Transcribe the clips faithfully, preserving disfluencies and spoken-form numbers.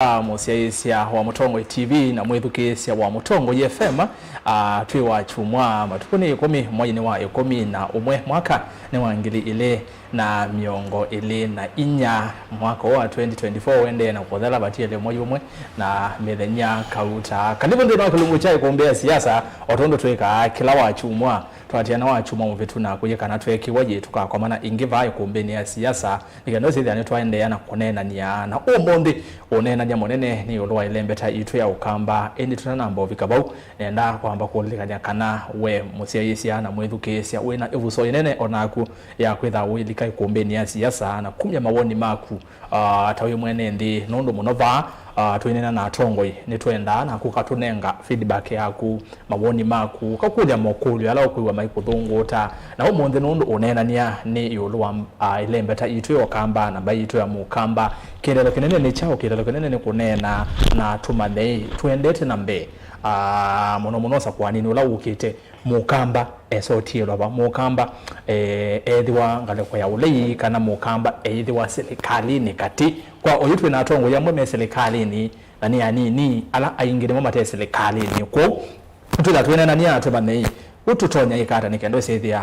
Ah, mũsyaĩĩsya wa Mũtongoi T V na mwĩthukĩĩsya wa Mũtongoi F M, ah, twĩ wa kyumwa, matukũ nĩ ĩkũmi, mweinĩ wa ĩkũmi na ũmwe, mwaka nĩ wa ngili ilĩ na mĩongo ĩlĩ na inya. Mwaka ũũ wa twenty twenty-four ũendee na kũthela, vatiele mwei ũmwe na mĩthenya kauta. Karibu nthĩnĩ wa kĩlungu kya Ĩkũmbĩ ya Siasa, o tondũ twĩkaa kĩla wa kyumwa. Twatiana wa kyumwa mũvĩtu na kũyĩ kana tweekĩwa yĩ tũkakomana ĩngĩ vaa Ĩkũmbĩnĩ ya Siasa, nĩ kenda ũsĩthĩa nĩtwaendeea na kũneenany'a. Na ũmũnthĩ ũneenany'a mũnene nĩ ĩũlũ wa ĩlembeta yitũ ya Ũkamba. Ĩndĩ tũtanamba ũvika vau, nenda kwamba kũlilikany'a kana we mũsyaĩĩsya na mwĩthukĩĩsya wĩ na ĩvuso ĩnene o naku ya kwĩtha ũilika Ĩkũmbĩnĩ ya Siasa na kumya mawoni maku, ah, ta wĩ mwene nthĩ, nũndũ mũno vaa, ah, twĩneena na atongoi, nĩtwendaa naku ũkatũnenga feedback yaku, mawoni maku, ũkakũlya mokũlyo ala ũkwĩw'a maikũthũngũũta. Na ũmũnthĩ nũndũ ũneenany'a nĩ ĩũlũ wa, ah, ĩlembeta yitũ ya Ũkamba na mbaĩ yitũ ya Mũkamba, kĩeleelo kĩnene nĩ kyaũ? Kĩeleelo kĩnene nĩ kũneena na tũmanye twendete na mbee, ah, mũno mũno ũsakũaninĩ ũla wũkĩte. Mũkamba esotielwa va? Mũkamba, eh, ethĩwa ngalĩko ya ũlei, kana Mũkamba eĩthĩwa silikalĩnĩ katĩ? Kwa oyu twĩ na atongoi amwe me silikalĩnĩ, na nĩ anini, ala aingĩ nĩmo mate silikalĩnĩ. Kwoou twĩla twĩneenany'a tũmanyei, ũtũtonya ĩka ata nĩ kenda ũsĩthĩa,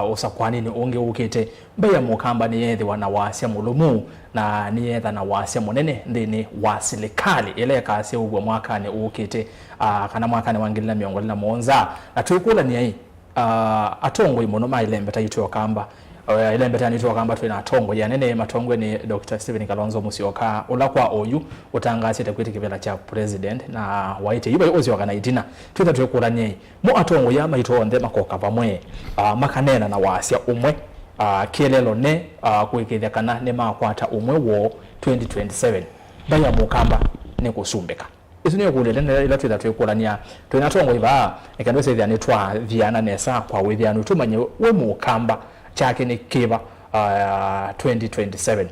uh, ũsakũaninĩ ũngĩ ũkĩte, mbaĩ ya Mũkamba nĩyeethĩwa na wasya mũlũmu, na nĩyeetha na wasya mũnene nthĩnĩ wa silikalĩ ĩla ĩkaseũvw'a mwakanĩ ũkĩte, ah, kana mwakanĩ wa ngili na mĩongo ĩlĩ na mũonza. Na twĩkũlany'ai, ah, atongoi mũno ma ĩlembeta yitũ ya Ũkamba, eh, ĩlembeta yitũ ya Ũkamba twĩ na atongoi anene, matongoe nĩ Doctor Stephen Kalonzo Musyoka, ũla kwa oyu ũtangaasĩte kwĩtĩkĩvĩla kya president, na waĩtye yu vai ũsyoka na ĩtina. Twĩtha twĩkũlany'ai, mo atongoi aa maitũ onthe makoka vamwe, ah, makaneena na wasya ũmwe, ah, kĩeleelo ne, ah, kũĩkĩĩthya kana nĩmakwata ũmwe woo twenty twenty-seven, mbaĩ ya Mũkamba nĩkũsumbĩka? Ĩsu nĩyo ĩkũlyo ĩla twĩtha twĩkũlany'a twĩ na atongoi vaa, nĩ kenda ũsĩthĩa nĩtwathiana nesa kwa wĩthĩanu, tũmanye we Mũkamba kyake nĩ kĩva, ah, twenty twenty-seven.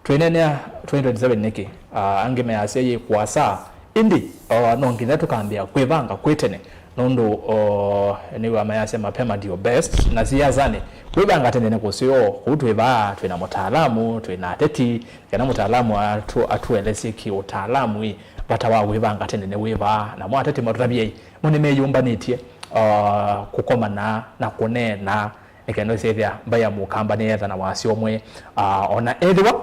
Twĩneenea twenty twenty-seven nĩkĩ? Ah, angĩ measya yĩ kũasa, ĩndĩ, ah, no nginya tũkambĩĩa kwĩvanga kwĩ tene, nũndũ, oh, nĩw'a mayasya mapema ndio best, na siasanĩ, kwĩvanga tene nĩ kũseo. Kũu twĩ vaa, twĩ na mũtaalamu, twĩ na ateti, kana mũtaalamu atu-, atũelesye kĩ-ũtaalamu ĩ, vata wa kwĩvanga tene nĩ wĩva, namo ateti matũtavyei, mo nĩmeyũmbanĩtye, ah, kũkomana na kũneena, nĩ kenda ũsĩthĩa mbaĩ ya Mũkamba nĩyeetha na wasya ũmwe, ah, o na ethĩwa,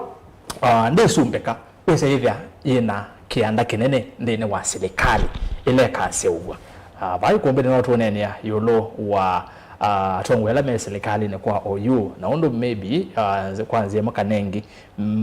ah, ndĩsumbĩka, wĩsa yĩthĩa yĩ na kĩanda kĩnene nthĩnĩ wa silikalĩ ĩla ĩkaseũvw'a. Ah, vaa Ĩkũmbĩnĩ no tũũneenea ĩũlũ wa, ah, atongoi ala me silikalĩnĩ kwa oyu, na ũndũ maybe, ah, nze-, kwa nzĩa ĩmwe kana ĩngĩ,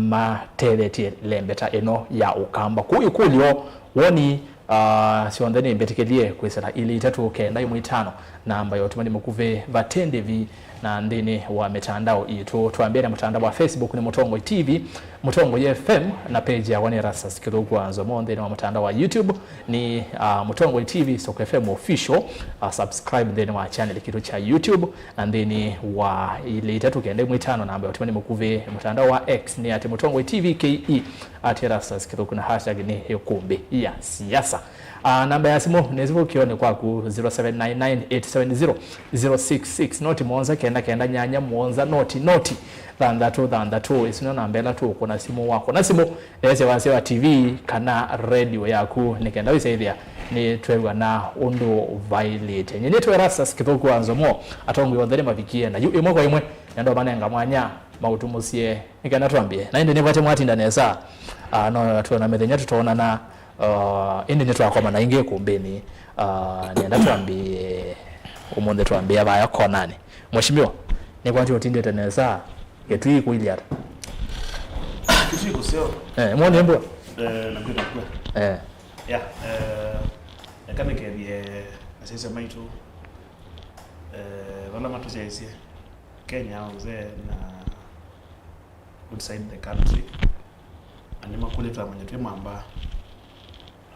matethetye ĩlembeta ĩno ya Ũkamba. Kũu ĩkũlyo, woni, ah, syonthe nĩ mbĩtĩkĩlye kwĩsĩla ilĩ itatũ kenda ĩmwe itano, namba ya ũtũmani mũkuvĩ vate ndĩvi na nthĩnĩ wa mĩtandao itũ. Twambĩe na mũtandao wa Facebook nĩ Mũtongoi T V, Mũtongoi F M, na page yakwa nĩ Erastus Kĩthũku wa Nzomo. Nthĩnĩ wa mũtandao wa YouTube nĩ, ah, Mũtongoi T V Soko F M Official. Ah, subscribe nthĩnĩ wa channel kitũ kya YouTube. Na nthĩnĩ wa ilĩ itatũ kenda ĩmwe itano, namba ya ũtũmani mũkuvĩ mũtandao wa X nĩ at Mũtongoi T V K E, at Erastus Kĩthũku, na hashtag nĩ Ĩkũmbĩ ya Siasa. Ah, namba ya simũ nĩ sivukĩonĩ kwaku, zero seven nine nine eight seven zero zero six six, noti mũonza kenda kenda nyanya mũonza noti noti thanthatũ thanthatũ. Ĩsu nĩyo namba ĩla tũũkũna simũ wakũna simũ. Eesya wasya wa T V kana radio yaku, nĩ kenda wĩsaĩthĩa nĩ twew'a na ũndũ vaĩlĩte. Nyie nĩtwe Erastus Kĩthũku wa Nzomo, atongoi onthe nĩmavikie, na yu ĩmwe kwa ĩmwe nenda ũmanenga mwanya maũtumũsye nĩ kenda twambie. Na ĩndĩ nĩvate mwatinda nesa, ah, no twona mĩthenya tũtoonana, ah, ĩndĩ nĩtwakomana ĩngĩ Ĩkũmbĩnĩ. Ah, nenda twambie ũmũnthĩ, twambie vaya konanĩ. Mheshimiwa, nĩkwati ũtindĩte nesa. Kĩtui kũilye ata? Kĩtui kũseo. Eh, mwoni mbwa? Eh, na kwĩna kua. Eh. Ya, eh, eka nĩkethie asyaĩĩsya maitũ, eh, vala matũsyaĩĩsye Kenya onthe na outside the country. Na nĩmakũlĩtwe amanya twĩ mamba.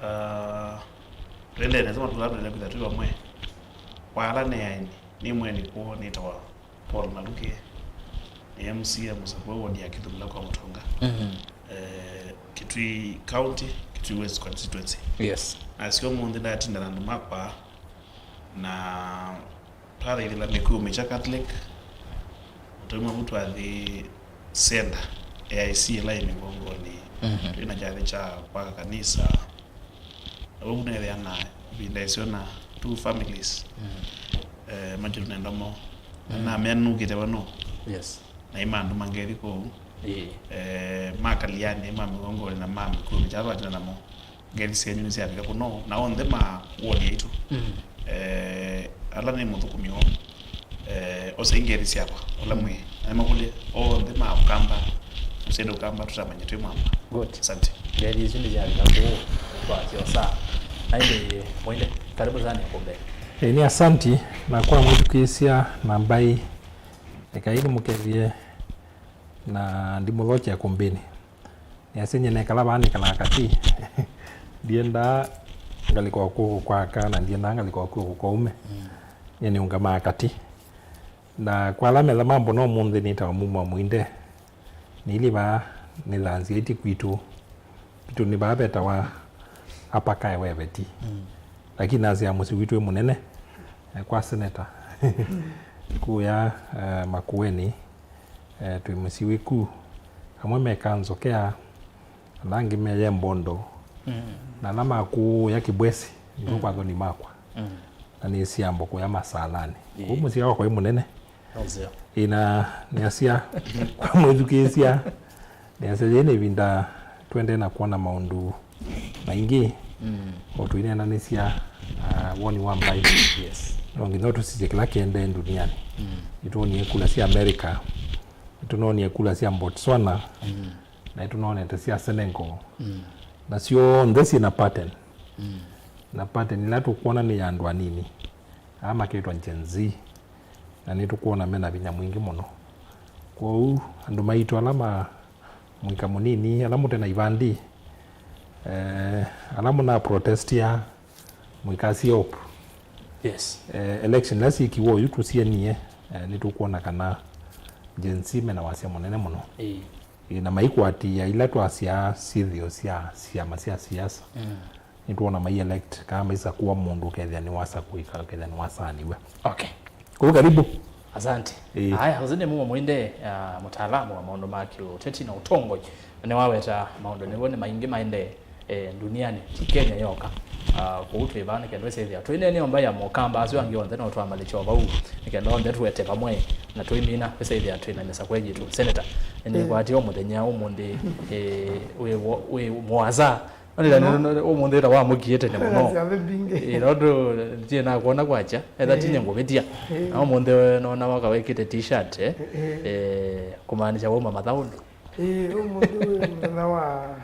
Ah, tũendee nesa matũla tũendee kwĩtha twĩ vamwe. Kwa ala nĩ aeni, nĩ mweni kwoo nĩtawa Paul Maluki, nĩ M C A mũsakũe ward ya Kĩthũmũla kwa Mũtonga. Mhm. Eh, Kitui County, Kitui West Constituency. Yes. Nasyo ũmũnthĩ ndatinda na andũ makwa, na twathaithĩla mĩkũũ mĩkya Catholic, twauma vu twathi center, A I C ĩla yĩ mĩvongonĩ Mhm. Twĩ na kyathĩ kya kwaka kanisa. Na vau nethĩa na ĩvinda ĩseo na two families. Mhm. Eh, makĩtũnenda mo. Mhm. Na meanũkĩte vano. Yes. Na imandũ mangethi kũu. Ĩĩ. Eh, ma Kaliani, ma Mĩgongoni na ma Mĩkũyũ, kyathĩ twatena namo. Ngethi syenyu nĩsyavika kũno, na onthe ma woni yaitũ. Mm. Eh, ala nĩ mũthũkũmi woo, eh, osai ngethi syakwa, ũla mwĩ, na nĩmakũlye, onthe ma Ũkamba, mũsyende Ũkamba, tũtamanye twĩ mwamba. Good. Asante. Ngethi isu nĩsyavika kũu kwa kĩosa. Na ĩndĩ Mwende, karibu sana Kombe. Ĩĩ, nĩ asanti, na kwa mwĩthukĩĩsya na mbaĩ, ekai nĩmũkethie na ndimũthokya Kombeni. Nĩasya nyie nekala vaa nĩkalaa katĩ. Ndiendaa ngalĩko wa kuoko kwa aka na ndiendaa ngalĩko wa kuoko kwa ũme. Mm. Nyie nĩũngamaa katĩ. Na kwa ala metha mambona ũmũnthĩ nĩtawa Mumwa Mwinde. Nĩilyĩ vaa nĩthanzĩĩtye kwitũ. Kwitũ nĩ vaa vetawa Upper Kae Weveti. Mm. Lakini nasyaa mũsyĩ witũ wĩ mũnene, eh, kwa seneta. Kũya, eh, Makueni. Eh, twĩ mũsyĩ wĩ ku, amwe mekaa Nzokea, ala angĩ meye Mbondo, mm, na ala ma kũya Kĩbwesi, nĩvo, mm, kwa athoni makwa. Mm. Na nĩ syambo kũya Masalanĩ. Ĩĩ. Kũu mũsyĩ wakwa wĩ mũnene. Nzeo. Ĩĩ, na nĩasya, kwa mwĩthukĩĩsya, nĩasya yĩĩ nĩ ĩvinda tũendee na kwona maũndũ maingĩ, mm, o tũineenanĩsya, ah, woni wa mbaĩ. Yes. No nginya tũsisye kĩla kĩendee ndunianĩ. Mm. Nĩtwonie kula sya America, nĩtũnonie kula sya Botswana, mm, na nĩtũnonete sya Senegal. Mm. Na syonthe syĩ na pattern. Mm. Na pattern ĩla tũkwona nĩ ya andũ anini. Aa maketwa Gen Z. Na nĩtũkwona mena vinya mwingĩ mũno. Kwoou, andũ maitũ ala ma mũika mũnini, ala mũte na ivandĩ, eh, ala mũna protestia mũikasie op. Yes. Eh, election ila syĩkiwe oyu tũsienie, eh, nĩtũkwona kana Gen Z mena wasya mũnene mũno. Ĩĩ. Ĩĩ, na maikwatĩĩa ila twasyaa syĩthĩo sya syama sya siasa. Mm. Nĩtwona mai elect, kana maisakũa mũndũ ũkethĩa nĩwasakũĩka, ũkethĩa nĩwasaanĩw'a. Okay. Kũu karibu. Asante. Ĩĩ. Aya, ũsu nĩ Mumwa Mwinde, ah, mũtaalamu wa maũndũ ma kĩũteti na ũtongoi. Na nĩwaweta maũndũ nĩw'o nĩ maingĩ maendee, eh, ndunianĩ, ti Kenya yoka. Ah, kũu twĩ vaa nĩ kenda ĩsĩthĩa twĩneenea mbaĩ ya Mũkamba, asu angĩ onthe no twamalĩkya o vau, nĩ kenda onthe tũete vamwe na tũimina ĩsĩthĩa twĩ na mĩsakwe yitũ. Senator, nĩnĩkwatie o mũthenya ũmũnthĩ, eh, wĩ wo-, wĩ mũasa. Onela, no, no, no, ũmũnthĩ ta wamũkie tene mũno. Syathĩ mbingĩ. Ĩĩ, nũndũ ndiĩ nakwona kwakya, etha, ĩĩ, tinya ngũvĩtya. Ĩĩ. Na ũmũnthĩ we nona waka wĩkĩte t-shirt, eh? Ĩĩ. Eh, kũmaanisha wauma mathaũnĩ. Ĩĩ, ũmũnthĩ wĩ mũthenya wa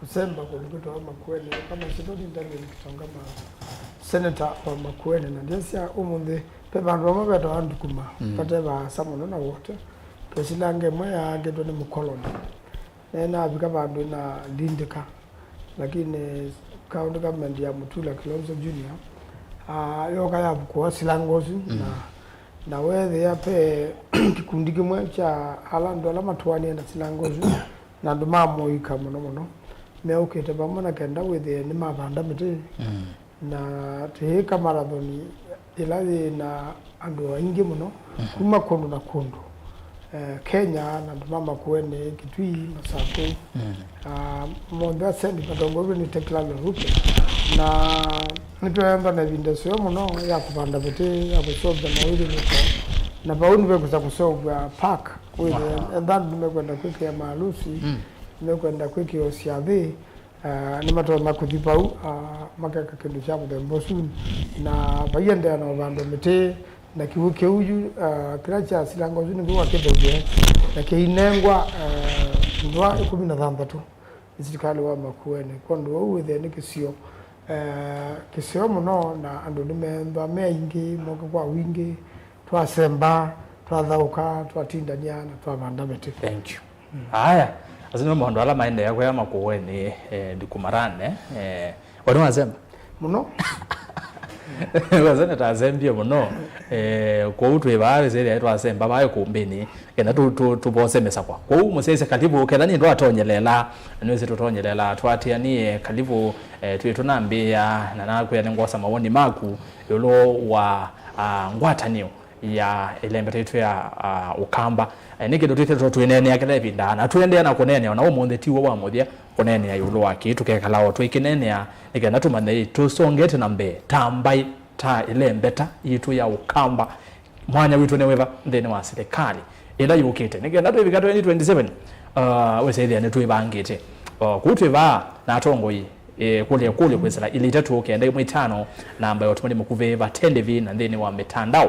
kũsemba kũndũ kwĩtawa Makueni, kama sitoni ndani nikitongama senator wa Makueni, na ndiasya ũmũnthĩ ve vandũ vamwe vetawa Ndukuma, mm, vate vaasa mũno na wote, twesilange ĩmwe yaakĩtwe nĩ mũkoloni. Nĩnavika vandũ nalindĩka, lakini county government ya Mutula Kilonzo Junior, ah, yoka yavukũa silanga ũsu, mm, na, na weethĩa ve kĩkundi kĩmwe kya ala andũ ala matũanie na silanga ũsu, na andũ ma mũika mũno mũno, meũkĩte vamwe na kenda wĩthĩe nĩmavanda mĩtĩ. Mm. Na twĩĩka marathoni ĩla yĩ na andũ aingĩ mũno, mhm, kuma kũndũ na kũndũ, eh, Kenya, na andũ ma Makueni, Kitui, Masaku, mhm, ah, monthe asendi matongoew'e nĩ Tecla Loruke. Na nĩtweemba na ĩvinda ĩseo mũno ya kũvanda mĩtĩ, ya kũseũvya mawĩlĩlĩko. Na vau nĩvekwĩsa kũseũvw'a park, wĩthĩe, wow, ethwa andũ nĩmekwenda kwĩkĩa maalusi, mm, nĩmekwenda kwĩkĩwa syathĩ, ah, nĩmatonya kũthi vau, ah, makeka kĩndũ kya mũthemba ũsu, na vaiendeea na ũvanda mĩtĩ, na kĩw'ũ kĩu yu, ah, kĩla kya silanga ũsu nĩkĩu wakĩthaie, na kĩinengwa, ah, ndũa ĩkũmi na thanthatũ nĩ silikalĩ wa Makueni. Kwondũ ũu wĩthĩe nĩ kĩsio, eh, kĩseo mũno, na andũ nĩmeenthwa me aingĩ, moka kwa wingĩ, twasemba, twathaũka, twatindania, na twavanda mĩtĩ. Thank you. Mm. Aya, asu nĩmo maũndũ ala maendeea kũya Makueni, eh, Ndukuma Rane, eh, we nĩwasemba? Mũno. We seneta asembie mũno. Eh, kwoou twĩ vaa, wĩsĩthĩa twasemba vaa ĩkũmbĩnĩ, kenda tũ-, tũ-, tũvose mĩsakwa. Kwoou mũsyaĩĩsya kalivu, ketha nĩ ndwatonyelela, nĩwĩsĩ tũtonyelela, twatĩanĩe kalivu, eh, twĩ tũnambĩĩa, na nakwĩa nĩngwosa mawoni maku ĩũlũ wa, ah, ngwatanĩo ya ĩlembeta yitũ ya, ah, Ũkamba. Eh, nĩ kĩndũ twĩthĩtwe twĩneenea kĩla ĩvinda, na tũendeea na kũneenea, ona ũmũnthĩ ti w'o wa mũthya kũneenea ĩũlũ wa kĩĩ tũkekala o tũikĩneenea, nĩ kenda tũmanye tũsongete na mbee ta mbaĩ, ta ĩlembeta yitũ ya Ũkamba. Mwanya witũ nĩ wĩva nthĩnĩ wa silikalĩ ĩla yũkĩte, nĩ kenda twĩvika twenty twenty-seven, uh, wĩsĩthĩa nĩtwĩvangĩte, uh, kũu twĩvaa na atongoi, eh, kũlya kũlyo kwĩsĩla ilĩ itatũ kenda ĩmwe itano, namba ya ũtũmani mũkuvĩ vate ndĩvi na nthĩnĩ wa mĩtandao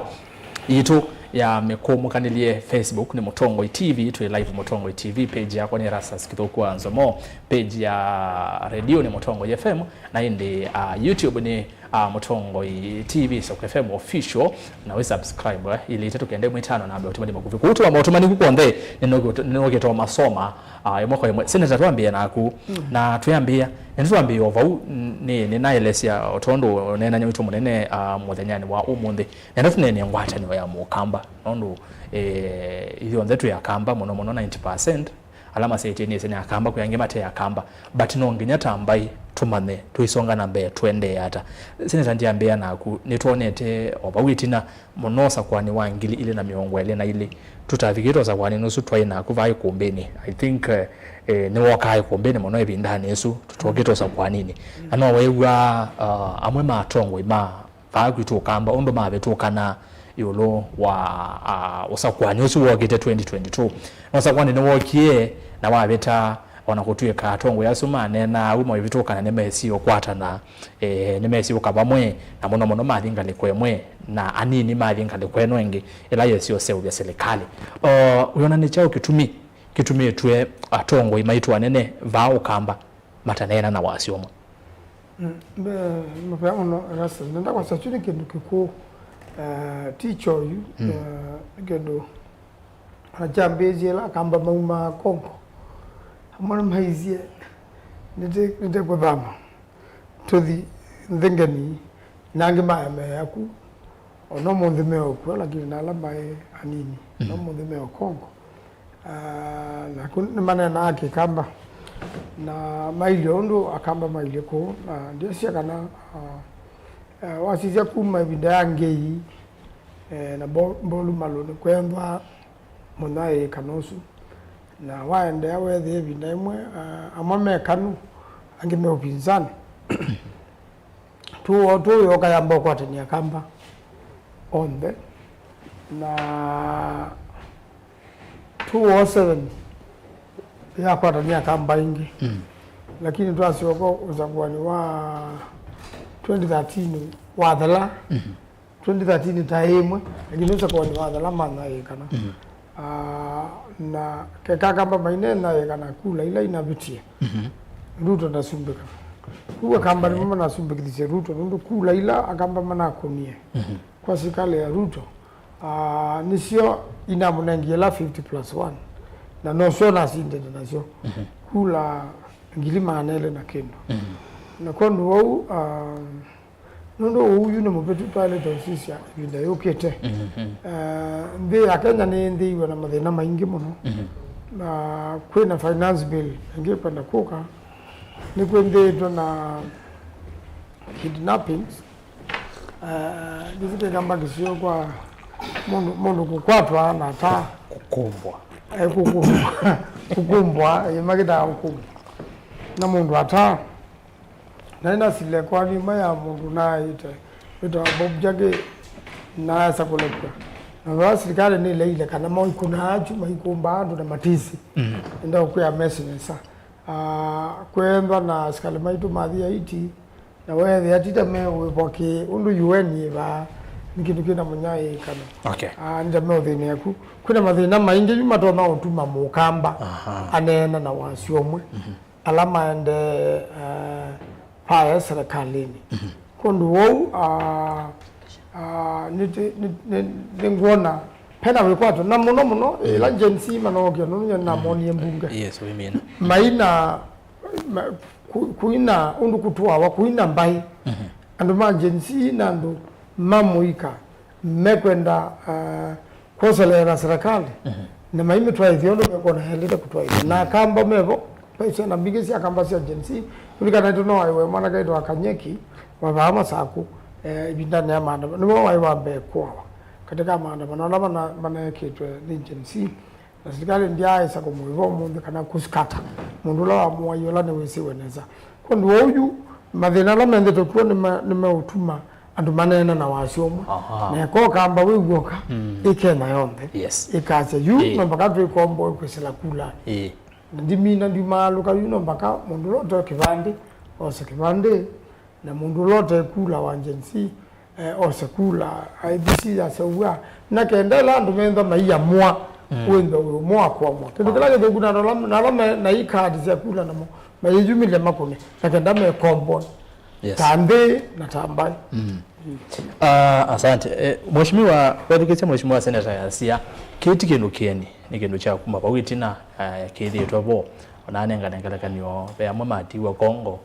yitũ ya mĩkũmũkanĩlye. Facebook nĩ Mũtongoi T V, twĩ live Mũtongoi T V, page yakwa nĩ Erastus Kĩthũku wa Nzomo, page ya redio nĩ Mũtongoi F M, na ĩndĩ, ah, YouTube nĩ, ah, Mũtongoi T V, Soko F M Official, na wĩ subscribe, eh, ilĩ itatũ kenda ĩmwe itano namba ya ũtũmani mũkuvĩ. Kũu tũma maũtũmani ku kw'onthe, nĩnũkĩte masoma, ah, ĩmwe kwa ĩmwe. Senator, twambĩe naku, na twĩambĩa, nĩtwambĩe o vau, nĩ, nĩnaelesya o tondũ ũneenany'a witũ mũnene, ah, mũthenyanĩ wa ũmũnthĩ. Nenda tũneenee ngwatanĩo ya Mũkamba, nũndũ, eh, ithyonthe twĩ Akamba, mũno mũno ninety percent ala masyaĩtye nĩsĩ nĩ Akamba, kwĩ angĩ mate Akamba, but no nginya ta mbaĩ tũmanye tũisonga na mbee tũendee ata. Senator, ndyambĩĩa naku, nĩtwonete o vau ĩtina mũno ũsakũanĩ wa ngili ilĩ na mĩongo ĩlĩ na ilĩ, tũtavikĩte ũsakũanĩ ũsu twaĩ naku vaa ĩkũmbĩnĩ. I think, eh, eh, nĩwokaa ĩkũmbĩnĩ mũno ĩvindanĩ ĩsu tũtokĩte ũsakũanĩnĩ, na no weew'aa, ah, amwe ma atongoi ma vaa kwitũ Ũkamba ũndũ mavĩtũkanaa ĩũlũ wa, ah, ũsakũani ũsu wookĩte twenty twenty-two. Na ũsakũani nĩwookie na wavĩta, o na kũtw'ĩka atongoi asu maneenaa au maivĩtũkana nĩmesie ũkwatana, eh, nĩmesie ũka vamwe, na mũno mũno mathi ngalĩko ĩmwe, na anini mathi ngalĩko ĩno ĩngĩ ĩla yesi ũseũvya silikalĩ. O, wĩona nĩ kyaũ kĩtumi kĩtumĩtw'e atongoi maitũ anene vaa Ũkamba mataneena na wasya ũmwe? Mm, mbe-, mavea mũno, Erastus. Nenda kwasya kyu nĩ kĩndũ kĩkũũ, eh, ti kyoyu, mm, eh, nĩ kĩndũ ona kyambĩĩsye ĩla Akamba maumaa Congo. Amwe nĩmaisye, nĩtĩ-, nĩtĩkũthama tũthi nthĩ ngeni, na angĩ maemeea ku. O na ũmũnthĩ me o kw'o, lakini na ala maĩ anini, mhm, na ũmũnthĩ me o Congo. Ah, naku nĩmaneenaa Kĩkamba, na mailyĩ ũndũ Akamba mailyĩ kũu, na ndyĩsya kana, ah, eh, wasisya kuma ĩvinda ya Ngei, eh, na Mbo-, Mbolu Malũnĩ kwenthwa mũnyaĩĩkano ũsu, na waendeea weethĩa ĩvinda ĩmwe, ah, amwe me kanu, angĩ me ũpinzani. Two oh two yooka yamba ũkwatany'a Akamba onthe, na two oh seven yakwatany'a Akamba ĩngĩ. Mm. Lakini twasyoka ũsakũanĩ wa twenty thirteen wathela. Mhm. Twenty thirteen ta ĩmwe, lakini ũsakũanĩ wathela manyaĩĩkana. Mhm. Ah, na keka Akamba mainenyaĩĩkana kula ila inavĩtie. Mhm. Ruto ndasumbĩka. Kũu Akamba, okay, nĩmo manasumbĩkithisye Ruto, nũndũ kula ila Akamba manakũnie, mhm, kwa sirikali ya Ruto, ah, nĩsyo inamũnengie ĩla fifty plus one. Na nosyo nasindĩte nasyo. Mhm. Kula ngili maana elĩ na kĩndũ. Mhm. Na kwondũ wau, ah, nũndũ ũu yu nĩ mũvĩtu, twaĩlĩte ũsisya ĩvinda yũkĩte. Mhm. Eh, nthĩ ya Kenya nĩyĩnthĩiwe na mathĩna maingĩ mũno. Mhm. Na kwĩ na finance bill ĩngĩ ĩkwenda kũka, nĩkwĩnthĩĩtwe na kidnappings. Eh, nĩsĩ Kĩkamba kĩseo kwa mũndũ, mũndũ kũkwatwa na ata. Kũkũmbwa. Eh, kũkũmbwa. Kũkũmbwa, eh, makĩtaa kũkũmbwa na mũndũ ata. Na nĩnasile kwa nyuma ya mũndũ naaĩte wĩtawa Bob Njagi, naasa kũlekw'a. Na vaa silikalĩ nĩleile kana maikũnaa achu maikũmbaa andũ na matisi. Mm. Nenda ũkwĩa mesi nesa. Ah, kwendwa na asikalĩ maitũ mathi Haiti, na weethĩa ti ta meũĩvwa kĩ ũndũ U N yĩ vaa, nĩ kĩndũ kĩna mũnyaĩĩkano. Okay. Ah, nĩ ta meũthĩnĩa ku. Kwĩna mathĩna maingĩ yu matonya ũtuma Mũkamba, aha, aneena na wasyo ũmwe. Mhm. Ala maendee, eh, vaya serikalĩnĩ. Mhm. Kwondũ wou, ah, ah, nĩtĩ-, nĩ-, nĩ-, nĩngwona pena wĩkwato, na mũno mũno, eh, ĩla Gen Z manookia, nũndũ nyie namonie mbunge. Yes, we mean. Maina, ma-, ku-, kuina ũndũ kũtwawa, kuina mbaĩ. Mhm. Andũ ma Gen Z na andũ ma mũika mekwenda, ah, kwoseleela serikali, mhm, na maimĩtwaĩthya ũndũ mekwona yaĩlĩte kũtwaĩthya. Na Akamba mevo, vai syana mbingĩ sya Akamba sya Gen Z. Tũlikanaĩtwe no waĩ we mwanake wĩtawa Kanyeki, wa vaa Masaku, eh, ĩvindanĩ ya maandamano. Nĩwe waĩ wa mbee kũawa. katĩ ka maandamano ala mana-, maneekĩtwe nĩ Gen Z, na silikalĩ ndyaaĩsa kũmũĩva ũmũnthĩ kana kũsikata mũndũ ũla wamũaie, ũla nĩwĩsĩwe nesa. Kwondũ wa ũu, mathĩna ala mendete kw'o nĩma-, nĩmeũtuma andũ maneena na wasya ũmwe. Aha. Na eka Ũkamba wĩ w'oka, mm, ĩ Kenya yonthe, yes, ĩkasya, yu, ĩĩ, no mpaka twĩkomboe kwĩsĩla kulanĩ. Ĩĩ. Na ndimina, ndiumaalũka yu, no mpaka mũndũ ũla ũte kĩvandĩ ose kĩvandĩ, na mũndũ ũla ũte kula wa Gen Z, eh, ose kula. I E B C yaseũvw'a, na kenda ĩla andũ methwa maiamũa, mm, wĩthwe wĩ ũmwe wa kũamũa. Kĩndũ kĩla kĩthũku na ala, na ala me na ikadi sya kula namo, mayĩyumĩlya makũne, na kenda mekomboe. Yes. Ta nthĩ na ta mbaĩ. Mm. Ah, asante. Eh, Mheshimiwa, wethukĩsya Mheshimiwa Senator yasya, kĩĩ ti kĩndũ kĩeni, nĩ kĩndũ kya kuma vau ĩtina, ah, kĩthĩĩtwe vo. Ona anengane ngelekany'o, ve amwe matiwa Congo,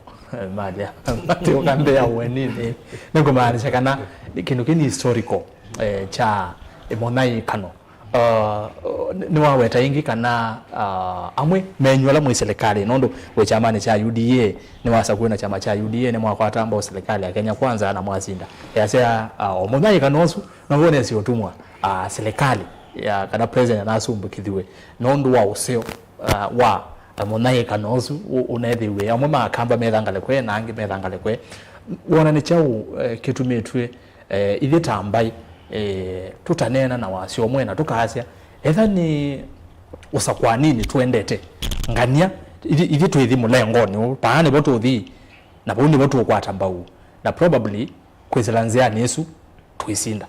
malea, matiũka nthĩ ya ũeninĩ. Nĩkũmaanisha kana kĩndũ kĩĩ nĩ historical, eh, kya ĩmũnyaĩĩkano. Uh, nĩ-, nĩwaweta ĩngĩ kana, uh, amwe menyu ala mwĩ silikalĩ, nũndũ wĩ kyamanĩ kya U D A, nĩwasa kwĩna kyama kya U D A, nĩmwakwata mbao silikalĩ ya Kenya Kwanza na mwasinda. Yasya, uh, o mũnyaĩĩkano ũsu, no wonethye ũtumwa, uh, silikalĩ ya, kana president anasumbũkĩthiwe nũndũ wa ũseo, uh, wa, uh, mũnyaĩĩkano ũsu ũ-, ũnethĩiwe. Amwe ma Akamba metha ngalĩko ĩ, na angĩ metha ngalĩko ĩ. Wona nĩ kyaũ, eh, kĩtumĩtw'e Eh, ithyĩ ta mbaĩ, eh, tũtaneena na wasya ũmwe na tũkasya, etha nĩ ũsakũanĩnĩ tũendete ngania, ithyĩ, ithyĩ twĩthi mũlengonĩ ũũ, paa nĩvo tũthi, na vau nĩvo tũũkwata mbau, na probably kwĩsĩla nzĩanĩ ĩsu twĩsinda.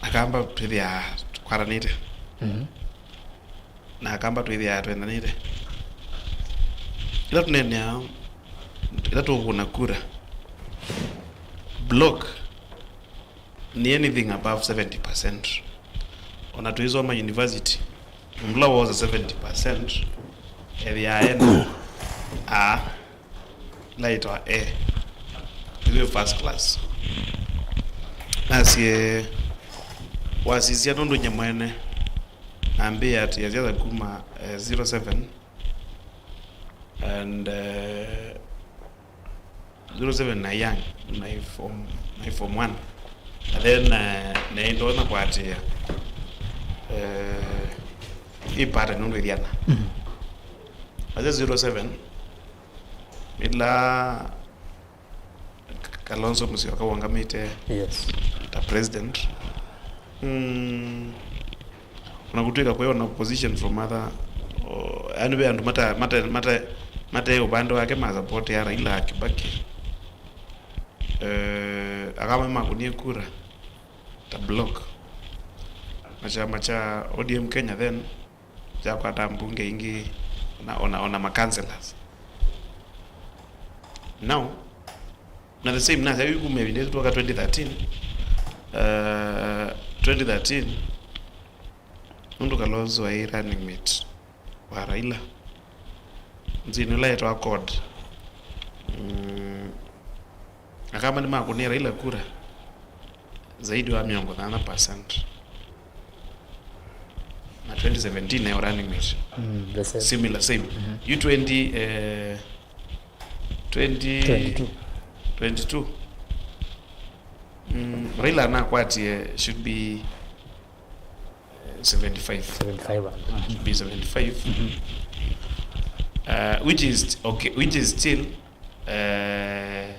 Akamba twĩthĩaa tũkwatanĩte. Mhm. Na Akamba twĩthĩaa twendanĩte. Ĩla tũneenea, ĩla tũkũna kura, block nĩ anything above seventy percent. Ona tũisoma university, mũndũ ũla woosa seventy percent ethĩaa ena A. Laitwa A. Ithyĩ first class. Nasye, wasisya nũndũ nye mwene nambĩa atĩ asiasa kuma, eh, zero seven and, eh, zero seven na young, na form, na form one. And then, eh, nĩndonya kwatĩĩa, eh, ĩpata nũndũ ĩthiana. Mhm. Asya zero seven, ĩla Kalonzo Musyoka wongamĩte, yes, ta president. Mm, ona kũtw'ĩka kwĩ ona opposition from other, o, yani ve andũ mata, mata, mata, mate ũvande wake ma support ya Raila Kibaki. Eh, Akamba makũnie kura ta block. Na kyama kya O D M Kenya then kyakwata mbunge ingĩ, ona, ona, ona ma councillors. Now, na the same, na yu kuma ĩvinda ĩsu twoka twenty thirteen, uh, twenty thirteen, nũndũ Kalonzo aĩ running mate wa Raila nzĩnĩ ĩla yĩtawa CORD. Mm, Akamba nĩmakũnie Raila kura zaidi wa mĩongo thanthatũ percent. Na twenty seventeen nayo running mate. Mm, the same. Similar, same. Mhm. Yu twenty, eh, twenty, twenty-two. Twenty-two. Mm, Raila anakwatie should be, eh, seventy-five. Seventy-five. Should be seventy-five. Mhm. Uh, which is, okay, which is still eh,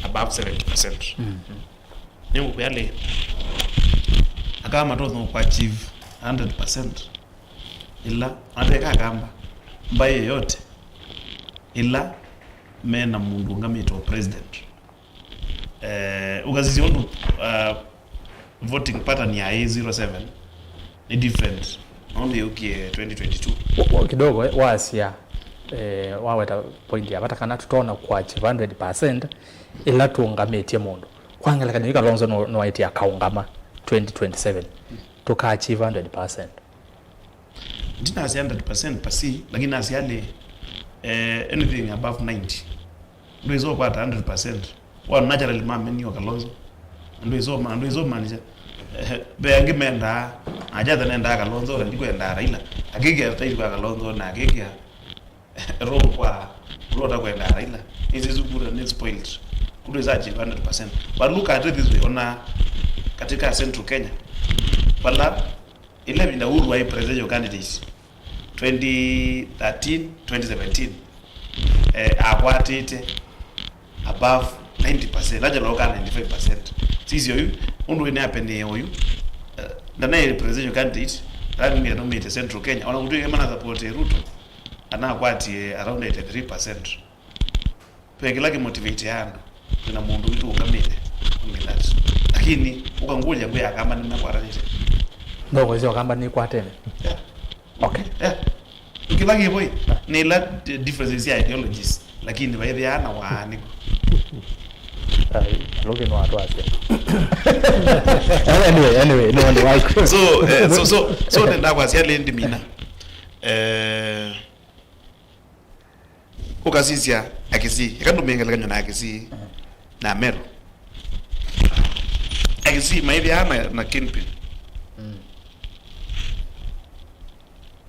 above seventy percent. Mm. Nĩngũkwĩa lĩ, Akamba matonya kũachieve hundred percent ĩla, ateka Akamba, mbaĩ yoyote ĩla mena mũndũ ũngamĩte o president. Eh, ũkasisya ũndũ, uh, voting pattern ya A zero seven nĩ different nũndũ yũkie twenty twenty-two. Wa-, wa-, kidogo, eh, wasya, eh, waweta point ya vata kana tũtonya kũachieve hundred percent ĩla tũũngamĩtye mũndũ. Kwa ngelekany'o, yu Kalonzo no-, noetie akaũngama twenty twenty-seven, tũkaachieve hundred percent. Ndinasya hundred percent pasi, lakini nasya nĩ, eh, anything above ninety. Ndwĩsa ũkwata hundred percent. Wa naturally mameniwa Kalonzo. Ndwĩsa ũma-, ndwĩsa ũmaanisha, eh, ve angĩ mendaa, na Jatha nendaa Kalonzo, na ndikwendaa Raila. Akĩkĩa title kwa Kalonzo, na akĩkĩa wrong kwa, Ruto atakwenda Raila. Nĩsĩ sukuru nĩ spoiled. Kũndũ is achieve hundred percent. But look at it this way, ona katika Central Kenya, vala ile vinda Uhuru waĩ presidential candidate, twenty thirteen, twenty seventeen, eh, akwatĩte above ninety percent, aja loka ninety-five percent. Sisi oyu, ũndũ wĩna apene oyu, eh, ndanaĩ presidential candidate, that means anumĩte Central Kenya, ona kũtuĩke mana support Ruto, anakwatie around eighty-three percent. Ve kĩla kĩmotivate andũ, twĩna mũndũ witũ ũngamĩte, only that. Lakini, ũkangũlya ngwĩ ya kamba nĩmekwatanĩte. Ndogo ĩsyo kamba nĩkwatene. Yeah. Okay. Yeah. Kĩla kĩvoi, nĩ ila d-, differences ya ideologies, lakini vaithĩaa na waanĩku. Ai, look no atwasya. Anyway, anyway, no, no, I So, eh, so, so, so, nenda kwasya lindi mina. Eh, Ũkasisya Akisii, eka ndũmĩe ngelekany'o na Akisii na Meru. Akisii maĩthĩaa na, na kingpin.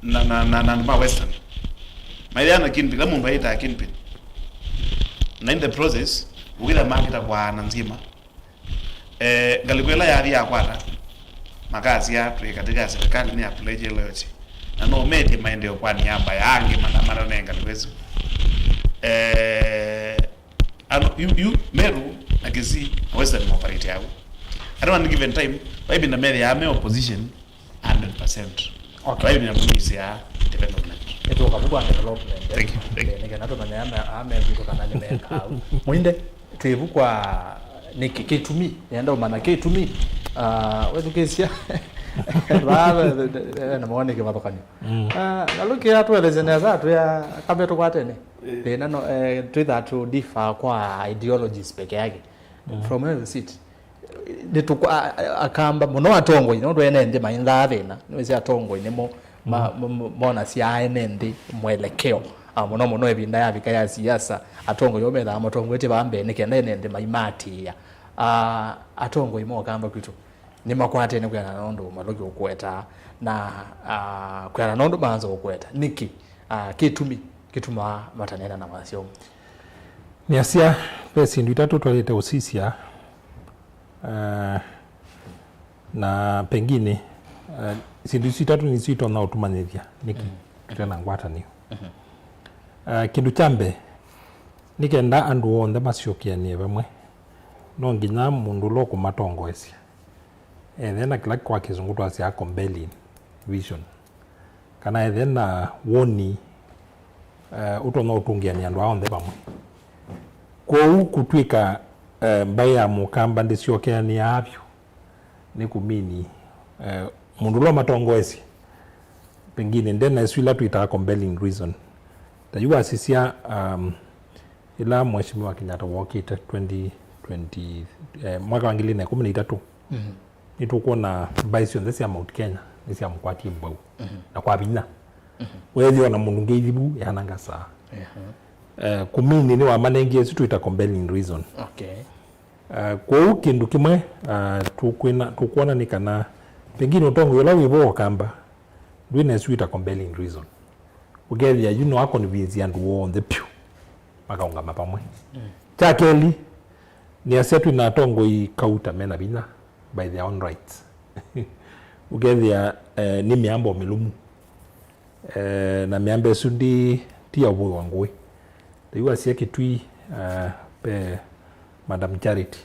Na, na, na, na andũ ma Western. Maĩthĩaa na kingpin, kĩla mũndũ aĩtaa kingpin. Na in the process, ũkĩtha makĩta kwaana nzima. Eh, ngalĩko ĩla yathi yakwata, makasya twĩ katika ya serikali nĩ ya pledge loyalty. Na no metye maendeeo kwani ya mbaya angĩ mana-, matanee ngalĩko ĩsu. Eh, ano, yu, yu, Meru na Kisii na Western moperate au. At one given time, vaivinda methĩaa me opposition, hundred percent. Okay. Twaĩ na promise ya development. Nĩtũka vu kwa development. Thank you, thank you. Eh, nĩ kana tũmanye ame, ame vitu kana nĩ meka au. Muinde, twĩ vu kwa nĩkĩ kĩtumi, nenda ũmanya kĩtumi. Ah, wethukĩsya. Ba, na mone kĩvathũkanyo. Mm. Ah, na look ya tueleze nesa, tuya kambe tukwatene. Eh. Thĩna no, eh, twĩ that to differ kwa ideologies peke yake. Mm. From where we sit. Nĩtũkwa-, a-, a-, akamba mũno atongoi, nũndũ ene nthĩ maithaa thĩna, nĩwĩsĩ atongoi nĩmo ma-, mm, mo-, mo-, monasya ene nthĩ mwelekeo. Ah, mũno mũno ĩvinda yavika ya siasa, atongoi o methaa matongoetye vaa mbee nĩ kenda ene nthĩ maimatĩĩa. Ah, atongoi ma ũkamba kwitũ nĩmakwatene kwĩana na ũndũ Maloki ũkũetaa, na, ah, kwĩana na ũndũ maanza ũkũeta. Nĩkĩ, ah, kĩtumi kĩtumaa mataneena na wasya ũu? Nĩasya, ve syĩndũ itatũ twaĩlĩte ũsisya. Eh, na pengine, eh, syĩndũ isu itatũ nĩsyo itonya ũtũmanyĩthya nĩkĩ, mm, tũte na ngwatanĩo. Mhm. Eh, kĩndũ kya mbee, nĩ kenda andũ onthe masyokeanĩe vamwe, no nginya mũndũ ũla ũkũmatongoesya ethĩwe na kĩla kwa Kĩsũngũ twasyaa compelling vision. Kana ethe na woni, eh, ũtonya ũtũngĩanĩa andũ aa onthe vamwe. Kwoou kũtw'ĩka, eh, mbaĩ ya Mũkamba ndĩsyokeanĩaa vyũ, nĩ kũmini, eh, mũndũ ũla ũmatongoesye, pengine nde na ĩsu ila twĩtaa compelling reason. Ta yu wasisya, um, ĩla Mheshimiwa Kenyatta wokĩte twenty twenty, eh, mwaka wa ngili ilĩ na ĩkũmi na itatũ, mhm, nĩtũkwona mbaĩ syonthe sya Mount Kenya nĩsyamũkwatie mbau, mhm, na kwa vinya. Mhm. Weethĩa ona mũndũ ngeithi vu yanangasaa. Ehe. Eh, kũmini nĩwamanengie ĩsu twĩta compelling reason. Okay. Eh, kwoou kĩndũ kĩmwe, ah, tũkwĩna, tũkwona nĩ kana pengine ũtongoi ũla wĩ vo ũkamba ndwĩ na ĩsu twĩta compelling reason. Ũkethĩa yu no aconvince andũ onthe pyũ makaũngama vamwe. Mm. Kya kelĩ, nĩasya twĩ na atongoi kauta me na vinya by their own rights. Ũkethĩa, eh, nĩ mĩambo mĩlũmu. Eh, na mĩambo ĩsu ndi, ti ya ũvũĩ wa ngũĩ. Rĩu asia Kĩtui, eh, ve Madam Charity.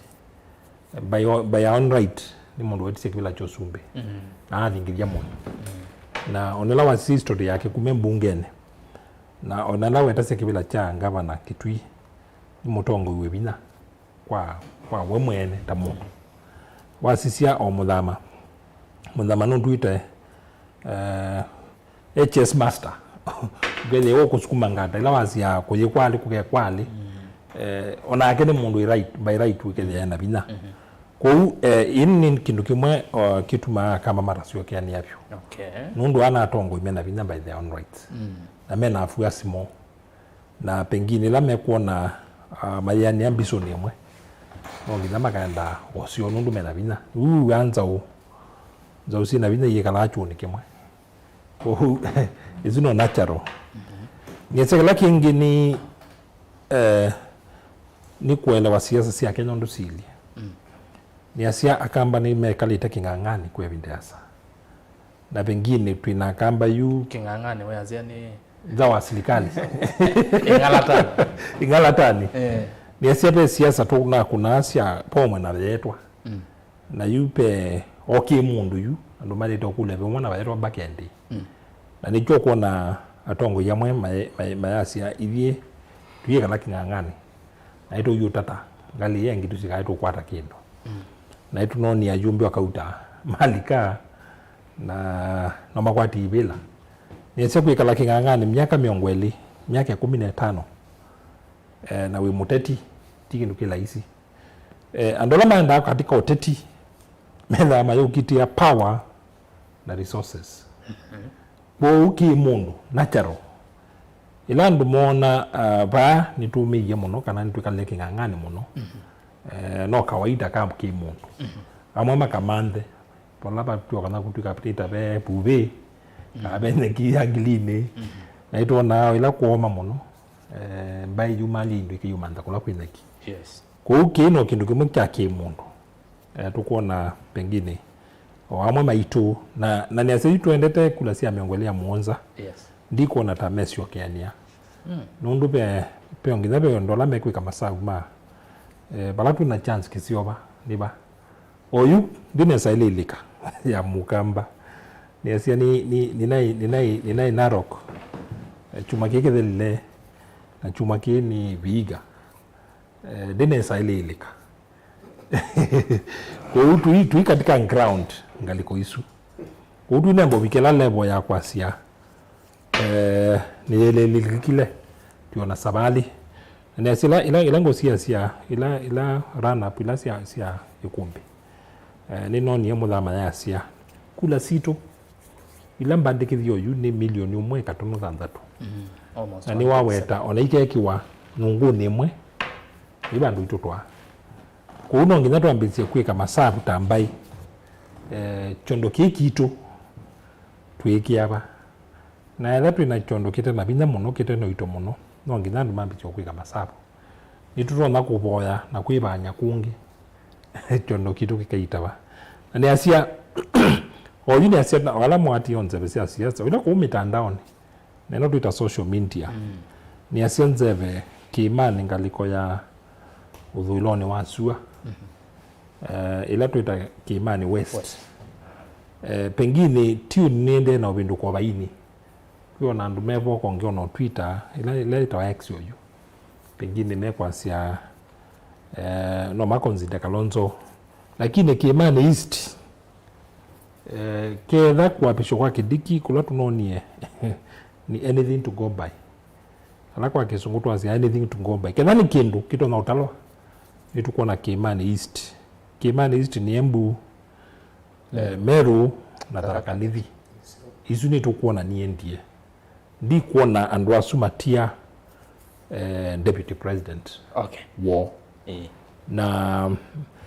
By o-, by her own right, nĩ mũndũ wetisye kĩvĩla kya ũsumbĩ. Mm. Na athingithya mũno. Mm. Na onela wasisya history yake kuma mbungenĩ. Na onela wetasya kĩvĩla kya ngavana Kĩtui, nĩ mũtongoi wĩ vinya kwa, kwa we mwene ta mũndũ. Wasisya o Mũthama. Mũthama nũtwĩte, eh, H S Master. Ngethĩa ũkũsukuma ngata, ĩla wasya kũyĩ kwalĩ, kũke kwalĩ. Mm. Eh, onake nĩ mũndũ wĩ right, by right wĩkethĩa ena vinya. Mhm. Kwoou, eh, ĩĩ nĩ kĩndũ kĩmwe, o, kĩtumaa Akamba matasyokeanĩa vyũ. Okay. Nũndũ ana atongoi mena vinya by their own rights. Mm. Na mena afuasi moo. Na pengine ĩla mekwona, ah, mayĩanĩa mbisũnĩ ĩmwe, no nginya makaenda o syoo nũndũ mena vinya. Uu wa nzaũ, nzaũ syĩna vinya iyĩkalaa kyũnĩ kĩmwe. Kwoou, ĩsu no natural. Mhm. Nĩasya kĩla kĩngĩ nĩ, Eh, nĩ kũelewa siasa sya Kenya ũndũ siilye. Mm. Nĩasya Akamba nĩmekalĩte kĩng'ang'anĩ kwa ĩvinda ĩasa. Na pengine twĩ na Akamba yu kĩng'ang'anĩ, weasya nĩ nza wa silikali. Ĩng'alatani. Ĩng'alatani. Eh. Nĩasya ve siasa tũnakũnaa sya pomwe na yeetwa. Mm. Na yu ve o kĩ mũndũ yu, andũ maĩlĩte ũkũlya ve ũmwe na vaetwa back end. Mm. Na nĩkyo ũkwona atongoi amwe maye- maye- mayasya ithyĩ tũyĩkala kĩng'ang'anĩ. Na ĩtũyũtata, ngalĩ ĩya ĩngĩ tũsikae tũkwata kĩndũ. Mm. Na ĩtũnoonie ayumbe akauta malika na no makwati ivĩla. Nĩasya kwĩkala kĩng'ang'anĩ myaka mĩongo ĩlĩ, myaka ĩkũmi na ĩtano, eh, na wĩ mũteti, ti kĩndũ kĩ laisi. Eh, andũ ala maendaa katika ũteti methaa mayũkitĩa power na resources. Mhm. Kwoou kĩ mũndũ natural. Ĩla andũ moona, ah, vaa nĩtũmĩie mũno kana nĩtwĩkalile kĩng'ang'anĩ mũno, mhm, eh, no kawaida ka kĩ mũndũ. Mhm. Amwe makamanthe, vala vatw'oka na kũtw'ĩka tĩta ve vuvĩ, mhm, kana ve nyeki ya ngilinĩ, mhm, na nĩtwonaa ĩla kwoma mũno, eh, mbaĩ yumalie indũ ikĩyumantha kũla kwĩ nyeki. Yes. Kwoou kĩĩ no kĩndũ kĩmwe kya kĩ mũndũ, eh, tũkwona pengine o amwe maitũ, na, na nĩasya yu twendete kula sya mĩongo ĩlĩ ya mũonza, yes, ndikwona ta mesyokeanĩa. Mm. Nũndũ ve, ve nginya ve andũ ala mekwĩka masavu ma, eh, vala twĩ na chance kĩseo va, nĩ va. Oyu ndinesa ĩlĩlĩka ya mũkamba. Nĩasya nĩ, nĩ, nĩnaĩ, nĩnaĩ, nĩnaĩ Narok, eh, kyumwa kĩĩ kĩthelile, na kyumwa kĩĩ nĩ Vihiga. Eh, ndinesa ĩlĩlĩka. Kwoou tui, tui katika ground ngalĩko isu. Kwoou tuinemba ũvikĩla level ya kwasya, eh, nĩyĩlĩlĩkile, twĩona savalĩ. Na nĩasya ila, ila, ila ngũsiasya, ila, ila run up, ila sya, sya ĩkũmbĩ. Eh, nĩnonie mũthama yasya, kula sitũ ila mbandĩkĩthye oyu nĩ milioni ũmwe ĩkatono thanthatũ. Mm, almost na one point seven. Nĩwaweta ona ikekiwa nũngũnĩ ĩmwe, ĩ vandũ itũtwaa. Kwoou no nginya twambĩĩsye kwĩka masavu ta mbaĩ. Eh, kyondo kĩĩ kitũ twĩkĩa va? Na ethĩwa twĩ na kyondo kĩte na vinya mũno, kĩte na ũito mũno, no nginya andũ mambĩĩsye kwĩka masavu. Nĩtũtonya kũvoya na kwĩvaany'a kũngĩ kyondo kitũ kĩkaitava. Na nĩasya, oyu nĩasya, na ala mwatie o nzeve sya siasa, ila kũu mĩtandaonĩ, na ĩno twĩta social media, mm, nĩasya nzeve kĩĩmanĩ ngalĩko ya ũthũĩlonĩ wa sua, mhm, eh, ĩla twĩta Kĩĩmanĩ West. West. Eh, pengine tune nĩendee na ũvĩndũko vaini. Kwĩona andũ me vo konge ona Twitter, ĩla, ĩla ĩtawa X oyu. Pengine mekwasya, eh, no makonzinde Kalonzo. Lakini Kĩĩmanĩ East, eh, ketha kũapishwa kwa Kindiki, kũla tũnonie, ni anything to go by. Ala kwa Kĩsũngũ twasya anything to go by. Ketha nĩ kĩndũ kĩtonya ũtalwa, nĩtũkwona Kĩĩmanĩ East. Kĩĩmanĩ East nĩ Embu, eh, Meru na Tharaka Nithi. Isu nĩtũkwona niendie. Ndikwona andũ asu matia, eh, deputy president. Okay. Woo. Eh. Na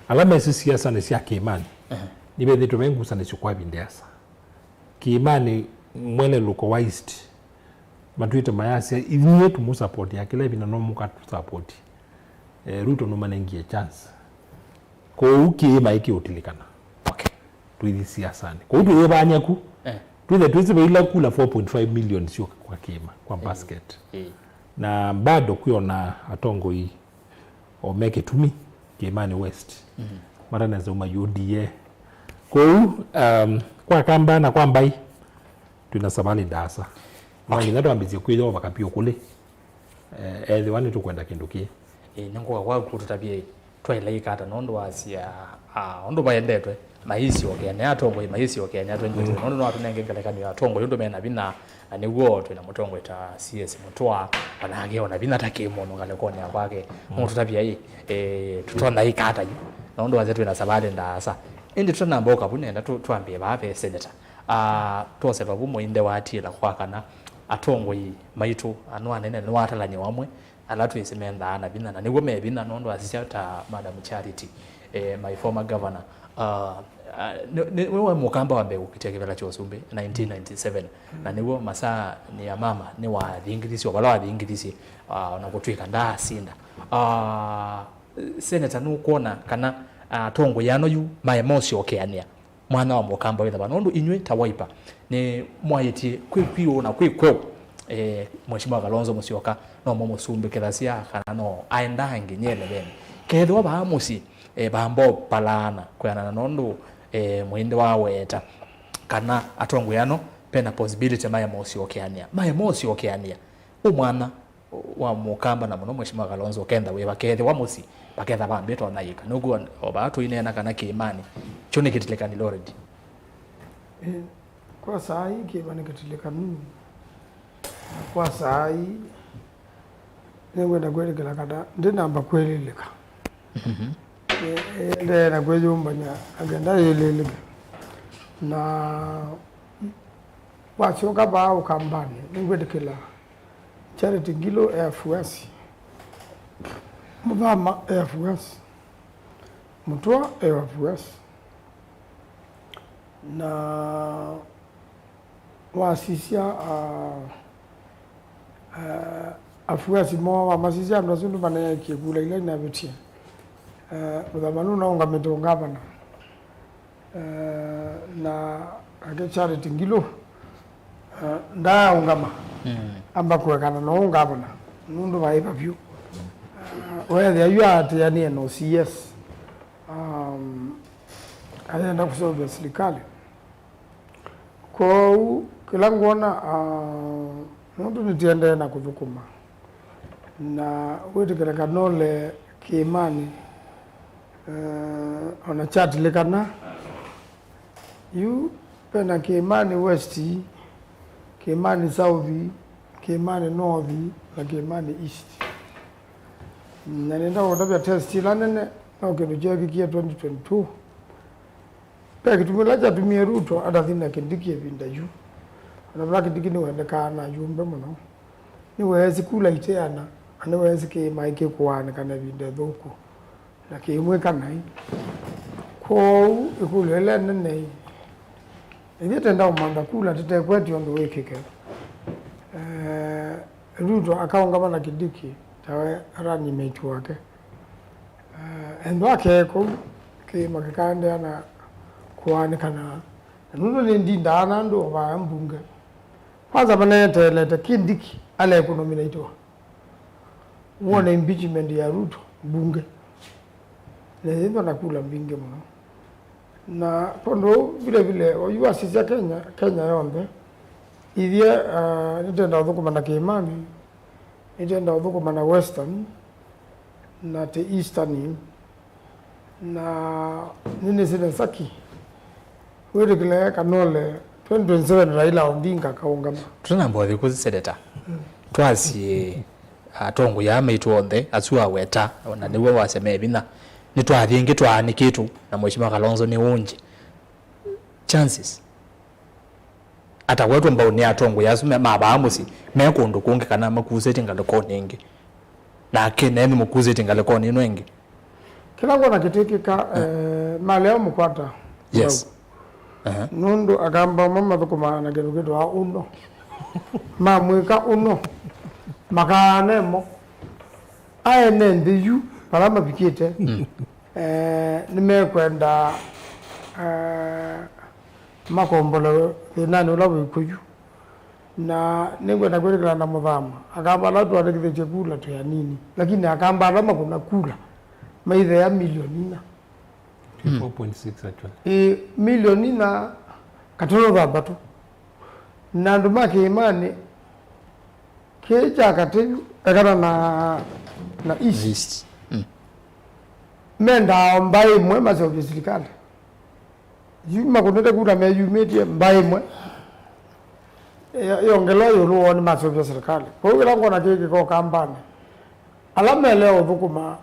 ala mesĩ siasanĩ sya Kĩĩmanĩ, ehe, nĩvethĩtwe me ngusanĩsyo kwa ĩvinda ĩasa. Kĩĩmanĩ mwelelũko wa East, matwĩte mayasya, "Ithyĩ tũmũsapoti ya kĩla ĩvinda no mũkatũsapoti." Eh, Ruto nũmanengie chance. Kwoou kĩĩma ĩkĩũtilikana. Okay. Tũithi siasanĩ. Kwoou tũyĩvany'a ku. Eh. Twĩthe twĩsĩ vaila kula four point five million syoka kwa kĩĩma, kwa, eh, basket. Eh. Na bado kwĩona atongoi o me kĩtumi Kĩĩmanĩ West. Mhm. Matanesa uma U D A. Kwoou, um, kwa Kamba na kwa Mbai, twĩna savalĩ ndaasa. No, okay, nginya twambĩĩsye kwĩyova kapio kũlĩ, eh, ethĩwa nĩtũkwenda kĩndũ kĩĩ. Ĩĩ, nĩngũka kwaku tũtavye twaĩle ĩkata nũndũ wasya, ah, ũndũ vaendetwe, maisyokeanĩa atongoi, maisyokeanĩa twenty twenty-three. Mm. Nũndũ no atũnenge ngelekany'o ya atongoi ũndũ mena vinya, na nĩw'o twĩna mũtongoi ta C S Mũtũa, onake ona vinya ta kĩmũndũ ngalĩkonĩ ya kwake. Mm. Nũtũtavya ĩ, eh, tũtonya ĩkata yu, nũndũ wasya twĩna savalĩ ndaasa. Ĩndĩ tũtanamba ũka vu nenda tũ-, twambĩe vaa ve seneta. Ah, twose vavu mũinde wa atĩla kwa kana atongoi maitũ, ano anene nĩwatalany'a amwe, ala twĩsĩ mendaa na vinya, na nĩw'o me vinya, nũndũ asisya ta Madam Charity, eh, my former governor, ah, Ah, nĩ, nĩ, nĩwe mũkamba wa mbee kũkitĩa kĩvĩla kya ũsumbĩ nineteen ninety-seven. Na nĩw'o masaa nĩ ya mama nĩwathingithisye, o vala wathingithisye, ah, ona kũtw'ĩka ndaasinda. Ah, Seneta, nũkwona kana, ah, atongoi ano yu maema ũsyokeanĩa mwana wa mũkamba wĩthĩwa, nũndũ inyw'ĩ ta Wiper nĩ mwaĩtye kwĩ kwĩũ na kwĩ kweũ, eh, Mheshimiwa Kalonzo Musyoka no mũmũsumbĩkĩthasya kana no aendaa nginya ĩleveni? Kethĩwa vaa mũsyĩ, eh, vambopalaana kwĩanana nũndũ, eh, Mwende waweta kana atongoi ano pena possibility maema ũsyokeanĩa, maema ũsyokeanĩa, ũ mwana wa mũkamba na mũno Mheshimiwa Kalonzo ũkenda wĩva kethĩwa mũsyĩ vaketha vambĩte ona ĩka? Nũkw'a o vaa tũineena kana kĩĩmanĩ kyo nĩ kĩtilĩkanĩle already. Eh, kwa saa hii kĩĩma nĩ kĩtilĩkanu. Kwa saa hii nĩngwenda kwĩlĩkĩla kana ndĩnamba kwĩlĩlĩka. Ĩ-, ĩendee na kwĩyũmbany'a na kenda yĩlĩlĩke. Na wasyoka vaa ũkambanĩ, nĩngwĩtĩkĩla Charity Ngilu e afuasi, Mũthama e afuasi, Mũtũa e afuasi, na wasisya, ah, ah, afuasi moo, wamasisya andũ asu nĩmaneekie kula ila inavĩtie. Eh, Mũthama nũnaũngamĩte ũngavana. Eh, na nake Charity Ngilu, eh, ndaaũngama amba kũekana na ũũ ngavana, nũndũ vaĩva vyũ. Eh, weethĩa yu aatĩanĩe na C S, um, ayenda kũseũvya silikalĩ. Kwoou kĩla ngwona, ah, nũndũ nĩtĩendee na kũthũkũma na wĩtĩkĩlĩka nole kĩĩmanĩ, eh, ona kyatilĩkana, yu vena kĩĩmanĩ West, kĩĩmanĩ South, kĩĩmanĩ North, na kĩĩmanĩ East. Na nĩenda kũtavya test ĩla nene no kĩndũ kyeekĩkie twenty twenty-two. Ve kĩtumi kĩla kyatumie Ruto atathi na Kindiki ĩvinda yu. Ona vala Kindiki nĩwendekaa na ayumbe mũno, nĩweesĩ kula iteana, na nĩweesĩ kĩĩma kĩkũaanĩkana ĩvinda ĩthũku na kĩimwĩka naĩ. Kwoou ĩkũlyo ĩla ĩnene-ĩ, ithyĩ tenda ũmantha kula tũtekwetya ũndũ wĩkĩke, eh, Ruto akaũngama na Kindiki tawe running mate wake. Eh, ethĩwa akee kũu, kĩĩma kĩkaendeea na kũaanĩkana. Na nũndũ nĩndindaa na andũ o vaa mbunge. Kwanza maneeteelete Kindiki alekũnominaitiwa. Wone impeachment ya Ruto mbunge. Na yĩthwa na kula mbingĩ mũno. Na kwondũ vile vile, oyu wasisya Kenya, Kenya yonthe, ithyĩ, ah, nĩtenda ũthũkũma na Kĩĩmanĩ, nĩtenda ũthũkũma na Western, na te Eastern, na nĩnĩsĩ na Saki, wĩtĩkĩle kanole twenty twenty-seven Raila Odinga akaũngama. Tũtanamba ũthi kũthi seneta, twasye atongoi aa maitũ onthe, asu aweta, ona nĩw'o wasya me vinya, nĩtwathi ĩngĩ twaanĩkĩtwe, na Mheshimiwa Kalonzo nĩ ũngye. Chances. Atawetwe mbau nĩ atongoi asu me, ma vaa mũsyĩ, me kũndũ kũngĩ kana makusĩtye ngalĩkonĩ ĩngĩ. Nake nenu mũkusĩtye ngalĩkonĩ ĩno ĩngĩ. Kĩla ngwona kĩtĩkĩka, eh, malea mũkwata. Yes. Mbau. Aha. Nũndũ akamba amwe mathũkũmaa na kĩndũ kĩtawa uno. Mamwĩka uno. Makaana ĩmo. Aene nthĩ yu, vala mavikĩte, eh, nĩmekwenda, eh, makombolewe thĩnanĩ ũla wĩkw'o yu. Na nĩngwenda kwĩtĩkĩla na Mũthama, akamba ala tũandĩkĩthĩtye kula twĩ anini, lakini akamba ala makũna kula maitheea milioni inya. Four point six actually. Ĩ, milioni inya katono thanthatũ. Na andũ ma Kĩĩmanĩ, kĩĩ kya katĩ yu, ekana na, na East. East. Mm. Mendaa mbaĩ ĩmwe maseũvye silikalĩ. Yu makũnĩte kula meyumĩtye mbaĩ ĩmwe. Yo-, yongelwa ĩũlũ woo nĩmaseũvya silikalĩ. Kwoou kĩla ngwona kĩĩ kĩko kambanĩ. Ala melea ũthũkũma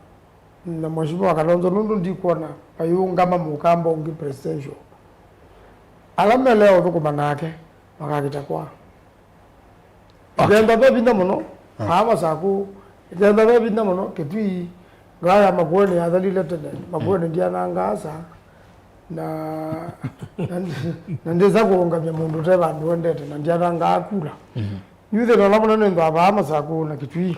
na Mheshimiwa Kalonzo, nũndũ ndikwona vaiũngama mũkamba ũngĩ presidential. Ala melea ũthũkũma nake makakita kwaa. Okay. Ĩkenda ve vinya mũno, ah, aa Masakũ, ĩkenda ve vinya mũno, Kitui, ngaa ya Makueni yathelile tene, Makueni ndyanangaa saa. Na, na, na ndĩsa kũũngamya mũndũ ũte vandũ wendete, na ndiatangaa kula. Mhm. Yu thĩna ũla mũnene nĩthwa vaa Masakũ na Kitui.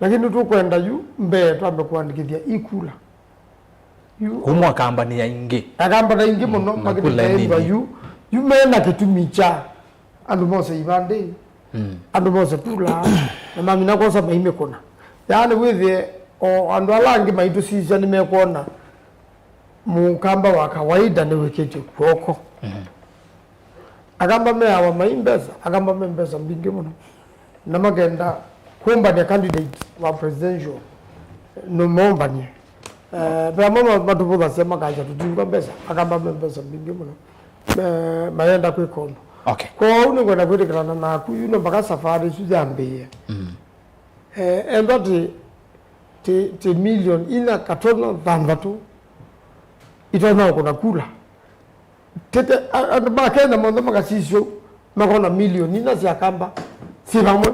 Lakini tũkwenda yu mbee twambe kũandĩkĩthya ikula. Yu kuma akambani aingĩ. Akambani aingĩ mũno, na makĩtĩtaĩthwa yu, yu mena kĩtumi kya andũ mose ivandĩ, mm, andũ mose kula, na mamina kwosa maimĩkũna. Yaani wĩthĩe, o andũ ala angĩ maitũsisya nĩmekwona mũkamba wa kawaida nĩwĩkĩtye kw'oko. Mhm. Akamba meawa mai mbesa, akamba me mbesa mbingĩ mũno. Na makenda kũmbania candidate wa presidential, nũmombanie. Eh, ve amwe ma-, matũvũthasya makasya tũtiũka mbesa, akamba me mbesa mbingĩ mũno. Me-, mayenda kwĩka ũndũ. Okay. Kwoou nĩngwenda kwĩtĩkĩlana naku, yu no mpaka safari ĩsu yambĩĩe. Mm. Eh, enda ti, ti, ti milioni inya katono thanthatũ itonya kũna kula. Tete, a-, andũ ma Kenya monthe makasisya ũu, makona milioni inya sya kamba syĩ vamwe,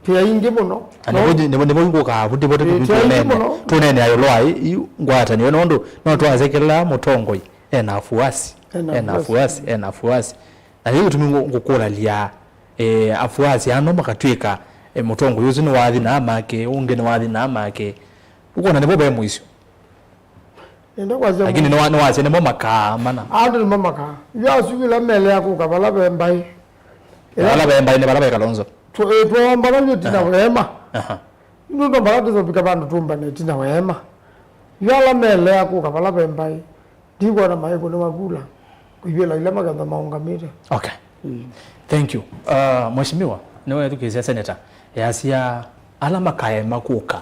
ti aingĩ mũno. Na no, nĩvo, nĩvo, nĩvo ngũkaa vu, nĩvo, nĩvo, eh, ti aingĩ mũno. Tũneenea ĩũlũ wa ĩ-, ĩ-, ngwatanĩo, nũndũ no twasekela mũtongoi ena afuasi, ena afuasi, ena afuasi. Na yu tũmi ngũ-, ngũkũlalya, eh, afuasi ano makatw'ĩka, eh, mũtongoi ũsu nĩwathi na make, ũngĩ nĩwathi na make. Ũkona nĩvo ve mũisyo. Nenda kwasya lakini nĩwa-, nĩwasya nĩmo makaa mana. Andũ nĩmo makaa. Yu asu ĩla melea kũka vala ve mbaĩ. Vala ve mbaĩ nĩ vala ve Kalonzo. Tũ-, ĩ, twombana yu tina weema. Aha. Nũndũ mbala tũsovika vandũ tũmbane tina weema. Yu ala melea kũka vala ve mbaĩ. Ndikwona maikũnĩwa kula kũivĩla ila maketha maũngamĩte. Okay. Mm. Thank you. Uh, Mheshimiwa, nĩwethukĩĩsya Senator, easya ala makaema kũka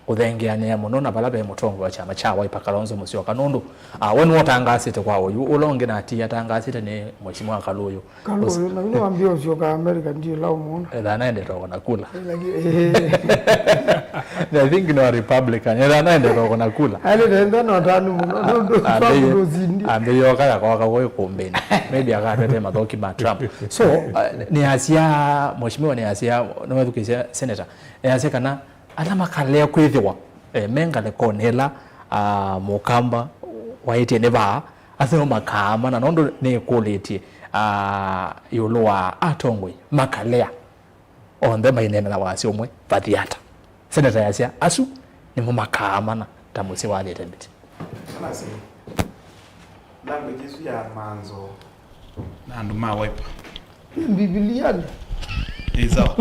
kũthengeanĩa mũno na vala ve mũtongoi wa kyama kya Wiper Kalonzo Musyoka, nũndũ, uh, we nĩwatangaasĩte kwa ũyu, ũla ũngĩ nati atangaasĩte nĩ Mheshimiwa Kalũyũ. Kalũyũ, na yu nĩwambie ũsyoka America, ndiĩla ũmwona. Etha naendete kũna kula. Lakini, eh. I think no Republican. Etha naendete kũna kula. Aendete na ũtanu mũno, nũndũ Trump ndũsindi. Ambĩyoka yakoka kwa ikumbini. Maybe akatete mathoki ma Trump. So, uh, nĩasya, Mheshimiwa nĩasya, nĩwethukĩĩsya Senator, nĩasya kana ala makalea kwĩthĩwa, eh, me ngalĩkonĩ ĩla, ah, mũkamba waĩtye nĩ vaa, atheo makaamana, nũndũ nĩkũlĩtye, ah, ĩũlũ wa atongoi makalea onthe maineena na wasya ũmwe, vathi ata. Seneta yasya, asu nĩmo makaamana ta mũsyĩ wathĩte mbiti. Language ĩsu ya manzo na andũ ma Wiper. Mbivilianĩ. Ĩ sawa.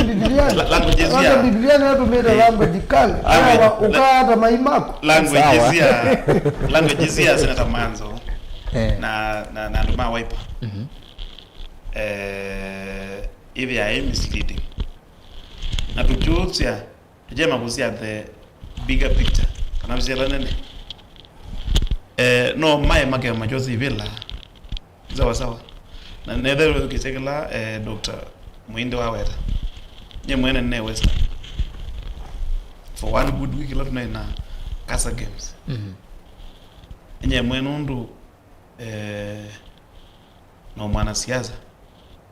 Mbivilianĩ. La-, language ĩsu ya Mbivilianĩ yatũmĩte language kali. Language, ũkaata mai mako. Language ĩsu ya, language ĩsu ya Senator Manzo, eh, na, na, na andũ ma Wiper. Mhm. Eh, ĩthĩaĩ misleading. Na tũkyũsya, tũkyema kũsya the bigger picture, kana mbica ĩla nene. Eh, no maĩ makema kyose ivĩla. Sawa sawa. Na netherwe ũkĩsya kĩla, eh, Doctor Mũindi waweta. Nye mwene nĩ Western. For one good week ĩla tũnaĩ na Kasa Games. Mhm. Nye mwene ũndũ, eh, no mwanasiasa.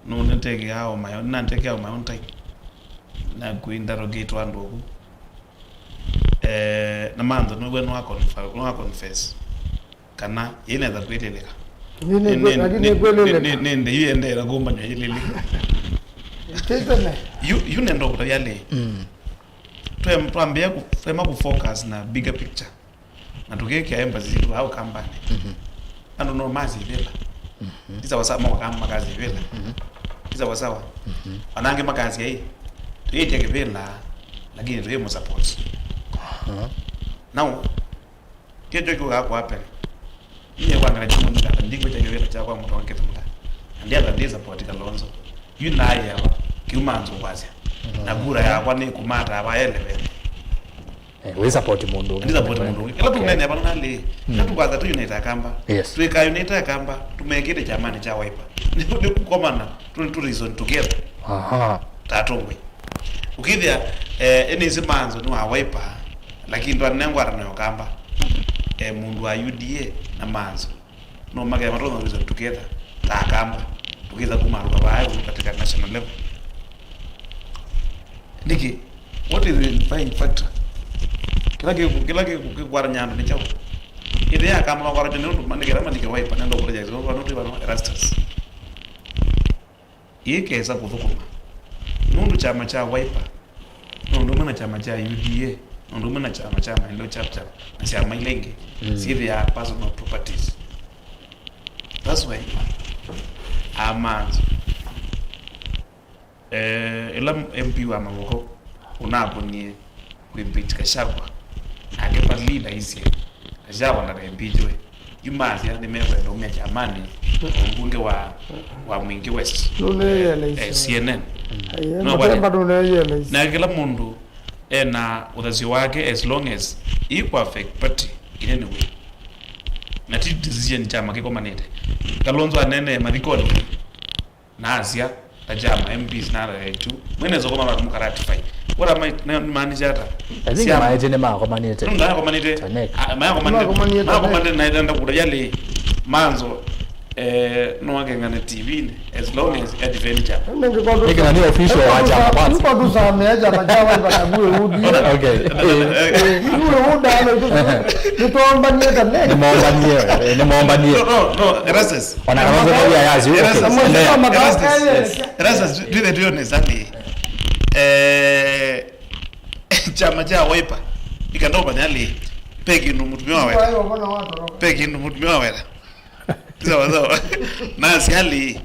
Nũnĩtekeaa o my own, nĩnantekeaa o my own time. Na kũinterrogate andũ oku. Eh, na Manzo nĩwe nĩwa conf-, nĩwa confess kana yĩnetha kwĩlĩlĩka. Nĩ, nĩ, nĩ, lakini nĩ, nĩkwĩlĩlĩka. Nĩ, nĩ, nĩ, nĩ, yu endeela kũmbany'a yĩlĩlĩka. Tĩtene. Yu, yu nenda ũkũtavya lĩ. Mm. Twe-, twambĩĩa kũ-, twema kũ focus na bigger picture. Na tũkĩkĩa emphasis sitũ vaa Ũkambanĩ. Mhm. Andũ no masĩ ivĩla. Mhm. Ti sawa sawa, moka makasĩ ivĩla. Mhm. Ti sawa sawa. Mhm. Ona angĩ makasya ĩ, tũyĩtya kĩvĩla, lakini tũyĩ mũsupport. Aha. Now, kĩkyo kĩũkaa kũhappen. Niĩ kwa ngala kĩmwe nĩkata ndikwĩtya kĩvĩla kyakwa mũtongoki Kĩthũmũka. Na ndiatha ndi support Kalonzo. Yu naĩawa, kĩu Manzo kwasya. Mhm. Na kura yakwa nĩkũmata ava elevele. Eh, wĩ support mũndũ ũngĩ. Ndi support mũndũ ũngĩ. Kĩla tũnene vana nalĩ, mm, kĩla tũkwatha tũ unite Akamba. Yes. Twĩka unite Akamba, tũmekĩte kyamanĩ kya Wiper. Nĩ, nĩ kũkomana, tũ, tũ reason together. Aha. Ta atongoi. Ũkĩthĩa, eh, ĩnĩsĩ Manzo nĩ wa Wiper, lakini twanengwa atano ya Ũkamba. Eh, mũndũ wa U D A na Manzo. No make matonya reason together ta Akamba, tũkĩtha kuma Rũkavaa katika national level. Nĩkĩ? What is the unifying factor? Kĩla kĩ-, kĩla kĩ-, kĩkwatany'a andũ nĩ kyaũ? Ĩthĩa Akamba makwatwa nĩ ũndũ manĩkĩla malike Wiper, nenda kũlya Executive Committee vano Erastus. Ĩĩ kesa kũthũkũma. Nũndũ kyama kya Wiper, no ũndũ ũmwe na kyama kya U D A, no ũndũ ũmwe na kyama kya Maendeleo Chapchap, na syama ila ingĩ, mm, syĩthĩaa personal properties. That's why amanzo. Eh, ĩla M P wa Mavoko ũnaponie kũimpeach Gachagua, nake va leader aisye, Gachagua ndakaimpeachwe. Yu masya nĩmekwenda ũmya kyamanĩ, mbunge wa, wa Mwingi West. Nũneeyelesya. Eh, C N N. Aiye, no, Mũtemba nũneeyelesya. Na kĩla mũndũ ena ũthasyo wake as long as ĩkũ affect party in any way. Na ti decision kyama kĩkomanĩte. Kalonzo anene mathikonĩ. Na asya, ta kyama, M Ps na ata etu. Mwene soko mara muka ratify. What am I, na, maanisha ata? I think maete nĩ makomanĩte. Ndio makomanĩte. Tanek. Ah, makomanĩte. Makomanĩte, Tanek. Makomanĩte na enda kuda yale manzo, eh, no akengane T V ni, as long as adventure. Nĩkana nĩ official wa kyama kwanza. Kwa tusamea kyama kya Wiper na bue udi. Okay. Bue uda alo. Nitombanie Tanek. Nimombanie, eh, nimombanie. No, no, no, Erastus. Ona kama kwa ya yazi, okay. Erastus. Endelea. Erastus. Erastus, twĩthe twĩonesa nĩ, eh, kyama kya Wiper, ikandopanya lĩ, pe kĩndũ mũtumĩa wa wera. Pe kĩndũ mũtumĩa wa wera. Sawa, sawa. Na asyali.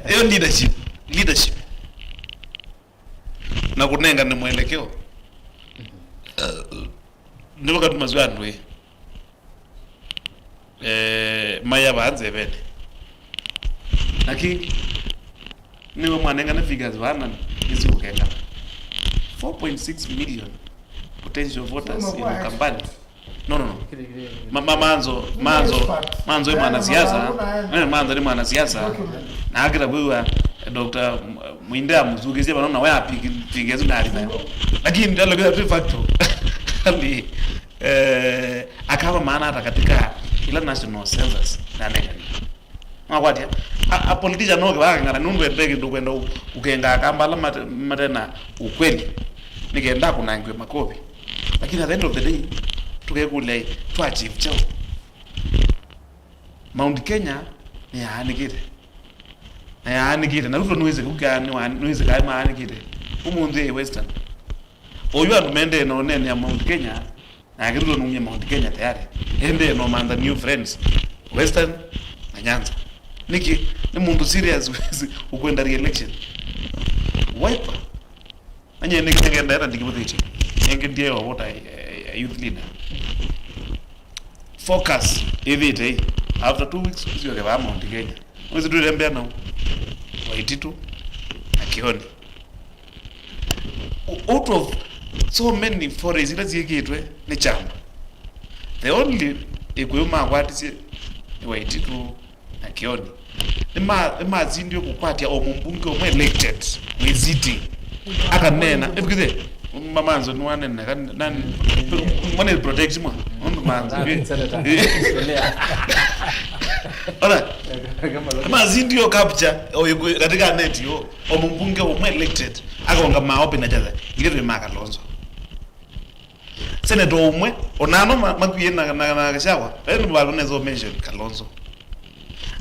Yo leadership, leadership. Na kũnengane mwelekeo. Nĩvo katuma syo andũ ĩ. Eh, maya vaa nzevene. Lakini, niwe mwanengane figures vana nĩsiũkengana. Four point six million potential voters in Ukambani. No, no, no. Ma, ma, manzo, manzo, manzo nĩ mwanasiasa. Eh, manzo nĩ mwanasiasa. Na akĩta kwĩw'a, eh, Doctor M-, Mwinde amũsukĩsye vano na we apiki, piki esu ndali nayo. Lakini ndalo kwa de facto. Ali, eh, akava maana hata katika ila national census na nengani. Mwakwatya, a, a politician no kĩvakang'ana nũndũ ende kĩndũ kwenda ũ-, ũkenga Akamba ala mate-, mate na ukweli. Nĩkenda kũnangiwe makovi. Lakini at the end of the day, tũkekũlya, twa achieve kyaũ? Mount Kenya nĩyaanĩkĩte. Na yaanĩkĩte. Na Ruto nĩwĩsĩ kũka, nĩwa-, nĩwĩsĩ kaĩ maanĩkĩte. Ũmũnthĩ e Western. Oyu andũ mendee na ũneenea Mount Kenya, nake Ruto nũmie Mount Kenya tayari. Endee na ũmantha new friends, Western na Nyanza. Nĩkĩ? Nĩ mũndũ serious ũkwenda re-election. Wiper. Anye nĩkĩ nĩkenda enda ndikĩvũthĩtye. Nĩngĩ ndiye wa what I, I, I youth leader. Focus ĩthĩte ĩ. After two weeks, ũsyoke vaa Mount Kenya. Mwezi twĩtembea nao. Waititu na Kioni. O-, out of so many forays ila syĩkĩtwe nĩ kyama, the only ĩkũyũ makwatisye nĩ Waititu na Kioni. Nĩma-, nĩmasindie kũkwatya o mũmbunge ũmwe elected wĩ sitting. Akaneena, ĩtukĩthe, mamanzo nĩwanene, kan-, nan-, mwana protect mwa, nũndũ manzo. Acting senator. Ona, nĩmasindie o capture, o ĩkũ-, katika net yo, o mũmbunge ũmwe elected, akaonga maopi na jatha, ithe twĩ ma Kalonzo. Senator ũmwe, onano ma-, makwie na, na, na Gachagua, ene bado nezo mention Kalonzo.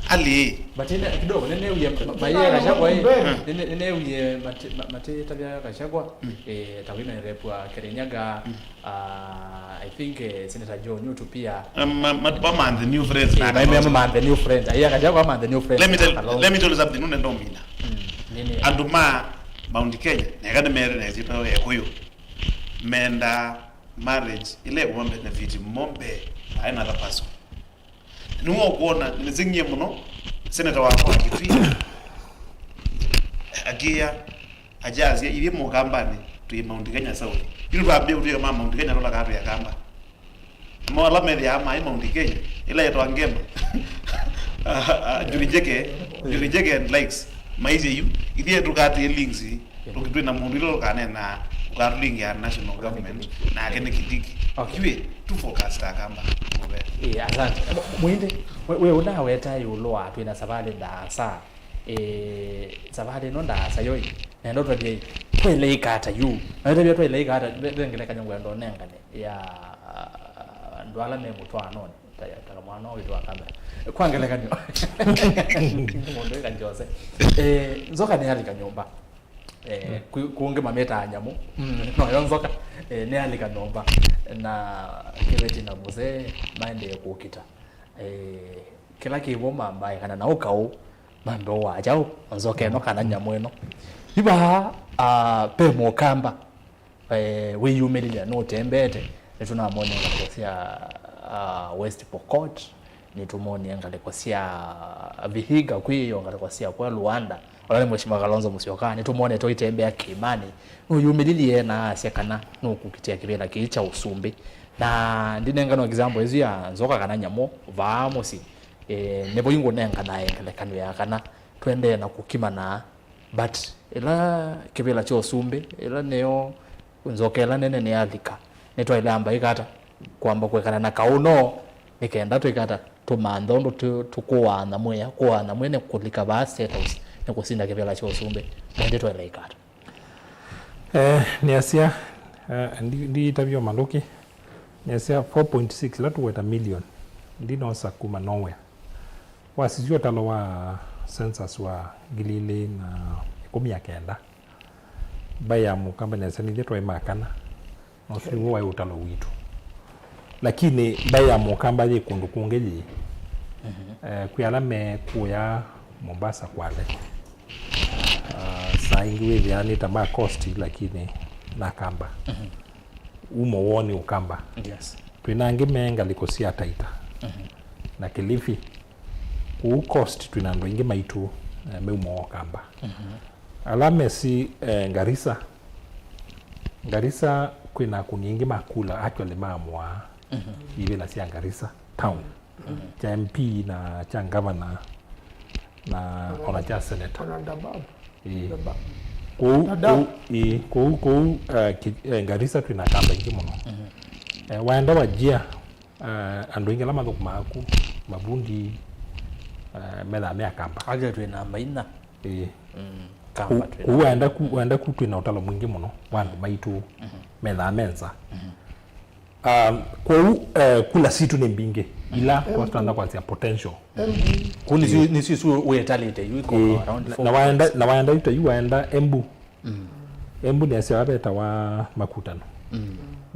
Ali. But ine, kidogo, nene uye ma-, maye Gachagua, eh, nene, nene uye mate-, ma-, mate tavya Gachagua, eh, tawina rep wa Kirinyaga, ah, I think, eh, Senator Joe Nyotu pia. Um, ma-, ma-, ma-, man the new friends, eh, na ma-, ma-, Kalonzo. Man the new friends. Aya Gachagua man the new friends. Let me tell, let me tell you something, nune ndomina. Nini? Andũ ma Mount Kenya, neka nĩ mere na ĩsyĩtwa ya Kũyũ. Menda marriage ĩla ĩkũma benefit mo mbee than another person. Nĩwe ũkwona nĩseng'ie mũno senator wakwa wa Kitui akĩa akyasya, ithyĩ Mũkambanĩ twĩ Mount Kenya South. Yu twambie ũtwĩka ma Mount Kenya tũla kaa twĩ Akamba. Mo ala methĩaa maĩ Mount Kenya, ĩla yetwa Ngema. Ah, ah, Njuri Njeke, Njuri Njeke and likes. Maisye yu, ithyĩ tũkatĩe links, tũkĩtwĩ na mũndũ ĩla ũkanena, ũkatũlingĩa national government, nake nĩ Kindiki. Okay. Ithyĩ, tu focus ta Akamba, mũvea. Eh, asante. Mu-, Mwinde, we, we ũnaweta ĩũlũ wa twĩ na savalĩ ndaasa. Eh, savalĩ ĩno ndaasa yoi. Nenda ũtavye, twaĩle ĩka ata yu? Na ũtavye twaĩle ĩka ata, ve, ve ngelekany'o ngwenda ũnengane ya, ah, ala me mũtwaanonĩ, ta, ta kamwana witũ wa kamera. Kwa ngelekany'o, mũndũ wĩ kanjose. Eh, nzoka nĩyalika nyũmba. Eh, kũ-, kũngĩ mamĩtaa nyamũ. Mm, noyo nzoka. Eh, nĩyalika nyũmba. Na kĩveti na mũsee maendee kũkita. Eh, kĩla kĩvo mambae kana na ũkaũ mambe ũwaa kyaũ nzoka ĩno kana nyamũ ĩno. Ivaa, ah, pe mũkamba. Eh, wĩyumĩlĩlya nũtembeete, nĩtũnamonie ngalĩko sya, ah, West Pokot, nĩtũmonie ngalĩko sya Vihiga, kwĩyo ngalĩko sya kwa Luanda, ona nĩ Mheshimiwa Kalonzo Musyoka, nĩtũmonete ũitembea kĩĩmanĩ, nũyumĩlĩlye na asya kana nũkũkitĩa kĩvĩla kĩĩ kya ũsumbĩ. Na ndinenganwa example ĩsu ya nzoka kana nyamũ vaa mũsyĩ, eh, nĩvo ingũnenganae ngelekany'o ya kana tũendee na kũkimana. But ĩla kĩvĩla kya ũsumbĩ, ĩla nĩyo nzoka ĩla nene nĩyalika, nĩtwaĩle amba ĩkata kwamba kũekana na kaũ no, nĩ kenda tũikata tũmanthe ũndũ tũ-, tũkũaa nyamũ ĩya, kũaa nyamũ ĩno nĩ kũlika vaa State House, nĩ kũsinda kĩvĩla kya ũsumbĩ, na ĩndĩ twaĩle ĩkata. Eh, nĩasya, eh, ndi-, ndiitavya malũki, nĩasya four point six ĩla tũweta million, ndinosa kuma nowhere. Wasisya ũtalo wa census wa ngili ilĩ na ĩkũmi na kenda, mbaĩ ya mũkamba nĩasya nithyĩ twaĩ ma kana, na ũsu nĩw'o waĩ ũtalo witũ. Lakini mbaĩ ya mũkamba yĩ kũndũ kũngĩ yĩ, eh, kwĩ ala me kũya Mombasa Kwale. Ah, saa ingĩ wĩthĩaa nĩ ta ma coast, lakini na kamba. Umo woo nĩ ũkamba. Yes. Twĩ na angĩ me ngalĩko sya Taita na Kilifi. Kũu coast twĩ na andũ aingĩ maitũ, eh, me umo wa ũkamba. Ala mesĩ, eh, Garissa, Garissa kwĩ na akũni aingĩ ma kula, actually maamũaa ivĩla sya Garissa town, kya M P na kya governor na ona kya senator. Ona Dabab. Ĩĩ. Dabab. Kũu, Dabab. Kũu, ĩĩ, kũu, kũu, eh, ki-, eh, Garissa twĩ na kamba ingĩ mũno. Eh, waenda Wajir, eh, andũ aingĩ ala mathũkũmaa ku, mavundi, eh, methaa me akamba. Aja twĩ namba inya. Ĩĩ. Mm, kamba. Kũu, twĩ kũu namba waenda inya. Ku, waenda ku twĩ na ũtalo mwingĩ mũno wa andũ maitũ methaa me nza. Um, kwoou, eh, kula sitũ nĩ mbingĩ ila kwa tũtanda kwasya potential. Kũu nĩsyo, nĩsyo isu wĩtalĩte yu iko around na, na waenda, na waenda yu ta yu waenda Embu. Embu nĩasya vetawa Makutano.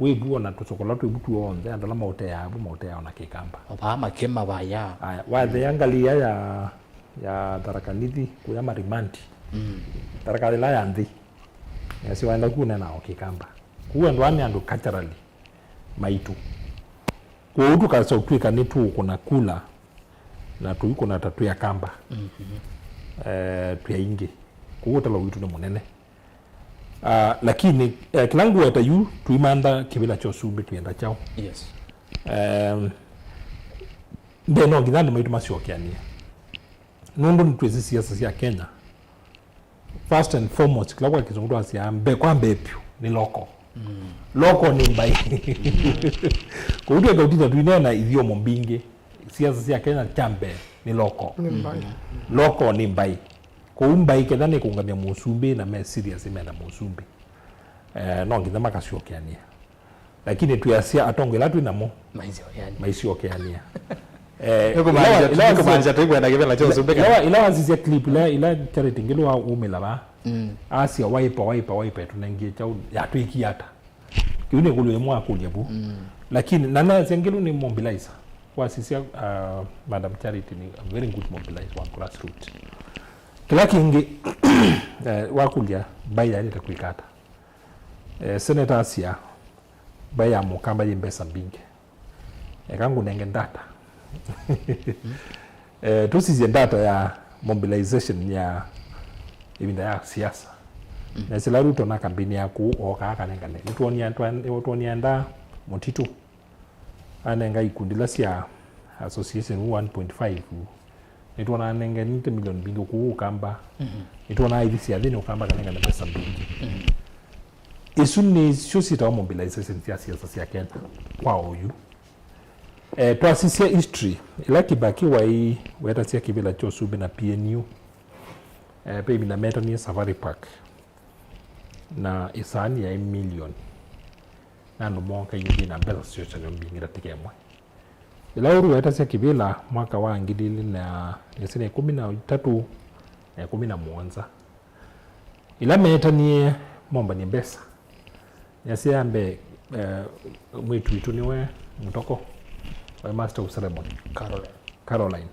Wĩvu ona tũsokola twĩvu tuonthe andũ ala maũteaa vu maũteaa ona kĩkamba. Vaa makĩma vaya. Aya, wathea ngalĩ ya, ya, ya Tharaka Nithi, kuya Marimanti. Tharaka ĩla ya nthĩ. Nĩasya waenda ku ũneenaa o kĩkamba. Kũu andũ aa nĩ andũ culturally maitũ. Kwoou tũkasa ũtw'ĩka nĩtũũkũna kula na tũikũna ta twĩ akamba, eh, twĩ aingĩ. Kwoou ũtalo witũ nĩ mũnene. Ah, lakini, eh, kĩla ngũweta yu, tũimantha kĩvĩla kya ũsumbĩ twĩenda kyaũ? Yes. Em, mbee no nginya andũ maitũ masyokeanĩe. Nũndũ nĩtwĩsĩ siasa sya Kenya, first and foremost, kĩla kwa kĩsũngũ twasyaa mbe-, kwa mbee vyũ nĩ local. Local nĩ mbaĩ. Kũu tweka ũtinda tũineena ithyomo mbingĩ. Siasa sya Kenya kya mbee nĩ local. Nĩ mbaĩ. Local nĩ mbaĩ. Kũu mbaĩ ketha nĩ kũũngamya mũsumbĩ na me serious menda mũsumbĩ. Eh, no nginya makasyokeanĩa. Lakini twĩasya atongoi ala twĩ namo maisyokeanĩa. Maisyokeanĩa. Eh, nĩkũmaanisha, ila wa-, ila wa-, nĩkũmaanisha tũikwenda kĩvĩla kya ũsumbĩ kana? Ila wa-, ila wasisya clip ila, ila Charity Ngilu waumĩla vaa. Asya waipa, waipa, waipa, tũnengie kyaũ, yatwĩkie ata? Kĩu nĩ ĩkũlyo yĩmwe akũlya vu. Lakini na nasya Ngilu nĩ mobilizer. Wasisya, uh, Madam Charity nĩ a very good mobilizer wa grassroots. Kĩla kĩngĩ, eh, wakũlya mbaĩ yaĩlĩte kwĩka ata? Eh, Senator asya, mbaĩ ya mũkamba yĩ mbesa mbingĩ. Eka ngũnenge data. Eh, tũsisye data ya mobilization ya ĩvinda ya siasa. Na sila Ruto na kambini ya kũu ookaa akanengane. Nĩtwonia, twa-, nĩtwonia enda mũtitũ. Anenga ikundi ila sya association one point five. Nĩtwonaa anenganĩte milioni mbingĩ kũu ũkamba. Nĩtwonaa ithi sya thĩnĩ ũkamba kanengane mbesa mbingĩ. Isu nĩsyo syĩtawa mobilization sya siasa sya Kenya kwa oyu. Eh, twasisya history, ĩla Kibaki waĩ wetasya kĩvĩla kya ũsumbĩ na P N U, eh, ve ĩvinda metanie Safari Park na ĩsaani yaĩ milioni. Na andũ mooka ĩngĩ na mbesa syosanĩwa mbingĩ ndatĩka ĩmwe. Ĩla Uhuru wetasya kĩvĩla mwaka wa ngili ilĩ na, nĩsĩ nĩ ĩkũmi na itatũ na ĩkũmi na mũonza, ĩla meetanie mombany'e mbesa, nĩasya ya mbee, eh, mwĩĩtu witũ nĩwe mũtoko, eh, Master of Ceremony. Caroline. Caroline.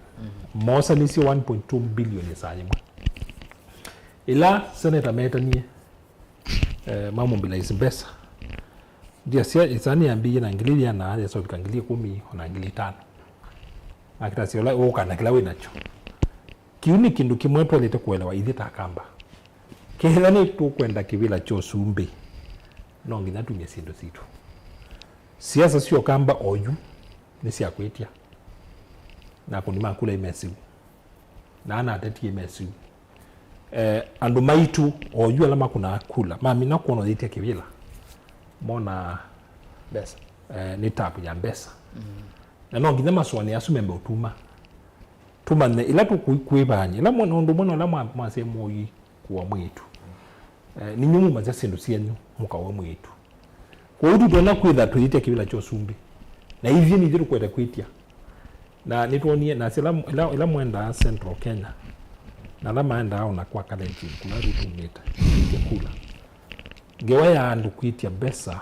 Moosanisye one point two billion ĩsaa yĩmwe. Ĩla seneta meetanie, eh, mamobilize mbesa, ndia sya ĩsaa nĩyambĩĩie na ngili iana, yasovika ngili ĩkũmi, ona ngili itano. Nakĩtasya ũla ũũka na kĩla wĩ nakyo. Kĩu nĩ kĩndũ kĩmwe twaĩlĩte kũelewa ithyĩ ta Akamba. Kethĩwa nĩtũkwenda kĩvĩla kya ũsumbĩ, no nginya tumye syĩndũ sitũ. Siasa sya Ũkamba oyu nĩ sya kwĩtya. Na akũni ma kula imesiu. Na ana ateti imesiu. Eh, andũ maitũ oyu ala makunaa kula, mamina kwona ũyĩtya kĩvĩla, mona mbesa, eh, nĩ tapu ya mbesa. Mm. Na no nginya masũanĩe asu membe ũtuma. Tũmanye ĩla tũkwĩvany'a, ĩla mwe-, ũndũ ũmwe na ũla mwa-, mwasya mũyi kũwa mwĩĩtu. Eh, ninyu mumasya syĩndũ syenyu, mũkawe mwĩĩtu. Kwoou tũtonya kwĩtha tũyĩtya kĩvĩla kya ũsumbĩ. Na ithyĩ nithyĩ tũkwete kwĩtya. Na nĩtwonie, na ĩla, ĩla, ĩla mwendaa Central Kenya, na ala maendaa ona kwa Kalenjin, kũla Ruto umĩte, kũyĩtya kula. Ngewa ya andũ kwĩtya mbesa,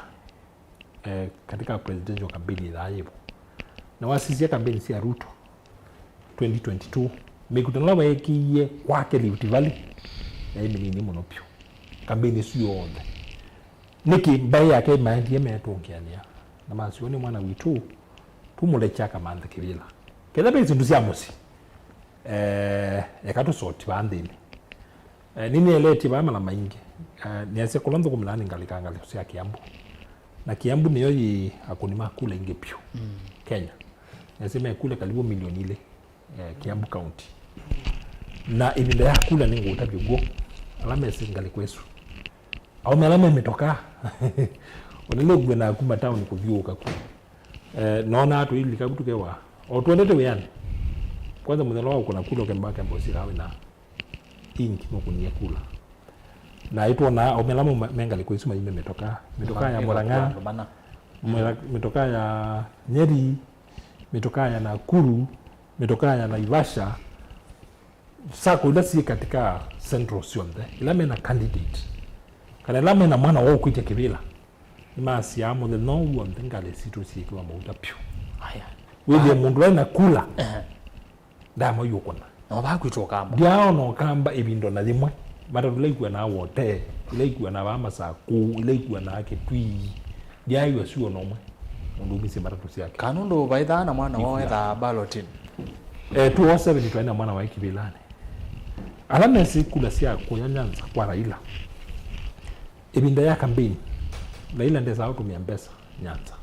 eh, katika presidential campaign ĩthaa yĩvo. Na wasisya campaign sya Ruto twenty twenty-two, mĩkutano ĩla weekĩie kwake Rift Valley yaĩ mĩnini mũno vyũ. Campaign ĩsu yonthe. Nĩkĩ mbaĩ yake maendie metũngĩanĩa? Na masio nĩ mwana witũ, tũmũlekya akamanthe kĩvĩla. Ketha ve syĩndũ sya mũsyĩ, eh, eka tũsoti vaa nthĩnĩ. Eh, nĩnĩeleetye vaa mala maingĩ. Eh, nĩasya kũla nthũkũmĩlaa nĩ ngalĩka ngalĩko sya Kiambu. Na Kiambu nĩyo yĩ akũni ma kula ingĩ vyũ, mm, Kenya. Nĩasya me kula karibu milioni ilĩ, eh, Kiambu County. Na ĩvinda ya kula nĩ ngũũtavya ũguo, ala mesĩ ngalĩko ĩsu. Aũme ala me mĩtokaa. Onele ũkue na kuma town kũthiũũka ku. Eh, nona tũilika ku tũkewa. O twendete wĩanĩ. Kwanza mũthenya wa ũkũna kula ũkemba kemba ũsika wĩna ink nũkũnie kula. Na itwona aũme ala mauma me ngalĩko isu maime mĩtokaa. Mĩtokaa ya Mũrang'a, mĩra-, mĩtokaa ya Nyeri, mĩtokaa ya Nakuru, mĩtokaa ya Naivasha, sacco ila syĩ katika central syonthe, ila mena candidate, kana ila mena mwana wa ũkwĩtya kĩvĩla, nĩmasyaa mũthenya ũu w'onthe ngalĩ sitũ syĩkĩwa mauta pyũ. Aya. Wĩthĩe mũndũ aĩ na kula. Ehe. Ndamwaiũkũna. Na ũvaa kwitũ Ũkamba. Ndyaona Ũkamba ĩvinda na yĩmwe. Matatũ ila ikuanaa Wote, ila ikuanaa vaa Masaku, ila ikuanaa Kitui. Ndyaĩw'a syũa nomwe. Mũndũ umisye matatũ syake. Kana ũndũ vaithaa na mwana wao ethaa ballotin. Eh, two oh seven twaĩ na mwana waĩ kĩvĩlanĩ. Ala mesĩ kula sya kũya Nyanza kwa Raila. Ĩvinda ya campaign, Raila ndesaa ũtũmĩa mbesa Nyanza.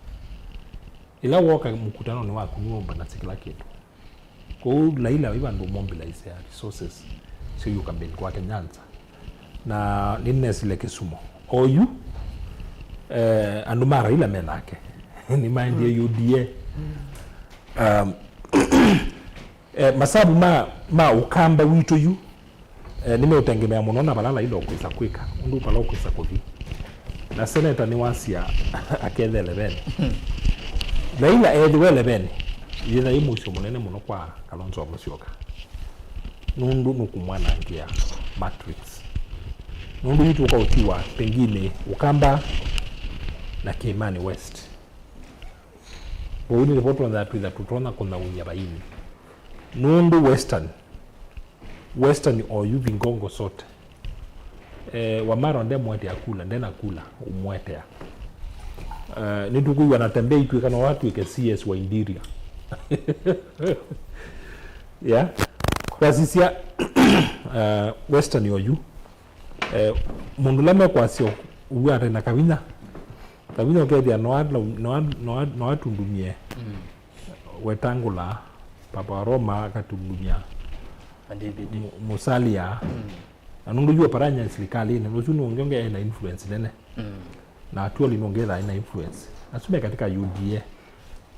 Ĩla woka mũkutanonĩ waku nĩwomba na kĩla kĩndũ. Kwoou Raila vai vandũ mobilize ya resources syo yu campaign kwake Nyanza. Na nĩnesile Kisumu. Oyu, eh, andũ ma Raila me nake. Nĩmaendie U D A. Um, eh, masavu ma, ma Ũkamba witũ yu, eh, nĩmeũtengemea mũno na vala Raila ũkwĩsa kwĩka, ũndũ vala ũkwĩsa kũthi. Na seneta nĩwasya akethe eleveni. Raila ethĩwe eleveni, yĩtha ĩ mũisyo mũnene mũno kwa Kalonzo wa Musyoka. Nũndũ nũkũmwanangĩa matrix. Nũndũ yu tũka ũtiwa pengine Ũkamba na Kilimani West. Vau nĩvo tũtonya twĩtha tũtonya kũnyaũĩa vaini. Nũndũ Western, Western oyu vingongo sote. Eh, Wamalwa ndemũetea kula, ndena kula, ũmũetea. Eh, nĩtũkwĩw'a Natembeya itw'ĩka no atw'ĩke C S wa Interior. Yeah. Twasisya, eh, Western oyu. Eh, mũndũ ũla mekwasya ũw'o atai na kavinya. Kavinya ũkethĩa no a-, no a-, no a-, no atundumie. Mm. Wetangula, Papa wa Roma akatundumia. Na David. Mu-, Musalia. Mm. Na nũndũ yu aparanya silikalĩnĩ, ũsu nĩ ũngĩ ũngĩ ena influence nene. Mm. Na Atwoli nĩ ũngĩ ethaa ena influence. Asu me katika U D A.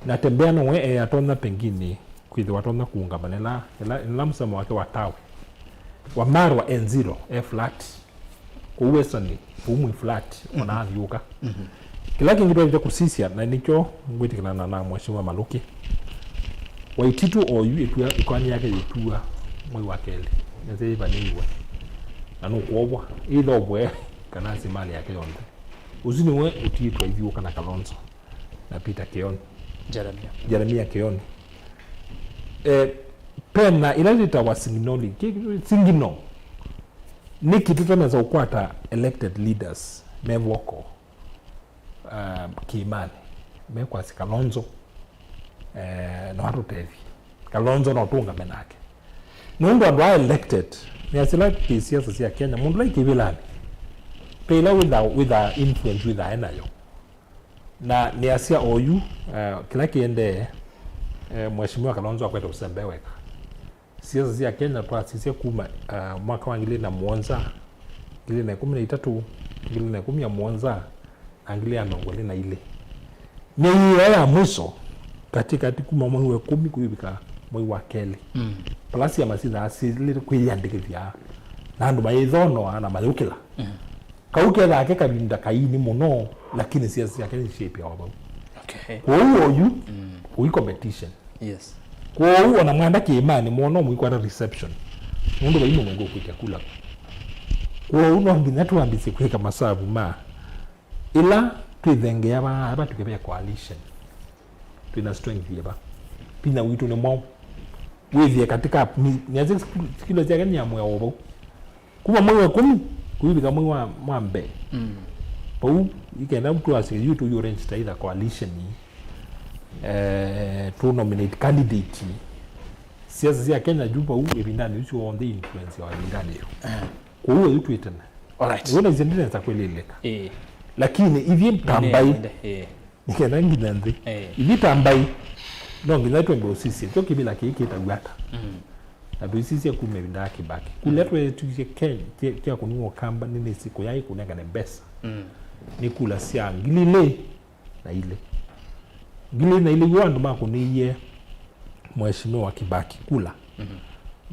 Natembeya nowe e atonya pengine kwĩthĩwa atonya kũũngama nĩla, nĩla, nĩla mũsemo wake wa tawe. Wamalwa e zero, e flat. Kũu Western, kũu mwĩ flat, ona athiũka. Mhm. Kĩla kĩngĩ twaĩlĩte kũsisya, na nĩkyo ngwĩtĩkĩlana na Mheshimiwa Malũki, Waititu oyu ĩtua, ĩkoani yake yĩtua mwei wa kelĩ, nĩsĩ yĩvanĩiwe na nũkwovwa, either ovwe kana asimalĩ yake yonthe. Ũsu nĩwe ũtiĩtwe ithyũũka na Kalonzo na Peter Keoni. Jeremia. Jeremia Keoni. Eh, pena ĩla yĩtawa singinoli, ki-, singino. Nĩkĩ tũtanesa ũkwata elected leaders me vocal, um, kĩĩmanĩ, mekwasya Kalonzo, eh, no atũtethye. Kalonzo no tũũngame nake. Nũndũ andũ aa elected, nĩasila kĩsiasa sya Kenya, mũndũ ũla ikĩvĩlanĩ, pe ĩla wĩtha, wĩtha influence wĩtha enayo. Na nĩasya oyu, eh, kĩla kĩendee, eh, Mheshimiwa Kalonzo akwete ũsembe weka. Siasa sya Kenya twasisya kuma, ah, mwaka wa ngili ilĩ na mũonza, ngili ilĩ na ĩkũmi na itatũ, ngili ilĩ na ĩkũmi na mũonza, na ngili ya mĩongo ĩlĩ na ilĩ. Myei ĩyo ya mwiso, katikati kuma mwei wa ĩkũmi kũivika mwei wa kelĩ, mm, vala syama syĩthaa syĩlĩte kwĩyĩandĩkĩthya, na andũ mayĩthonoa na mayũkĩla. Mm. Kau kethaa ke kavinda kaini mũno, lakini siasa syake nĩsyĩpĩawa vau. Okay. Kwoou oyu, mm, ũi competition. Yes. Kwoou ona mwenda kĩĩmanĩ, mwona mũikwata reception. Nũndũ vai mũnungu ũkwĩtya kula. Kwoou no nginya twambĩsye kwĩka masavu ma ĩla twĩthengeea vaa, ava twĩke ve coalition. Twĩna strength yĩva? Vinya witũ nĩ mwaũ? Wĩthĩe katika mi-, nĩasya skill, skill syake nĩ ya mwĩao vau. Kuma mwei wa ĩkũmi kũivika mwei wa, wa mbee. Mm. Vau, ikenda twasye yu tũ arrange ta either coalition, eh, tũ nominate candidate. Siasa sya Kenya yu vau ĩvindanĩ yu syonthe influence ya ĩvindanĩ yu. Eh. Kwoou yu twĩ tene. Alright. Wona icio ndinesa kwĩlĩlĩka. Eh. Lakini ithyĩ ta mbaĩ. Eh. Nĩ kenda nginya nthĩ. Eh. Ithyĩ ta mbaĩ, no nginya twambe ũsisye, kyo kĩvĩla kĩĩ kĩtaw'a ata? Mm. Na tũisisye kuma ĩvinda ya Kibaki. Kula, mm, twetwisye Kenya, kya, kya kũniwa Ũkamba, nĩnĩsĩ kũyaĩ kũnengane mbesa. Mm. Nĩ kula sya ngili ilĩ na ilĩ. Ngili ilĩ na ilĩ w'o andũ makũnĩie Mheshimiwa Kibaki kula. Mm-hmm.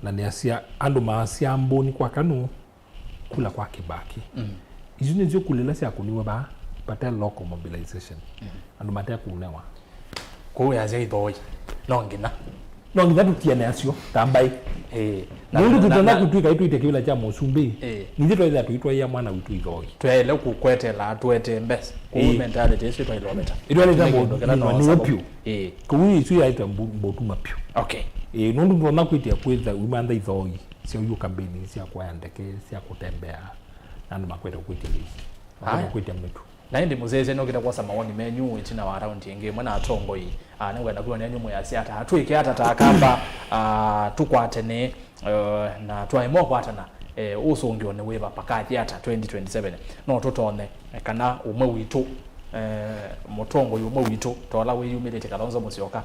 Na nĩasya, andũ maasya mbũni kwa kanũ, kula kwa Kibaki. Mm. Isu nĩsyo kula ila syakũniwe vaa, vate local mobilization. Mm. Andũ mate kũnewa. Kũu yasya ithoi. No nginya. No nginya tũtiane asyo, ta mbaĩ. Ĩĩ. Na, nũndũ na, tũtonya na kũtw'ĩka itwĩte kĩvĩla kya mũsumbĩ. Ĩĩ. Nithyĩ twaĩthĩa tũitwaĩa mwana witũ ithoi. Twaĩle kũkwetela, tũete mbesa. Kũu, ĩĩ, mentality ĩsu twaĩloveta. Ĩtwaĩleta nĩ kĩndũ kĩla no nĩ sababu. Ĩĩ. Kũu isu yaĩtwa mbu-, mbotuma pyũ. Okay. Ĩĩ, nũndũ tũtonya kwĩtĩa kwĩtha umantha ithoi. Sya ũyũ kambeni sya kũoya ndeke, sya kũtembea, na andũ makwete kwĩtya list, makwete kwĩtya mĩtu. Na ĩndĩ mũsyaĩĩsya nĩũkĩte kwosa mawoni menyu ĩtina wa raundi ĩngĩ ĩmwe na atongoi. Ah, nĩngwenda kwĩw'a nenyu mwĩasya ata, twĩke ata ta Akamba, ah, tũkwatene, eh, na twaema ũkwatana, eh, ũsũngĩo nĩ wĩva, pakathi ata twenty twenty-seven? No tũtonye, eh, kana ũmwe witũ, eh, mũtongoi ũmwe witũ, ta ũla wĩyumĩlĩtye Kalonzo Musyoka,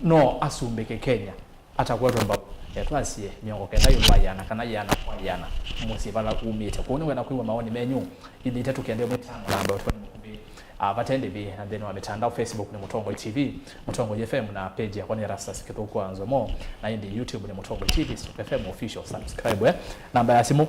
no asumbĩke Kenya. Ata kwetwa mbau, eh, twasie mĩongo kenda ĩũlũ wa ĩana kana ĩana kwa ĩana mũsyĩ vala umĩte. Kwoou nĩwenda kwĩw'a maoni menyu. Ilĩ itatũ kenda ĩmwe ĩtano namba ũtũmani mũkuvĩ, ah, vate ndĩvi na nthĩnĩ wa mĩtandao, Facebook nĩ Mũtongoi T V, Mũtongoi F M, na page yakwa nĩ Erastus Kĩthũku wa Nzomo, na ĩndĩ YouTube nĩ Mũtongoi T V Stroke F M Official. Subscribe, eh. Namba ya simũ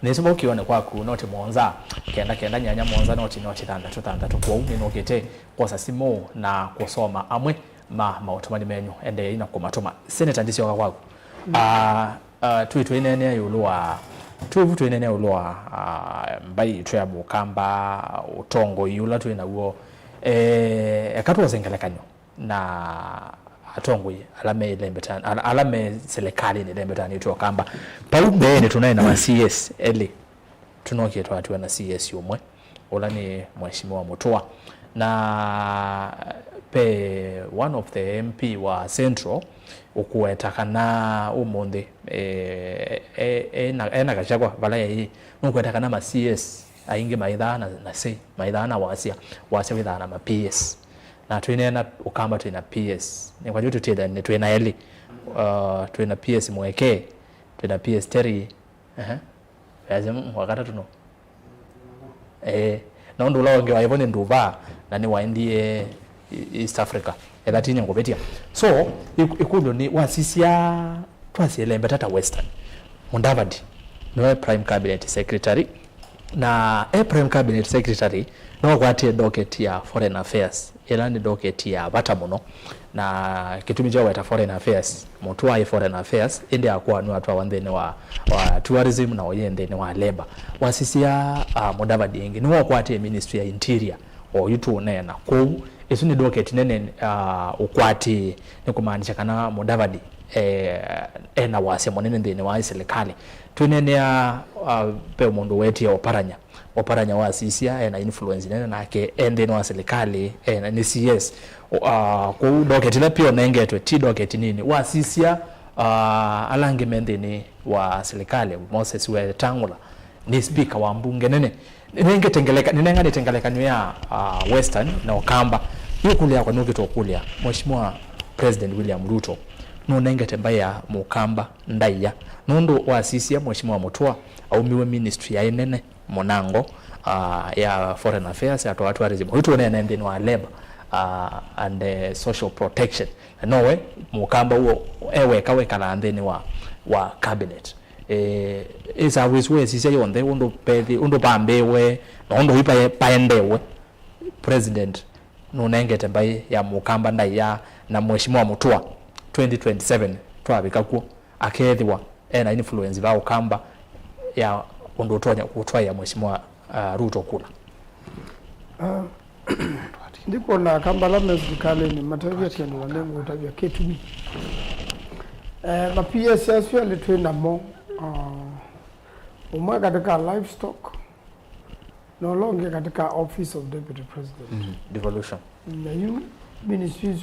nĩ ĩsu vau kĩonĩ kwaku, noti mũonza, kenda kenda nyanya mũonza, noti noti thanthatũ thanthatũ. Kwoou nĩnũkĩte kwosa simũ na kũsoma amwe ma maũtũmani menyu, endeei na kũmatũma. Senator, ndisyoka kwaku. Mm. Ah, ah, twĩ twĩneenea ĩũlũ wa, twĩ vu twĩneenea ĩũlũ wa, ah, mbaĩ itũ ya Mũkamba, ũtongoi ũla twĩ naw'o. Eh, eka twose ngelekany'o na atongoi ala me ĩlembetanĩ, ala, ala me silikalĩnĩ ĩlembetanĩtw'e Ũkamba. Vau mbeenĩ tũnaĩ na ma C S elĩ. Tũnookie twatiwa na C S ũmwe, ũla nĩ Mheshimiwa Mũtũa. Na ve one of the M P wa Central ũkũweta kana ũmũnthĩ, eh, e, e na, e na Gachagua vala eĩ, nũkũweta kana ma C S aingĩ maithaa na, na say, maithaa na wasya, wasya wĩthaa na ma P S. Na twĩneena Ũkamba twĩ na P S. Nĩ kwa yu tũtĩthe nĩ twĩ na elĩ. Uh, twĩ na P S Mweke, twĩ na P S Terry, Ehe. Lazima wa katatũ no. Eh, na ũndũ ũla ũngĩ waĩ vo nĩ Nduva, na nĩwaendie E-, East Africa. Etha tinya ngũvĩtya. So, ĩk-, ĩkũlyo nĩ, wasisya, twasye ĩlembeta ta Western. Mudavadi nĩwe Prime Cabinet Secretary. Na e Prime Cabinet Secretary, nĩwakwatie docket ya Foreign Affairs, ĩla nĩ docket ya vata mũno. Na kĩtumi kya kũweta Foreign Affairs, Mũtua aĩ Foreign Affairs, ĩndĩ akoa nĩwatwawa nthĩnĩ wa, wa tourism na ũyĩ nthĩnĩ wa labour. Wasisya, uh, Mudavadi ĩngĩ, nĩwakwatie Ministry ya Interior, oyu tũũneena. Kwoou, ĩsu nĩ docket nene, uh, ũkwatĩĩe, nĩ kũmaanisha kana Mudavadi, eh, ena wasya mũnene nthĩnĩ wa silikalĩ. Twĩneenea, uh, ve mũndũ wetie Oparanya. Oparanya wasisya ena influence nene nake e nthĩnĩ wa silikalĩ, ena nĩ C S. Uh, kwoou docket ĩla pia ũnengetwe ti docket nini. Wasisya, uh, ala angĩ me nthĩnĩ wa silikalĩ, Moses Wetang'ula, nĩ speaker wa mbunge nene. Nĩnenganĩte ngeleka-, nĩnenganĩte ngelekany'o ya, uh, Western na Ũkamba. Yu ĩkũlyo yakwa nũkĩte ũkũlya, Mheshimiwa President William Ruto nũnengete mbaĩ ya Mũkamba ndaĩa, nũndũ wasisya Mheshimiwa Mũtua aumiwe ministry yaĩ nene mũnango, uh, ya Foreign Affairs, atwawa tourism. Ũyu tũũneena nthĩnĩ wa Labour, uh, and, uh, Social Protection. Na nowe Mũkamba ũo e weka wekalaa nthĩnĩ wa, wa cabinet. Eh, ĩ service wesisya yonthe, ũndũ pethi, ũndũ vambĩĩwe, na ũndũ yu pae-, paendeewe, President nũnengete mbaĩ ya Mũkamba ndaĩa, na Mheshimiwa Mũtua twenty twenty-seven twavika kw'o, akeethĩwa ena influence va Ũkamba ya ũndũ ũtonya kũtwaĩa Mheshimiwa, uh, Ruto kula. Ah, ndikwona Akamba ala me silikalĩnĩ matavya kĩndũ na nĩngũtavya kĩtumi. Eh, ma P S asu elĩ twĩ namo, ah, ũmwe katika livestock na ũla ũngĩ katika office of deputy president. Mm, devolution. Na yu ministries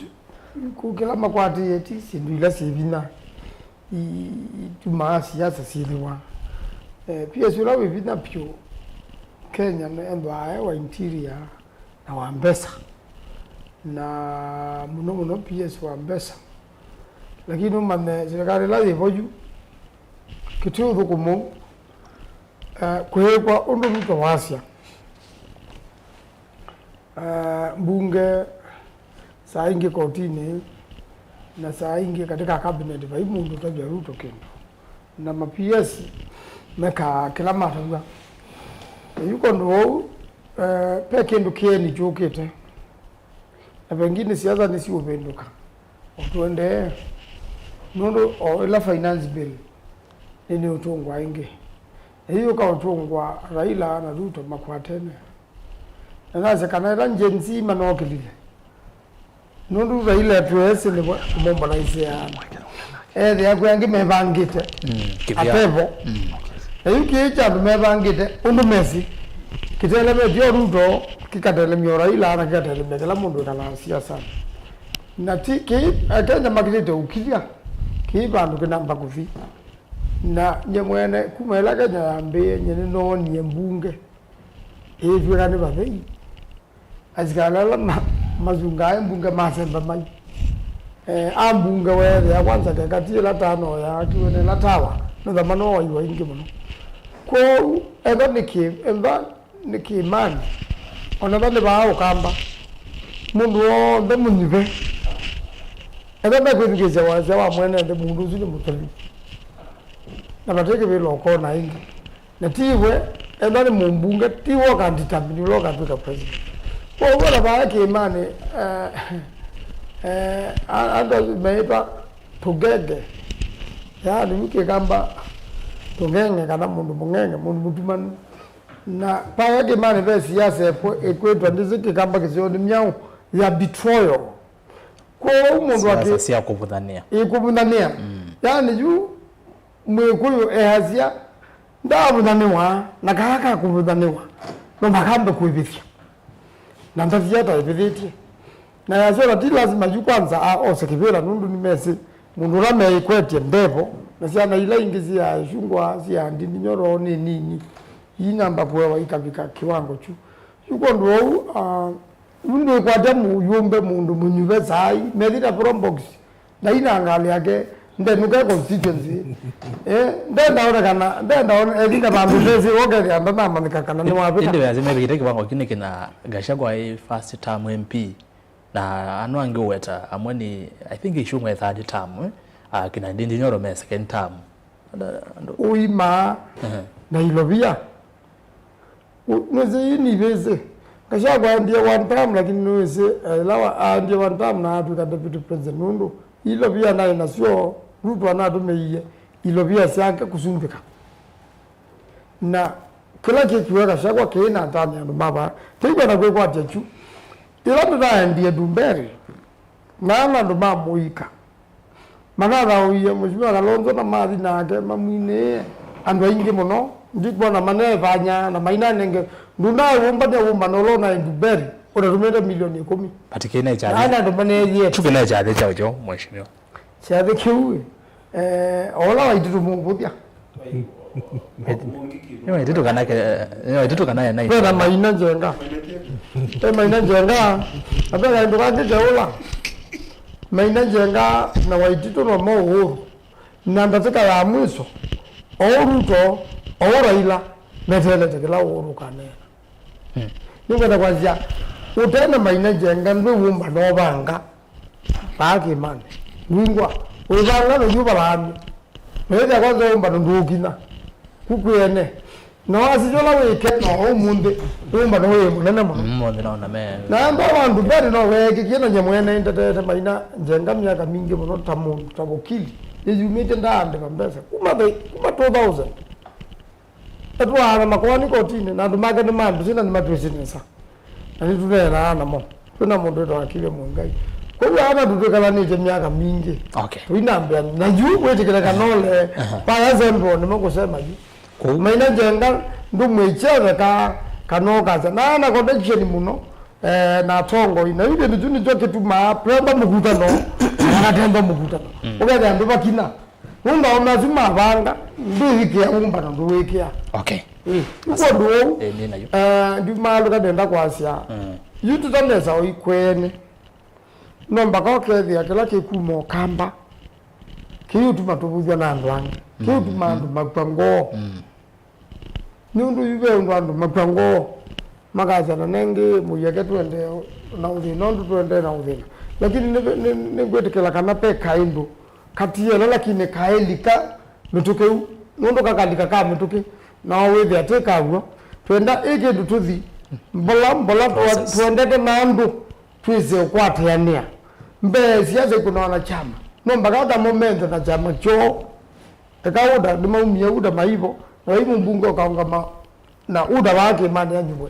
kũ kĩla makwatĩĩe ti syĩndũ ila syĩ vinya i-, itumaa siasa syĩthĩwa. Eh, P S ũla wĩ vinya vyũ Kenya nĩ ethĩwa e wa interior na wa mbesa, na mũno mũno P S wa mbesa. Lakini ũmanye silikalĩ ĩla yĩ vo yu kĩtĩ ũthũkũmu, eh, kwĩĩkwa ũndũ Ruto wasya. Ah, mbunge saa ingĩ kotinĩ, na saa ingĩ katika cabinet vai mũndũ ũtavya Ruto kĩndũ, na ma P S mekaa kĩla matavw'a. Na yu kwondũ wou, eh, ve kĩndũ kĩeni kyũkĩte, na pengine siasa nĩsiũvĩndũka, o tũendee, nũndũ o ĩla finance bill nĩnĩũtũngwa ĩngĩ, na yu yũka ũtũngwa Raila na Ruto makwatene. Na nasya kana ĩla Gen Z manookĩlile, nũndũ Raila etwĩe esi nĩvo kũmombolaisĩaa, ethĩa kwĩ angĩ mevangĩte, mm, kĩvyao, atevo. Mm. Na yu kĩĩ kya andũ mevangĩte ũndũ mesĩ, kĩtelemetye o Ruto, kĩkatelemya o Raila, na kĩkatelemya kĩla mũndũ wĩkalaa siasanĩ. Na ti kĩĩ Akenya makĩlĩte ũkilya, kĩĩ vandũ kĩnamba kũthi. Na nye mwene, kuma ĩla Kenya yambĩĩe, nye nĩnoonie mbunge ĩĩtw'ĩka nĩ vathei. Asikalĩ ala ma-, masungaa mbunge masemba mai. Eh, ambunge weethĩa kwanza kekati ĩla taa no yaakiwe nĩ ĩla tawa, nũthama no waiwa ingĩ mũno. Kwoou, ethwa nĩ kĩ-, ethwa nĩ kĩĩmanĩ, ona ethwa nĩ vaa Ũkamba, mũndũ w'onthe mũnyuve, ethwa mekwĩthukĩĩsya wasya wa mwene nthĩ, mũndũ ũsu nĩ mũthelu. Na vate kĩvĩla ũkona ĩngĩ. Na ti we, ethwa nĩ mũmbunge, ti we ũkanditamini ũla ũkatw'ĩka president. Kwoou ona vaa kĩĩmanĩ, eh, eh, a-, andũ asu meĩtwa tũngenge. Yaani, yu Kĩkamba tũngenge kana mũndũ mũngenge, mũndũ mũtumanu. Na vaa kĩĩmanĩ ve siasa ĩkwĩtwa ndĩsĩ Kĩkamba kĩseo nĩ myaũ ya betrayal. Kwoou mũndũ siasa akĩ-, sya kũvuthanĩa. Ĩkũvuthanĩa. Mm. Yaani, yu Mwĩkũyũ easya, ndaavuthanĩwa, na kala kakũvuthanĩwa, no makambe kũĩvĩthya. Na ndathi ata ĩvĩthĩtye. Na yasya ona ti lasima yu kwanza a-, ose kĩvĩla, nũndũ nĩmesĩ mũndũ ũla meĩkwetye ndevo, na syana ila ingĩ sya ĩsyũngwa, sya ndini nyoro nĩ nini, iinamba kũewa ikavika kĩwango kyu. Yu kwondũ ũu, ah, yu ndwĩkwatya mũyũmbe mũndũ mũnyuve saa ii, methita Probox, ndaina ngalĩ yake, ndenũka constituency. Eh, ndenda onekana, ndenda one-, ethinga vandũ ndesi, wokethĩa ndanamanyĩka kana nĩ wavika. Ĩndĩ wĩasya mevĩkĩte kĩwango kĩu nĩkĩ na Gachagua aĩ first term M P, na ano angĩ ũweta amwe nĩ, I think, Ichung'wa e third term, eh? Ah, kina Ndindi Nyoro me second term. Andũ, andũ. Ũimaa, ehe, na ilovia. Nĩsĩ ii nivĩsĩ. Gachagua aendie one term, lakini nĩwĩsĩ, eh, ĩla wa- aendie one term na atw'ĩka deputy president, nũndũ ilovia naĩ nasyo, Ruto anatũmĩie ilovia syake kũsumbĩka. Na kĩla kĩkiwe Gachagua kĩĩ na atani andũ mava. Kĩkwenda kwĩkwatya kyu. Ĩla tũtaendie Ndumberi, na ala andũ ma mũika, manathaũie Mheshimiwa Kalonzo na mathi nake mamwinĩĩe andũ aingĩ mũno, ndikwona manevanya na mainanenge. Ndũnaĩ wũmbania wũmbano ũla ũnaĩ Ndumberi ũtatũmĩte milioni ĩkũmi. But kĩĩ naĩ kyathĩ. Na ala andũ maneeyĩete. Kyu kĩĩ naĩ kyathĩ kyaũ kyo, Mheshimiwa? Kyathĩ kĩu, eh, o ũla Waititu mũngũthya. Nĩ Waititu kana ke-, nĩ Waititu kana ena Ve na Maina Njenga. Ve Maina Njenga. Na ve kaĩndũ kangĩ keũla. Maina Njenga na Waititu no mo Uhuru. Na ndatĩka ya mwiso, o Ruto, o Raila, meteelete kĩla Uhuru ũkaneena. Hmm. Nĩngwenda kwasya, ũte na Maina Njenga ndwĩ wũmbano ũvanga. Vaa kĩmanĩ. Ngwingwa, wĩvanga na yu valaamĩ. Wĩthĩa kwanza wũmbano ndũũkinya. Kukwĩene. Na wasisya ũla wĩke na ũmũnthĩ, wũmbano wĩ mũnene mũno. Mm, ũmũnthĩ naona me. Na amba wa Ndumberi no weekĩkie na nyamũ ene ndeteete Maina Njenga myaka mingĩ mũno ta mũndũ, ta wakili. Yĩyumĩte ndaandĩka mbesa. Kuma the, kuma two thousand. Atwaana makoani kotinĩ, na andũ make nĩmandũsĩ na nĩmatwĩsĩ nesa. Na nĩtũneenaa namo. Twĩ na mũndũ wĩtawa Kive Mũngai. Kwoou ana tũtwĩkalanĩtye myaka mingĩ. Okay. Tũinambĩa, na yu wĩtĩkĩle kana ole, aha, paya Central nĩmo kũsema yu. Kwoou. Maina Njenga ndũmwĩkyeve ka, kana ũkasya. Na ana connection mũno, eh, na atongoi. Na yu kĩndũ kyu nĩkyo kĩtumaa premba mũkutano, na akatemba mũkutano. Mm. Ũkethĩa andũ vakina. Nũndũ aũme asu mavanga, ndwĩvikĩa wũmbano ndũwĩkĩa. Okay. Ĩ, nĩ kwondũ ũu, ĩ, nĩ nayo. Eh, ndimalũka nenda kwasya. Mm. Yu tũtanesa ũikwene. No mbaka ũkethĩa kĩla kĩkuma Ũkamba. Kĩyĩũtuma tũvũthw'a na andũ angĩ. Kĩyĩũtuma andũ makw'a ngoo. Mm. Nũndũ yu ve ũndũ andũ makw'a ngoo, makasya na nengĩ mũieke twende na ũthĩna, ũndũ twende na ũthĩna. Lakini nĩ, nĩ, nĩngwĩtĩkĩla kana pe kaĩndũ katiele, lakini kaĩlika mĩtũkĩ yu, nũndũ kakalika ka mĩtũkĩ, na wĩthĩa ti kaw'o. Twenda ĩ kĩndũ tũthi mbola mbola, twa- Process. Twendete na andũ twĩse ũkwatĩanĩa. Mbee siasa ikunawa na kyama. No mbaka ata momente na kyama kyoo. Eka UDA nĩmaumie UDA maivo, na vai mũmbunge ũkaũngama na UDA vaa kĩmanĩ anyuvwe.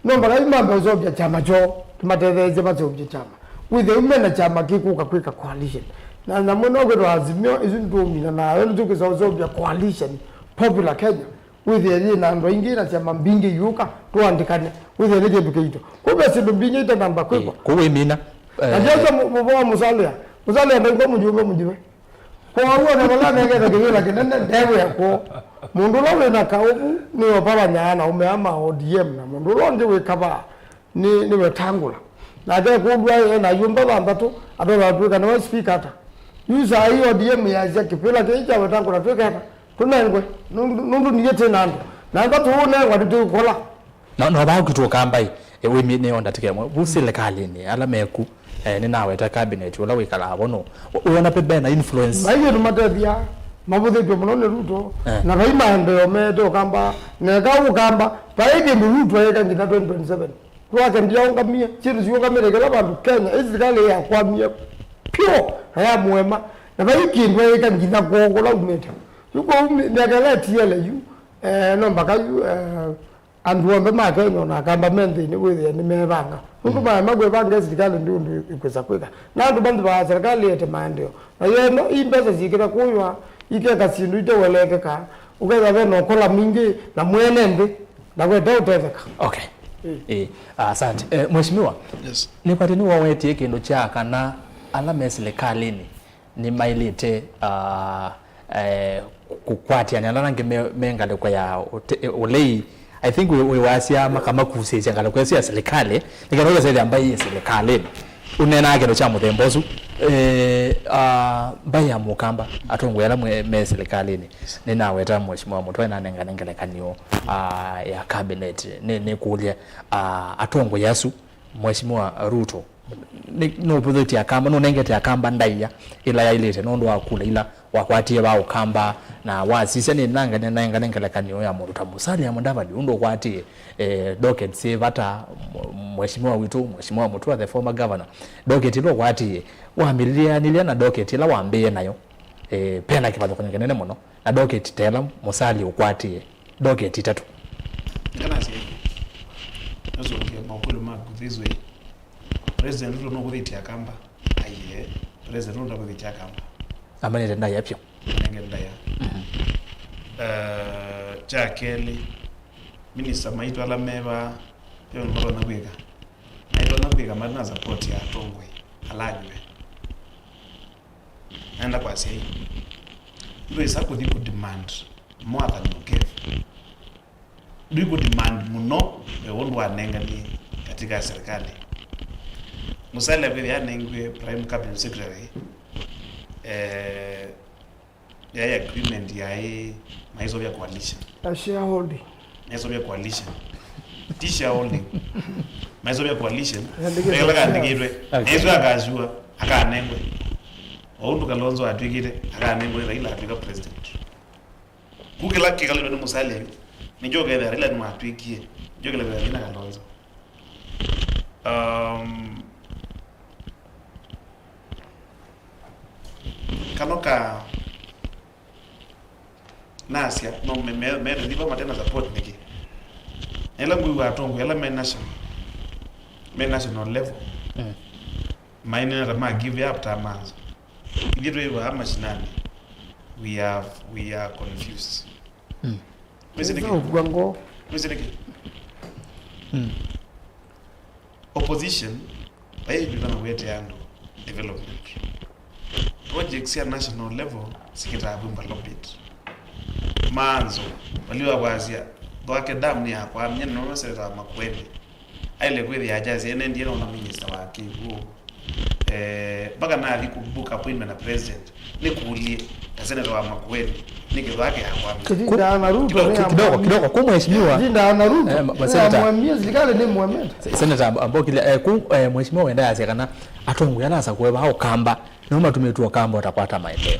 No mbaka yu mambe ũseũvya kyama kyoo, kĩmatetheesye maseũvye kyama. Wĩthĩa yu mena kyama kĩkũka kwĩka coalition. Na nyamũ ĩno kwĩtwa Azimio, ĩsu nĩtũũmina nayo, nĩtũkwĩsa ũseũvya coalition, popular Kenya. Wĩthĩa yĩ na andũ aingĩ na syama mbingĩ iũka, tũandĩkane. Wĩthĩa nĩ kĩndũ kĩito. Kũu ve syĩndũ mbingĩ itanamba kwĩkwa. Ĩ, kũu wĩmina. Na eh, ndio mu- mũvoo Musalia. Musalia ndaigua mũjumbe mũjumbe. Kwoou ona vala neketha kĩvĩla kĩnene ndewĩa kwoo. Mũndũ ũla wĩ na kaũvu nĩ Oparanya na ũmea ma O D M, na mũndũ ũla ũngĩ wĩ kavaa nĩ, nĩ Wetangula. Nake kũndwa ena ayumbe thanthatũ, atonya twĩka nĩwe speaker ata? Yu saa hii O D M yasya kĩvĩla kĩĩ kya Wetangula twĩke ata? Tũnengwe, nũndũ nũndũ niĩ tĩ na andũ. Na enda tũũnengwa nĩtũkũla. Na, na vau kĩtũ Ũkambai, e, wĩmie nĩyo ndatĩka ĩmwe. Vu silikalĩnĩ, ala meku, e, nĩnaweta cabinet, ũla wĩkalaa vo nũ? Wona pe bena influence? Vai kĩndũ matethya, mavũthĩtw'e mũno nĩ Ruto, eh, na vai maendeeo meete Ũkamba, neka Ũkamba, vai kĩndũ Ruto eka nginya twenty twenty-seven. Twake ndiaũngamie, syĩndũ siũngamĩte kĩla vandũ Kenya, ĩ silikalĩ yakwamie pyũ, na ya mũema, na vai kĩndũ eĩka nginya kwoo kũla umĩte. Yu kwoou mĩ- myaka ĩla ĩtiele yu, eh, no mbaka yu, eh, andũ onthe ma Kenya ona Akamba me nthĩnĩ wĩthĩa nĩmevanga. Nũndũ mm, maema kwĩvanga silikalĩ ndi ũndũ ĩkwĩsa kwĩka. Na andũ manthĩvaa silikalĩ ĩete maendeeo. Na yeno, ii mbesa syĩkĩta kũywa, ikeka syĩndũ itewelekeka, ũkethĩa ve na ũkola mwingĩ, na mwene nthĩ ndakwete ũtetheka. Okay. Ĩ. Ĩ, asante. Eh, Mheshimiwa, yes, nĩkwatĩ nĩwowetie kĩndũ kya kana ala me silikalĩnĩ nĩmaĩlĩte, ah, eh, kũkwatĩanĩa ala angĩ me, me ngalĩko ya ũte- ũlei. I think wĩ, wĩ wasya makamakusĩsya ngalĩko ĩsu ya silikalĩ, nĩkenda ũkasethĩa mbaĩ yĩ silikalĩnĩ. Ũneenaa kĩndũ kya mũthemba ũsu. Eh, ah, mbaĩ ya Mũkamba, atongoi ala mwe- me silikalĩnĩ, nĩnaweta Mheshimiwa Mũtwai nanengane ngelekany'o, ah, ya cabinet. Nĩ, nĩkũlya, ah, atongoi asu, Mheshimiwa Ruto, Nĩ- nũvũthĩtye Akamba, nũnengete Akamba ndaĩa ĩla yaĩlĩte nũndũ wa kula ila wakwatie va Ũkamba, na wasisya nĩnangane nengane ngelekany'o ya mũndũ ta Musalia Mudavadi ũndũ ũkwatie, eh, docket syĩ vata, mwe- Mheshimiwa witũ, Mheshimiwa Mutua, the former governor, docket ĩla ũkwatie wamĩlĩanĩlya na docket ĩla wambĩĩe nayo, eh, pena kĩvathũkany'o kĩnene mũno na docket ta ĩla Musalia ũkwatie, docket itatũ. Nĩkanasya, nũsũngĩa maũkũlyo maku this way. President Ruto nũvũthĩtye Akamba? Aiee, President Ruto ndavũthĩtye Akamba. Amanĩte ndaĩa vyũ. Nenge ndaĩa. Mhm. Eh, kya kelĩ, minista maitũ ala me vaa, ve ũndũ matonya kwĩka? Maitonya kwĩka mate na support ya atongoi ala angĩ. Naenda kwasya ĩ, ndwĩsa kũthi kũ demand mwathani ũkevu. Ndwĩkũ demand mũno, eh, ũndũ wanenganie katika serikali. Musalia kwĩthĩa anengiwe prime cabinet secretary, eh, yaĩ agreement yaĩ maisovya coalition. A shareholding. Maisovya coalition. Ti shareholding. Maisovya coalition. Andĩkĩtwe. Ekala kaandĩkĩtwe. Okay. Naiswe akasua, akanengwe. O ũndũ Kalonzo atwĩkĩte, akanengwe Raila atwĩka president. Ku kĩla kĩkalĩtwe nĩ Musalia yu, nĩkyo ũkethĩa Raila nĩwatw'ĩkie, nĩkyo kĩla kĩkalĩtwe na Kalonzo. Um, kano ka nasya, no, me, me, me, nĩva mate na support nĩkĩ? Na ĩla ngwĩw'a atongoi ala me national, me national level, mm, mainena ta ma give up ta manzo. Ithyĩ twĩ vaa mashinani. We are, we are confused. Mm. Mwĩsĩ nĩkĩ? Nĩsĩ ũkw'a ngoo. Mwĩsĩ nĩkĩ? Mm. Opposition, vai ĩndũ ĩtanawetea andũ development. Projects sya national level sikĩtaa kwĩmba lobit. Manzo, waliwa kwasya, Thwake Dam nĩ yakwa, mnyene nũwe seneta wa Makueni. Aile kwĩthĩa ajasya, ene ndiye nona minister wa kĩw'ũ. Eh, mpaka nathi ku book appointment na president. Nĩkũlye, ta senator wa Makueni, nĩ kĩthwa kĩakwamya? Ĩvinda ya Ruto. Kidogo, nĩ kidogo, amwamie. Kidogo, ku mheshimiwa. Ĩvinda ya Ruto. Eh, ma-, ma-, nĩ senator. Amwamie, serikali nĩ mwamenda. Se-, senator Amb-, Ambokile, eh, ku, eh, mheshimiwa wenda yasya kana atongoi ala asakũe vaa Ũkamba, nĩmo matumĩtwe Ũkamba ũtakwata maendeeo.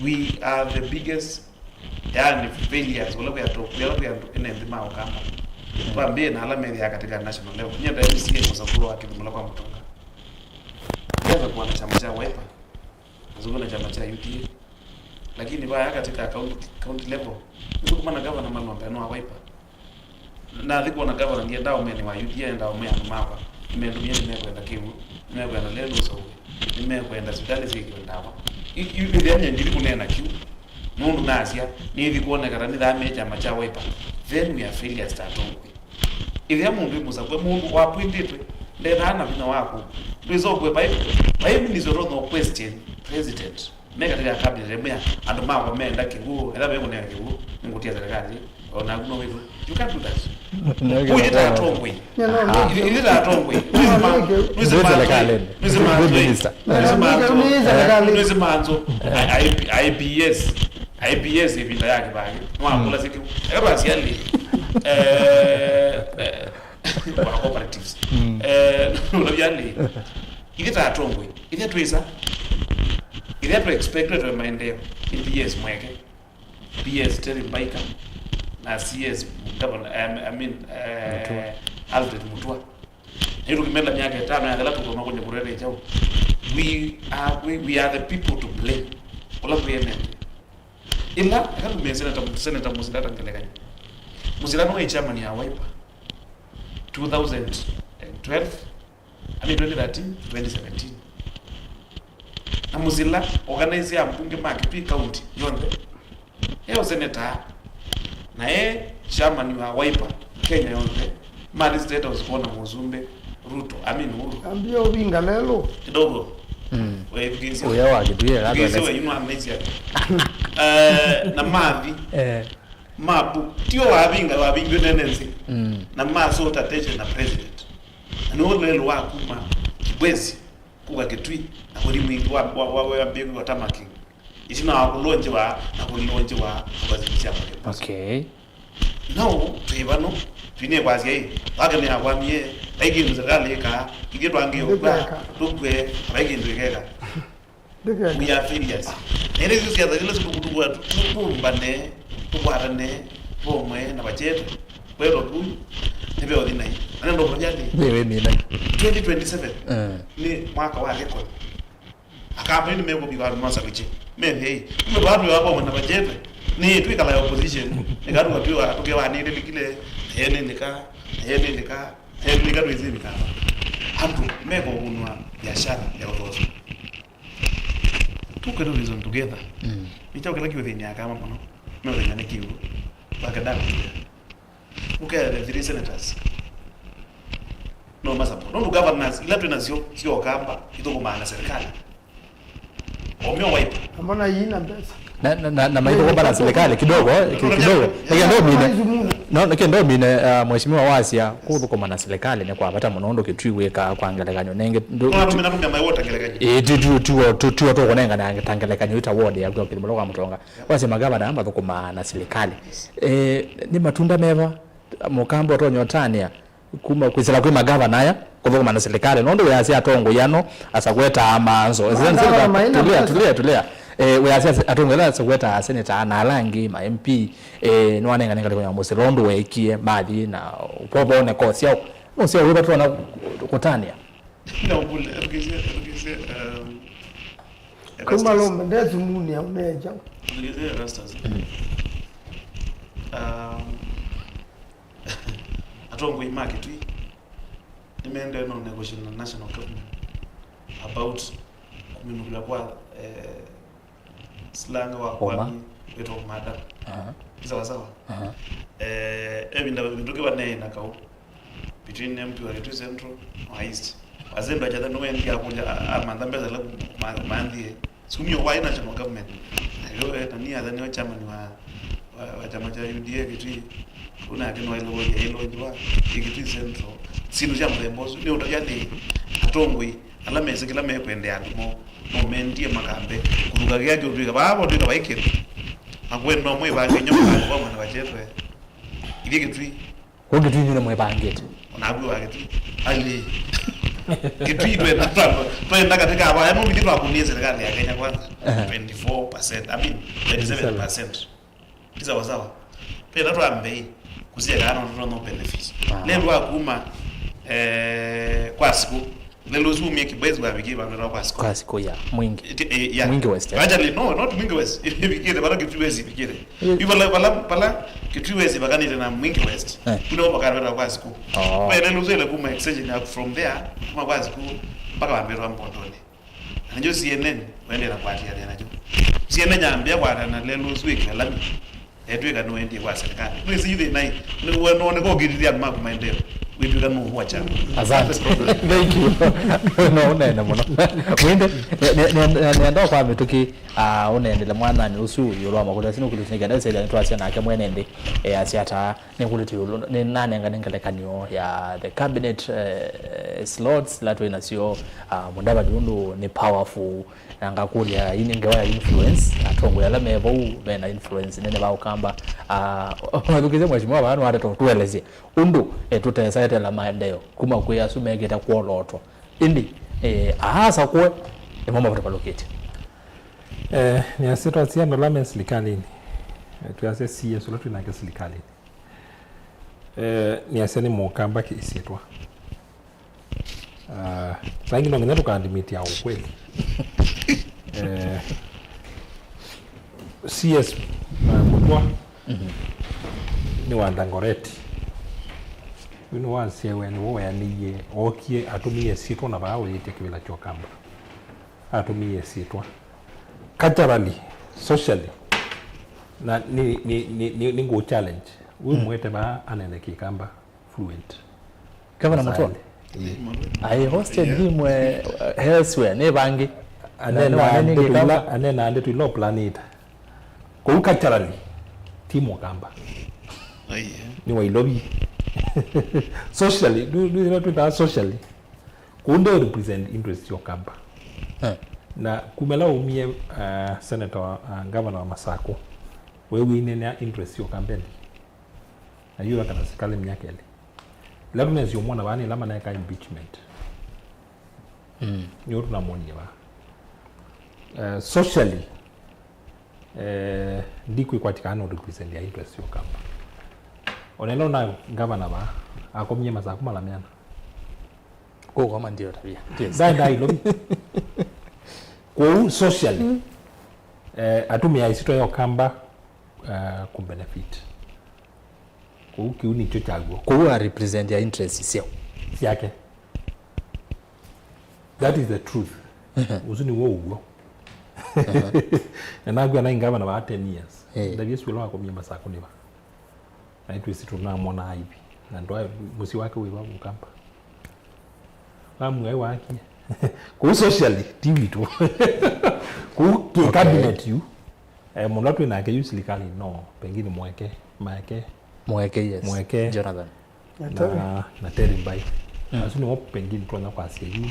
We are the biggest, yani, failures, ula kwĩ andũ, ula kwĩ andũ ene nthĩ ma Ũkamba. Twambĩe na ala methĩaa katika national level. Nyie nda M C A mũsakũlũ wa Kĩthũmũla kwa Mũtonga. Ndianza kuwa na chama cha Wiper. Nzũkũ na chama cha U D A. Lakini vaya katika county, county level, nĩtũkũmana gavana malombe no wa Wiper. Nathi kwona gavana ndienda ũmene wa U D A, enda ũmea andũ makwa. Nĩmendũmie nĩmekwenda kĩw'ũ, nĩmekwenda lelũ ũsauwe, nĩmekwenda sivitalĩ syĩkĩwe ndawa. I-, i-, ĩthĩa nye ndithi kũneena kĩu. Nũndũ nasya, nĩthi kwoneka ta nĩthamĩe kyama kya Wiper. Then we are failures ta atongoi. Ĩthĩa mũndũ wĩ mũsakũe, mũndũ wapwĩndĩtwe, ndethaa na vinya waku. Ndwĩsa ũkue vai, vai minister ũtonya question president. Me katika cabinet ĩmwe ya andũ makwa menda kĩw'ũ, etha mekũnea kĩw'ũ, nĩngũtia serikali, o naku no wĩthwe. You can't do that. Ũyĩ ta atongoi. Ithyĩ ta atongoi. Ndwĩsĩ serikali. Ndwĩsĩ manzo. I P S. I P S ĩvinda ya Kĩbaki. Nĩwakũlasya kĩw'ũ. Eka twasiali. Eh, eh, wa cooperatives. Eh, ũlavyali. Ithyĩ ta atongoi. Ithyĩ twĩsa. Ithyĩ tũ expect twe maendeeo. Nĩ P S Mweke, P S Terry Mbaika, na C S Governor, I mean, eh, Mutua. Alfred Mutua. Nĩ tũkĩmela myaka ĩtano ya thela tũkoma kũnye mũrere kyaũ. We are, we, we are the people to blame. Ũla kwĩemete. Ĩla, eka tũmĩe Senator, Senator Mũsila ta ngelekany'o. Mũsila nĩwaĩ chairman ya Wiper. Two thousand and twelve, I mean, twenty thirteen, twenty seventeen. Na Mũsila, organize ya mbunge ma Kitui County yonthe, e ũseneta, na e chairman wa Wiper Kenya yonthe, mathi State House kwona mũsumbĩ Ruto, I mean, Uhuru. Ambia ũvinga lelũ. Kidogo. Mm. Wevikĩsya. Ũya wa Kitui, ethĩwa yu nĩwamĩsya. Eh, na mathi. Eh. Mabu, tio wavinga, wavingiwe nene nzĩ. Mm. Na ma sort attention na president. Na nĩw'o lelũ wa kuma Kibwezi, kũka Kitui, na kũthi Mwingi wa, wa, wa, wa, wa, wa Tamaking. Itina wa kũlonjiwa, na kũlonjiwa, na kũvathimĩsya mũthemba. Okay. No, twĩ vano, twĩnĩkwasya ĩ, wake nĩakwamie, Vai kĩndũ serikali ĩkaa, ithyĩ twangĩe ũkw'a, tũkw'e, vai kĩndũ ĩkeka. We are failures. Na ĩla isu syasa ila situkutukua tũmbane, tũkwatane, tũmwe na vachete, kwetwa kũu, nĩveũthi nai. Na nendo kũjali. Nĩ wĩ mina. Twenty twenty-seven. Eh. Nĩ mwaka wa record. Akamba nĩ mekũvika andũ masaviche. Me hey. Nĩ watu wa bomba na vachete. Nĩ twĩkala opposition. Nĩ katu watu wa tuke wa nĩ ndikile. Yene ndika. Yene ndika. Yene ndika twĩsĩ vikamba. Andũ mekũvunwa biashara ya ũthosi. Tũkwenda reason together. Mm. Nĩ kyaũ kĩla kĩũthĩnĩa Akamba mũno? Meũthĩnĩa nĩ kĩw'ũ. Bakadaka. Ũkethĩa the three senators. No masapoti. Nũndũ governors ila twĩ nasyo sya Ũkamba ithũkũmaa na serikali. Omio Wiper. Ambona yina pesa. Na, na, na, na maithũkũma na serikali kidogo, eh, ki-, kidogo. Nĩkĩ ndomine. No, nĩkĩ ndomine, uh, mheshimiwa wasya kũthũkũma na serikali nĩ kwa vata mũno, ũndũ Kitui wĩkaa kwa ngelekany'o. Nenge, ndũ-, no, atumina tumia mai wota ngelekany'o. Eh, tu, tu, tu, tu, tu, tũkũnengana ta ngelekany'o ita ward yaku ya Kĩthũmũlo kwa Mũtonga. Wasya magavana mathũkũmaa na serikali. Eh, nĩ matunda meva Mũkamba ũtonya ũtanĩa kuma kwĩsĩla kwĩ magavana aya kũthũkũma na serikali? Nũndũ wĩasya atongoi ano asa kwetaa manzo. Tulia, tulia, tulia. Eh, wĩasya atongoi ala asa kwetaa seneta na ala angĩ ma M P, eh, nĩwanengane ngalĩko ya mũsĩla ũndũ weekie mathi na popoone kosyaũ. Nũseo wĩva twona kũtanĩa. No, kule, atukĩsye, atukĩsye, um, Kuma Erastus. Lombe, ndesumunia, uneja. Atukĩsye Erastus. Mm. Um, atongoi ma Kitui nĩmaendee no negotiation na national government about kũminũkĩlwa kwa, eh, slang wa Homa. Kwami wĩtwa Homa Dam. Aha. Nĩ sawa sawa? Aha. Eh, evinda mĩtũkĩ vaneena kaũ between M P wa Kitui Central na wa East. Wazee ndo ajaza ndio wendi akũlya a-, amantha mbesa la ma-, manthie. Sumio wa national government. Ayo, eh, nani aza nĩwe chairman wa, wa, wa chama cha U D A Kitui. Kuna ake no ilo ya ilo jwa Kitui Central. Sinu cha mũthemba ũsu. Nĩ ũtavya nĩ atongoi ala mesĩ kĩla mekwendea andũ mo, no mendie makambe kũthuka kĩa kĩũtwĩka vaa votwĩka vai kĩndũ. Makwenda no mwĩvange nyo kwa mwana wa chetwe. Ithyĩ Kitui. Kwa Kitui nĩ mwĩvangĩte. Onaku wa Kitui. Ali. Kitui twenda, twenda katika hapa. Yaani mimi kitu hakunia serikali ya Kenya Kwanza. Aha. Twenty-four percent. I mean, twenty-seven percent. Ni sawa sawa. Pia tatu ambei kusia kana no no benefits. Ah. Lelo akuma, eh, kwa siku. Lelo zumie Kibwezi wa bigi ba kwa siku. Kwa siku ya Mwingi. Iti, eh, ya. Mwingi West, eh? Actually, no, not Mwingi West. Ibikire bara Kitui West ibikire. Mm. Ivala, vala, vala Kitui West bakanite na Mwingi West. Eh. Kuna bakarweta kwa siku. Oh. Pia lelo zile kuma extension ya from there, kuma kwa siku mpaka wambetwa Mbondoni. Na njo C N N wendela kwatiania nacho. C N N yambia kwatana lelo zwe kilalami. Etwĩka nũendie kwa serikali. Mwĩsĩ yu thĩna ĩ, nĩ wona nĩ kokĩtithia andũ maku maendeeo. Wĩtwĩka nũvũa chama. Asante. That's the problem. Thank you. No, ũneene mũno. Mwĩnde, ne-, ne-, ne-, nenda kwa mĩtũkĩ, ah, ũneenele mwananĩ ũsu ĩũlũ wa makũlyo asu nũkũlĩtye nĩ kenda ĩsĩla nĩtwasya nake mwene nthĩ, eh, asya ata, nĩngũlĩtye ĩũlũ, nĩnanengane ngelekany'o ya the cabinet, eh, slots ila twĩ nasyo, ah, Mudavadi ũndũ nĩ powerful, na ngakũlya, ĩndĩ ngewa ya influence, atongoi ala me vau mena influence nene va Ũkamba. Ah, wathukĩĩsye mheshimiwa vaa nĩwateta ũtũelesye ũndũ, eh, tũtesa etela maendeeo kuma kwĩ asu mekĩte kwolootwa. Ĩndĩ, eh, aasa kũe nĩmo mavatavalũkĩtye. Eh, nĩasya twasya andũ ala me silikalĩnĩ, eh, twĩasya C S ũla twĩ nake silikalĩnĩ. Eh, nĩasya nĩ Mũkamba kĩsyĩtwa. Ah, saingi no nginya tũkaadmit ya ukweli. Eh, C S, uh, Mũtwa, mhm, nĩ wa Dagoretti. Yu nĩ wasyewe, nĩwe weanĩie, ookie, atũmie syĩtwa na vaa ũyĩtya kĩvĩla kya Ũkamba. Atũmie syĩtwa. Culturally, socially, na nĩ, nĩ, nĩ, nĩ, nĩ ngũ challenge. Wĩ, mm, mwete vaa anene Kĩkamba fluent. Governor Mũtwa? Ĩĩ. I hosted, yeah, him, eh, elsewhere, nĩ vangĩ. Anena ndeto ila, anena ndeto ila ũplanĩte. Kũu culturally, ti Mũkamba. Ai, yeah. Nĩ wa Ilovi. Socially, ndũ, ndũ ĩla twĩtaa socially. Kũu nde represent interest ya Ũkamba. Eh. Na kuma ĩla waumie, uh, senator wa, uh, governor wa Masakũ, we wĩneenea interest ya Ũkamba ĩndĩ? Na yu akana serikali myaka ĩlĩ. Ĩla tũnesi ũmwona vaa nĩ ĩla maneka impeachment. Mm. Nĩyo tũnamonie vaa. Eh, socially, eh, ndikwĩkwatĩkana no represent ya interest ya Ũkamba. Ona ĩla ũna ngavana vaa, akomie masaku mala meana. Kũkoma ndio tabia. Yes. Ndaenda Nairobi. Kwoou socially, eh, atumĩa ĩsitwa ya Ũkamba, eh, kũbenefit. Kwoou kĩu nĩkyo kyaw'o. Kwoou a represent ya interest syao. Syake. That is the truth. Ũsu nĩw'o ũw'o. Na nakw'a naĩ ngavana vaa ten years. Eh. Ndavye sio wakomie masaku nĩ va. Na itwĩsĩ tũnamwonaa ivi. Na ndwa mũsyĩ wake wĩ va Ũkamba. Namwĩa wakie. Kũu socially, ti witũ. Kũu kĩ Okay. cabinet yu. Eh, mũno twĩ nake yu silikalĩ, no, pengine Mweke, Maeke. Mweke, yes. Mweke. Jonathan. Na, na Terry Mbai. Mm. Asu nĩmo pengine tũtonya kwasya yu.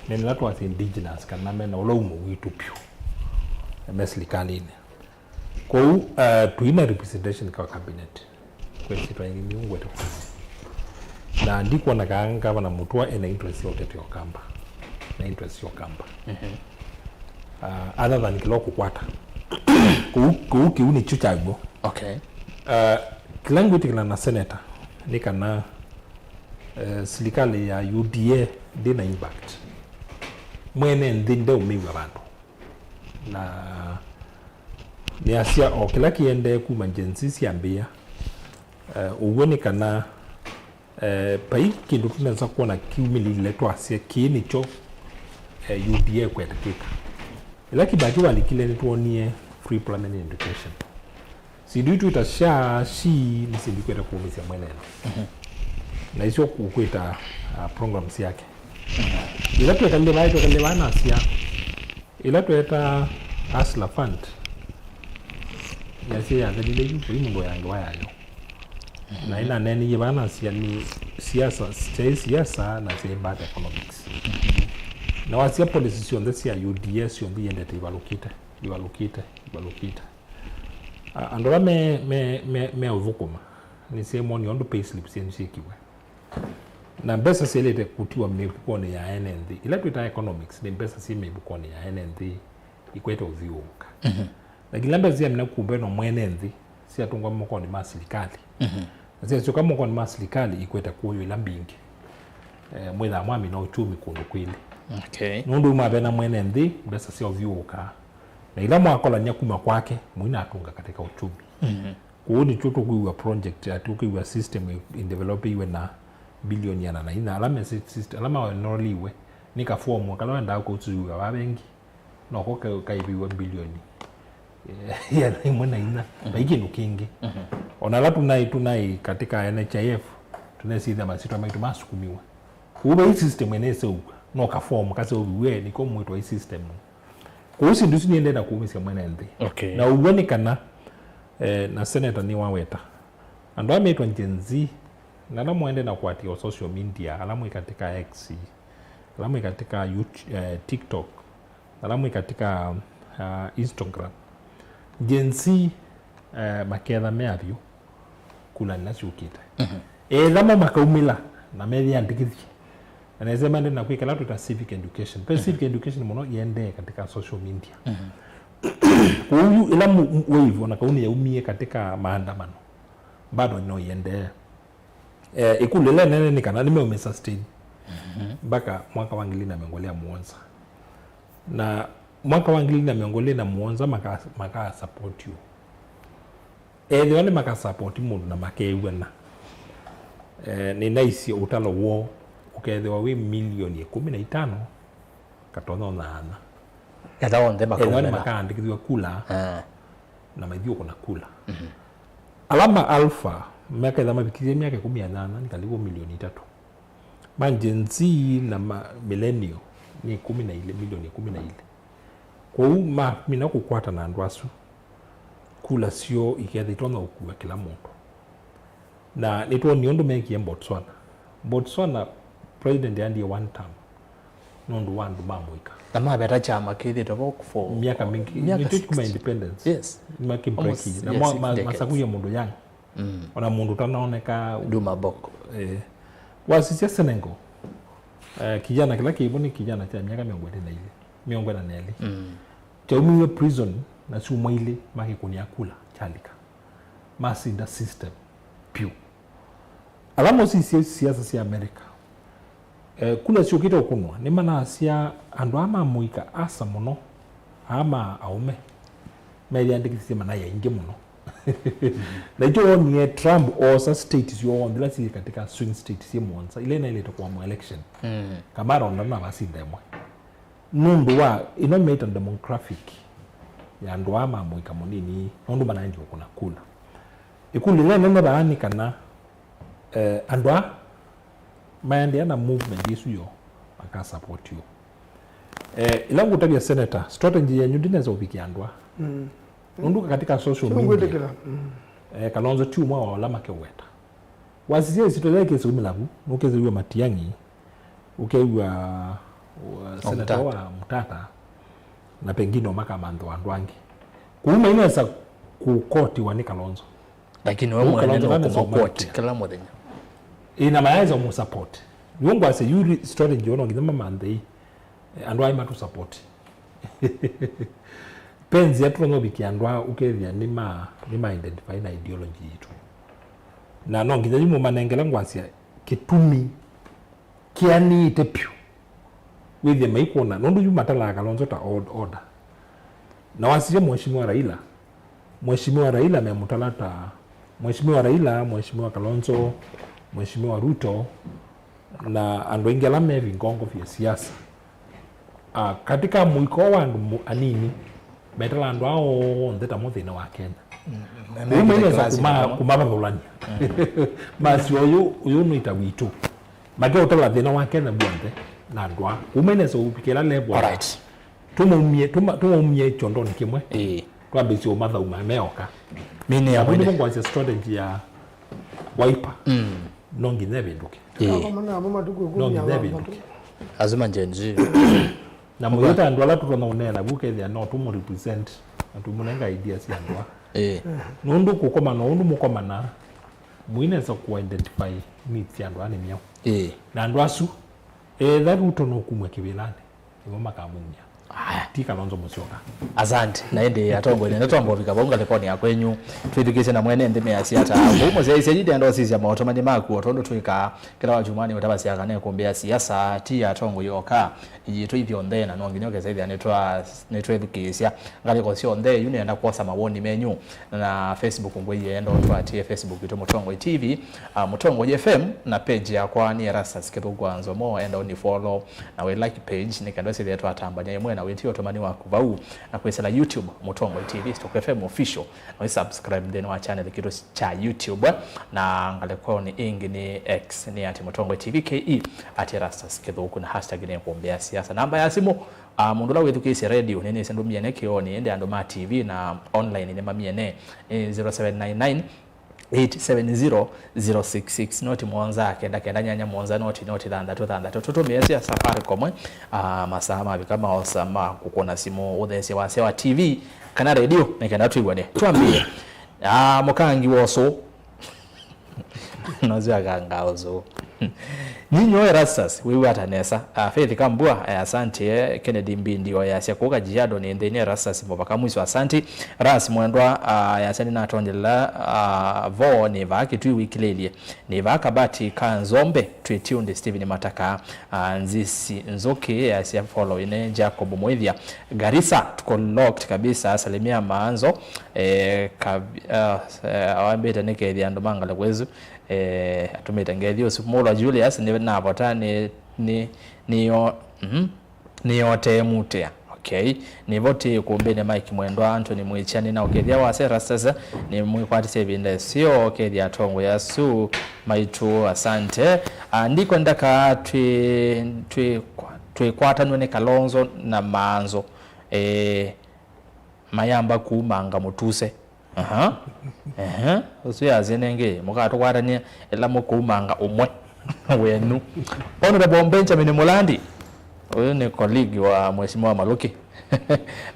Menela twasya indigenous kana mena ũla umo witũ piũ. Me silikalĩnĩ. Kwoou, uh, tũina representation kwa cabinet. Kwĩ syĩtwa ingĩ mĩungu ĩtatũ. Na ndikwona kaa ngavana Mũtua ena interest ya ũtete Ũkamba. Na interest ya Ũkamba. Mhm. Uh, other than kĩla ũkũkwata. Kũu, kũu kĩu nĩkyo kyaw'o. Okay. Uh, kĩla ngwĩtĩkĩla na senator nĩ kana, uh, silikalĩ ya U D A ndĩ na impact. Mwene nthĩ ndeũmĩw'a vandũ. Na nĩasya o kĩla kĩendee kuma Gen Z syambĩĩa, eh, ũw'o nĩ kana, eh, vai kĩndũ tũnesa kwona kiumĩlile twasya kĩĩ nĩkyo, eh, U D A kwetĩkĩka. Ĩla Kibaki walikile nĩtwonie free primary education. Syĩndũ itwĩta SHA, SHI, nĩ syĩndũ ikwete kũũmĩsya mwene nthĩ. Mhm. Na isyo kũkwĩta, ah, programs yake. Ĩla twekalile vaa, twekalile vaa nasya, ĩla tweeta Hustler Fund, yasya yathelile yu, kũi mũndũ ya ngewa yayo. Na ĩnaneenie vaa nasya nĩ siasa, syaĩ siasa na syaĩ bad economics. Na wasya policy syonthe sya U D A syonthe iendete ivalũkĩte, ivalũkĩte, ivalũkĩte. A-, andũ ala me, me, me, me ũthũkũma, nĩsyaĩ monia ũndũ payslip syenyu syĩkiwe. Na mbesa syaĩlĩte kũtiwa mĩvukonĩ ya ene nthĩ. Ila twĩtaa economics, nĩ mbesa syĩ mĩvukonĩ ya ene nthĩ, ikwete ũthyũũka. Mhm. Na kila mbesa syamina kumbe no mwene nthĩ, syatũngwa mokonĩ ma silikalĩ. Mhm. Na syasyoka mokonĩ ma silikalĩ, ikwete kũyũ ila mbingĩ. Eh, mwĩthaa mwamina uchumi kũndũ kwĩlĩ. Okay. Nũndũ mavena mwene nthĩ, mbesa sya ũthyũũka. Na ila mwakolany'a kuma kwake, mũinatũnga katika uchumi. Mhm. Kũu nĩkyo tũkwĩw'a project, ati ũkwĩw'a system ĩ-, ĩdevelopĩiwe na bilioni ana na inya. Ala me sy-, syst-, ala maenroliwe nĩ kafomu kala wendaa kũsũiwa wa vengi, noko ka-, kaĩvĩw'a bilioni, eh, ana ĩmwe na inya. Mhm. Vai kĩndũ kĩngĩ. Mhm. Ona ala tũnaĩ, tũnaĩ katika N H I F, tũnesĩthya masyĩtwa maitũ masukumiwa. Kũu vai system ĩneseũw'a, no kafomu kaseũviw'e, nĩko mwĩtwa i system. Kwoou syĩndũ isu nĩendee na kũũmĩsya mwene nthĩ. Okay. Na ũw'o nĩ kana, eh, na seneta nĩwaweta andũ aa meĩtwa Gen Z, na ala mũendee na kũatĩĩa o social media, ala mwĩ katika X, ala mwĩ katika YouTube, eh, TikTok, ala mwĩ katika, ah, Instagram. Gen Z, eh, maketha me avyũ, kula nĩla syũkĩte. Mhm. Ethĩwa mo makaumĩla na meyĩandĩkĩthye, na nesa maende na kwĩka ĩla twĩta civic education. Ve civic education mũno iendee katika social media. Mhm. Kwoou yu ĩla mu-, mu-, wave ona kau nĩyaumie katika maandamano, bado no iendee. Eh, ĩkũlyo ĩla ĩnene nĩ kana nĩmeũmĩ sustain, mhm, mpaka mwaka wa ngili na mĩongo ĩlĩ na mũonza. Na mwaka wa ngili na mĩongo ĩlĩ na mũonza maka, maka support you. Ethĩwa nĩmakasapoti mũndũ na makew'ana, eh, nĩnaisye ũtalo woo ũkethĩwa wĩ milioni ĩkũmi na itano katonya ũnyaanya. Ethĩwa onthe ethĩwa makaumĩla, nĩmakaandĩkĩthw'a kula, ah, na maithiũkũna kula. Mhm. Ala ma Alpha mekethĩwa mavikĩthye myaka ĩkũmi na nyanya nĩkalivũ milioni itatũ. Ma Gen Z na ma millennial nĩ ĩkũmi na ilĩ, milioni ĩkũmi na ilĩ. Kwoou mamina kũkwata na andũ asu, kula syoo ikethĩwa itonya ũkua kĩla mũndũ. Na nĩtwonie ũndũ meekie Botswana. Botswana, president aendie one term nũndũ wa andũ ma mũika. Na maveta kyama kĩthĩte vo for myaka mingĩ. Myaka nĩtyo kuma sixty. Independence. Yes. Nĩmakĩbreaki. Almost, na yes, ma-, ma-, six decades. Masakuie mũndũ young. Mm. Ona mũndũ ũtanaoneka. Duma Boko. Eh. Wasisya Senegal, eh, kijana kĩla kĩivo nĩ kijana kya myaka mĩongo ĩlĩ na ilĩ, mĩongo ĩna na ĩlĩ. Mm. Kyaumiw'e prison na syumwa ilĩ makĩkũnĩa kula kyalika. Masinda system pyũ. Ala mosisye siasa sya America, eh, kula syũkĩte ũkũnwa nĩmanasya andũ aa ma mũika asa mũno, aa ma aũme, meyĩandĩkĩthisye manaĩ aingĩ mũno. Na ĩkyo wonie Trump oosa state syonthe ila syĩ katika swing state syĩ mũonza ila inaĩlĩte kũamwa election. Mm. Kamala ona navasinda ĩmwe. Nũndũ wa ĩno meĩta demographic ya andũ aa ma mũika mũnini, nũndũ manaendie kũna kula. Ĩkũlyo ĩla ĩnene vaa nĩ kana, eh, andũ aa maendeea na movement ĩsu yo makasapoti ũ? Eh, ĩla ngũtavya senator, strategy yenyu ndinesa ũvikĩa andũ aa. Mm. Nũndũ katika social media, mm, eh, Kalonzo ti ũmwe wa ala makeweta. Wasisya ĩsito yaĩ kĩsĩ umĩla vu, nũkĩsĩ wĩwa Matiang'i, ũkew'a, uh, seneta Omtata. Wa Mutata, na pengine o makamanthwa andũ angĩ. Kũu mainesa kũkotiwa nĩ Kalonzo. Lakini we Kũu mwene Kalonzo no ndanesa kũmakoti ũmwĩtĩa. Kĩla mũthenya. Ĩ, na mayaesa mũsupport. Nĩw'o ngwasya yu ri-, strategy ono nginya mamanthe ĩ, eh, andũ aĩ matusupport. Penzi atu no vikia andũ aa ũkethĩa nĩ ma, nĩ ma identify na ideology yitũ. Na no nginya yu mũmanengela ngwasya kĩtumi kĩanĩĩte pyũ wĩthĩe maikwona, nũndũ yu matalaa Kalonzo ta odd order. Na wasisya Mheshimiwa Raila, Mheshimiwa Raila memũtala ta Mheshimiwa Raila, Mheshimiwa Kalonzo, Mheshimiwa Ruto, na andũ aingĩ ala me vingongo vya siasa. Ah, katika mũiko wa andũ mu-, anini, metala andũ ao onthe tamo thĩnĩ wa Kenya. Mm, mm, kũu mainesa kuma-, kumavathũlany'a. Mm. Masyo ũyũ, ũyũ nũita witũ. Makeũtala thĩna wa Kenya w'onthe na andũ aa. Kũu mainesa ũvikĩla level. Alright. Tũmaumie, tũma-, tũmaumie kyondonĩ kĩmwe. Ĩĩ. Twambĩĩsye ũmathauma meoka. Mini ya na mwene. Nĩvo ngwasya strategy ya Wiper. Mm. No nginya ĩvĩndũke. Ĩĩ. Tũkakomana namo matukũ ĩkũmi. No nginya ĩvĩndũke. Lazima Gen Z. Na mũyĩta andũ ala tũtonya ũneena vu kethĩa no tũmũ represent na tũmũnenga idea sya andũ aa. Ĩĩ. Nũndũ kũkomana ũndũ mũkomana, mũinesa kũ identify needs sya andũ aa nĩ myaũ. Ĩĩ. Na andũ asu, etha Ruto nũkumw'a kĩvĩlanĩ, nĩvo makamumya. Aya. Ti Kalonzo Musyoka. Asante. Na ĩndĩ atongoi, nenda twamba ũvika vau ngalĩkonĩ ya kwenyu, twĩthukĩĩsye na mwene nthĩ measya ata. Vau mũsyaĩĩsya yu ndenda ũsisya maũtũmani maku, o tondũ twĩkaa kĩla wa kyumwa nĩ ũtavasya kana ĩkũmbĩ ya siasa, ti atongoi oka, yitũ ithyonthe, na no nginya ũkesa ĩthĩa nĩtwa-, nĩtwĩthukĩĩsya ngalĩko syonthe. Yu nĩenda kwosa mawoni menyu. Na Facebook ngwĩie enda ũtũatĩe Facebook itũ Mũtongoi T V, ah, Mũtongoi F M, na page yakwa nĩ Erastus Kĩthũku wa Nzomo, enda ũni follow, na wĩ like page, nĩ kenda ũsĩthĩe twatambany'a ĩmwe na wĩtie ũtũmani waku vau, na kwĩsĩla YouTube, Mũtongoi T V, Stock F M Official, na wĩ subscribe nthĩnĩ wa channel kitũ kya YouTube, na ngalĩkonĩ ĩngĩ nĩ X, nĩ at Mũtongoi T V K E, at Erastus Kĩthũku, na hashtag nĩ kũmbĩa siasa. Namba ya simũ, ah, mũndũ ũla wĩthukĩĩsye radio, nĩnĩsĩ ndũmĩene kĩonĩ, ĩndĩ andũ ma T V na online nĩmamĩene, nĩ zero seven nine nine, eight seven zero, zero six six, noti mũonza, kenda kenda nyanya mũonza, noti, noti thanthatũ thanthatũ. Tũtũmĩe sya Safaricom, ah, masaa mavika maosa ma kũkũna simũ, ũtheesye wasya wa T V kana radio, nĩ kenda twĩw'ane. Twambĩe. Ah, mũkangi wa ũsũ. Nasyo akanga ũsũ. Nyinyi oe Rastas, wĩw'ata nesa. Ah, Faith Kambua, eh, asante, eh, Kennedy Mbindi, oyasya kũka Kajiado nĩ nthĩnĩ, Rastas mũvaka mwiso, asante. Ras mwendwa, ah, yasya nĩnatonyela, ah, vo nĩ vaa Kitui wĩkilĩlye. Nĩ vaa Kabati ka Nzombe, twĩ tuned. Stephen Mataka, ah, Nzisi Nzuki, yasya following, eh, Jacob Mwithia. Garissa, tuko locked kabisa, salimia Maanzo. Eh, kav-, ah, eh, awambĩte nĩkethĩa andũ ma ngalĩko ĩsu. Eh, atũmĩte ngethi ũsu. Mũlwa Julius, nĩ navota, nĩ, nĩ, nĩyo, mhm, nĩyotee mũtĩa. Okay. Nĩvo tĩ ĩkũmbĩnĩ, Mike Mwendwa, Anthony Mwĩkya, nĩ na ũkethĩa wa Serasese, nĩ mwĩkwatisye ĩvinda ĩseo, ũkethĩa atongoi asu maitũ, asante. Ah, ndikwenda ka twĩ, twĩ, twĩkwatanw'e nĩ Kalonzo na Maanzo. Eh, mayamba kuumanga mũtuse. Aha. Ehe. Ũsu yasya nengĩ, mũkatũkwatany'a ĩla mũkũumanga ũmwe wenyu. Honorable Benjamin Mulandi, ũyũ nĩ colleague wa Mheshimiwa Maluki.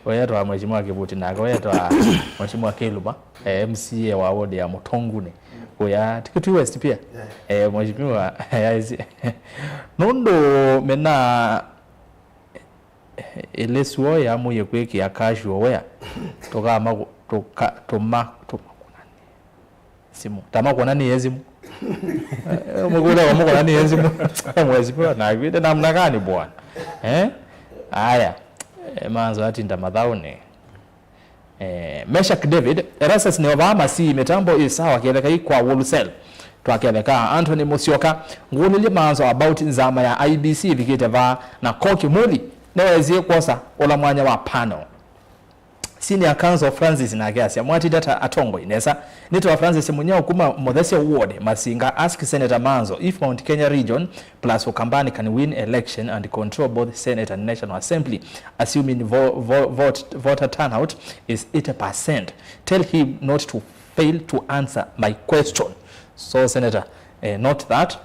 Ũyetwa Mheshimiwa Kivuti, nake ũyetwa Mheshimiwa Kiluma, eh, M C A wa ward ya Mũtonguni. Kuya Kitui West pia. Eh, mheshimiwa, yaisi. Nũndũ mena ĩlĩ suo yamũie kwĩkĩa casual wear. Tũkama ku-, tũka-, tũma, tũma simu. Tama kuona ni simu. Eh, mukule wa mukona ni simu. Mheshimiwa, na kwite namna gani bwana? Eh? Aya. Eh, manzo atinda mathauni. Eh, Meshak David, Erastus nĩ ovaa Masii, mĩtambo ĩ sawa, ketheka ĩ kwa Wholesale. Twaketheka, Anthony Musyoka, ngũlĩlye manzo about nzama ya I B C ĩvikĩte vaa, na Koki Muli, nĩwesie kwosa ũla mwanya wa panel. Senior Counsel Francis nake asya, "Mwatinda ta atongoi nesa." Nĩtawa Francis Munyao kuma Muthesia Ward, Masinga, ask Senator Manzo if Mount Kenya region plus Ukambani can win election and control both Senate and National Assembly, assuming vo vo vote voter turnout is eighty percent. Tell him not to fail to answer my question. So, Senator, eh, note that.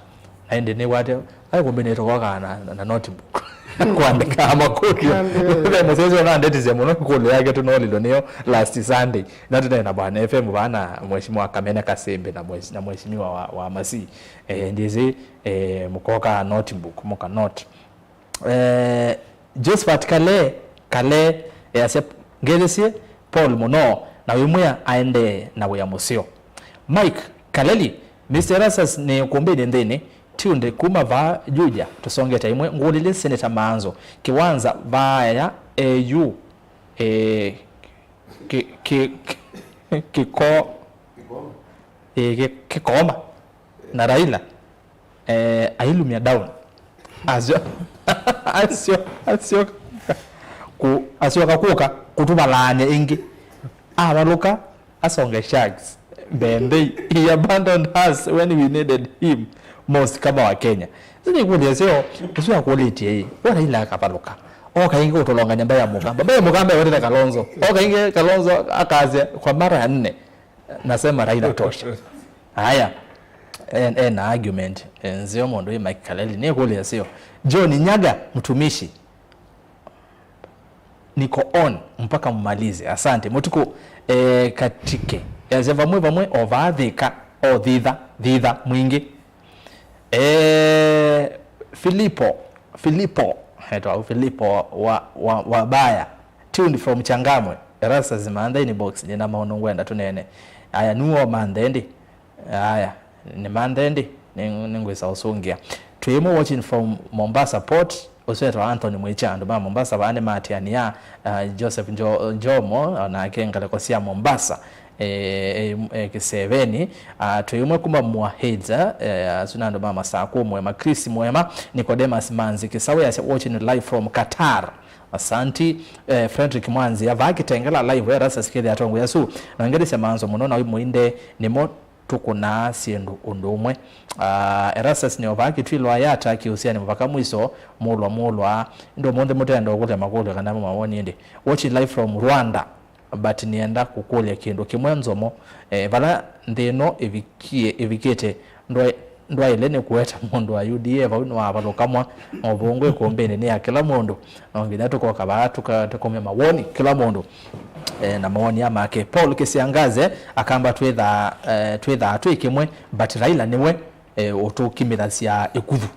Na ĩndĩ nĩwate, ai kumbe nĩtũkokaa na, na, na notebook. Kwandĩkaa makũlyo. Ve mũsese ũnandetisya mũno, kũlyo yake tũnolilwe nĩyo last Sunday. Na tũnena Bwana F M vana Mheshimiwa Kamene Kasembe na mheshimiwa wa, wa Masii. Eh, ndĩsĩ, eh, mũkokaa notebook, mũka note. Eh, Josephat Kale, Kale, easya, "Ngethesye Paul mũno, na wĩmwĩa aendee na wĩa mũseo." Mike Kaleli, Mister Erastus nĩ kũmbĩnĩ nthĩnĩ, Tunde kuma vaa Juja, tũsongete ĩmwe, ngũlĩlye Senator Manzo, kĩwanza vaaya eyu, eh, kĩ-, kĩ-, kĩ-, kĩko-, eh, kĩ-, kĩkoma. Na Raila, eh, ailumya down. Asyo-, asyo-, asyoka ku-, asyoka kũka kũtũvalaany'a ĩngĩ. Avalũka, asonge Sharks. Mbembei, he abandoned us when we needed him most kama wa Kenya. Sini kũlya sio, ũsu akũlĩtie ĩ, wa Raila akavalũka. Oka ĩngĩ kũtũlonganya mbaya mũkamba. Mbaya mũkamba ĩwetete Kalonzo. Oka ĩngĩ Kalonzo akasya kwa mara ya nne. Nasema Raila tosha. Haya. En, en argument. Eh, nzeo mũndũ ĩ Mike Kaleli. Nĩ kũlya sio. John Nyaga, mtumishi. Niko on mpaka mmalize. Asante. Mũtuku, eh, katike. Eze vamwe vamwe o vaathĩka. O thitha. Thitha mwingĩ. Eh, Filipo. Filipo. Hetwa Filipo wa, wa, wa Baya. Tuned from Changamwe. Erastus Manthe inbox, nĩna maũndũ ngwenda tũneene. Aya, nuo Manthe ndi. Aya, nĩ Manthe ndi. Nĩ, nĩngwĩsa ũsũngĩa. Twĩ ĩmwe watching from Mombasa Port. Ũsu etwa Anthony Mwĩcha. Andũ ma Mombasa vaa nĩmatiania, uh, Joseph Njo-, Njomo, onake ngalĩko sya Mombasa. E, e, e, kĩseveni. Uh, twĩ ĩmwe kuma Mwaheja, eh, asu nĩ andũ ma Masakũ, Mwema Chris Mwema, Nicodemus Manzi Kisawe, asya watching live from Qatar. Asanti, eh, Frederick Mwanzia, vaa Kitengela live, Erastus kĩthĩa atongoĩ asu, na ngelesya manzo mũno, na wĩ mũinde, nĩmo tũkũnaa syĩndũ ũndũ ũmwe. Ah, Erastus nĩ o vaa Kitui Lwayata, kĩũsianĩ mũvaka mwiso, mũlwa, mũlwa, ĩndĩ ũmũnthĩ mũtenda ũkũlya makũlyo kana mawoni ĩndĩ. Watching live from Rwanda, but nĩenda kũkũlya kĩndũ kĩmwe Nzomo, eh, vala nthĩ ĩno ĩvikie, ĩvikĩte, ndwaĩ-, ndwaĩle nĩ kũweta mũndũ wa U D A vau nĩwavalũka mwa, na ũvũngũ ĩkũmbĩnĩ nĩ ya kĩla mũndũ. No nginya tũkoka vaa tũka-, tũkomya mawoni kĩla mũndũ, eh, na mawoni ya make. Paul Kĩsiangaze akamba twĩthaa, eh, twĩthaa twĩ kĩmwe, but Raila nĩwe, eh, ũtũkimĩthasya ĩkuthu.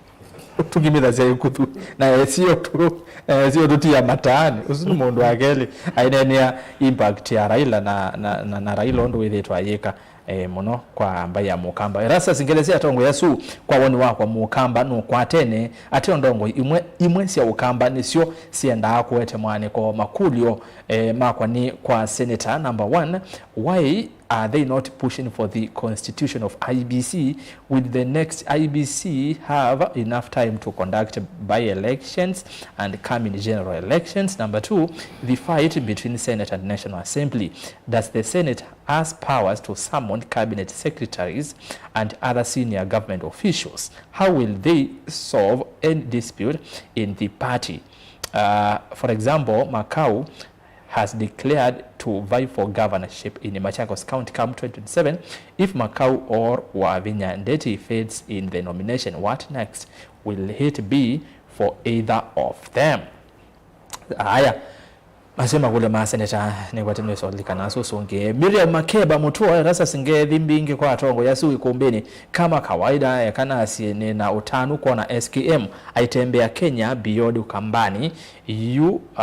Ũtũkimĩthasya ĩkuthu. Na esio tũ, esio tũtia mataani. Ũsu nĩ mũndũ wa kelĩ. Aineenea impact ya Raila na, na, na, na Raila ũndũ wĩthĩtwe ayĩka. Eh, mũno kwa mbaĩ ya Mũkamba. Erastus, ngelesya atongoi asu, kwa woni wakwa, Mũkamba nũkwatene ateo? Ndongoi imwe, imwe sya Ũkamba nĩsyo syendaa kũete mwanĩko. Makũlyo, eh, makwa nĩ kwa Senator number one, why are they not pushing for the constitution of I B C? Will the next I B C have enough time to conduct by-elections and coming general elections? Number two, the fight between Senate and National Assembly. Does the Senate has powers to summon cabinet secretaries and other senior government officials. How will they solve any dispute in the party? Uh, for example, Makau has declared to vie for governorship in Machakos County come twenty twenty-seven. If Makau or Wavinya Ndeti fails in the nomination, what next? Will it be for either of them? Aya. Asu makũlyo ma seneta nĩkwatĩmĩswa likanaa sũsũngĩe. Miriam Makeba Mutua, Erastus Ngethi mbingĩ kwa atongoi asu ikumbĩnĩ. Kama kawaida, eka nasye nĩ na ũtanu kwona S K M aitembea Kenya beyond Ukambani. Yu, uh,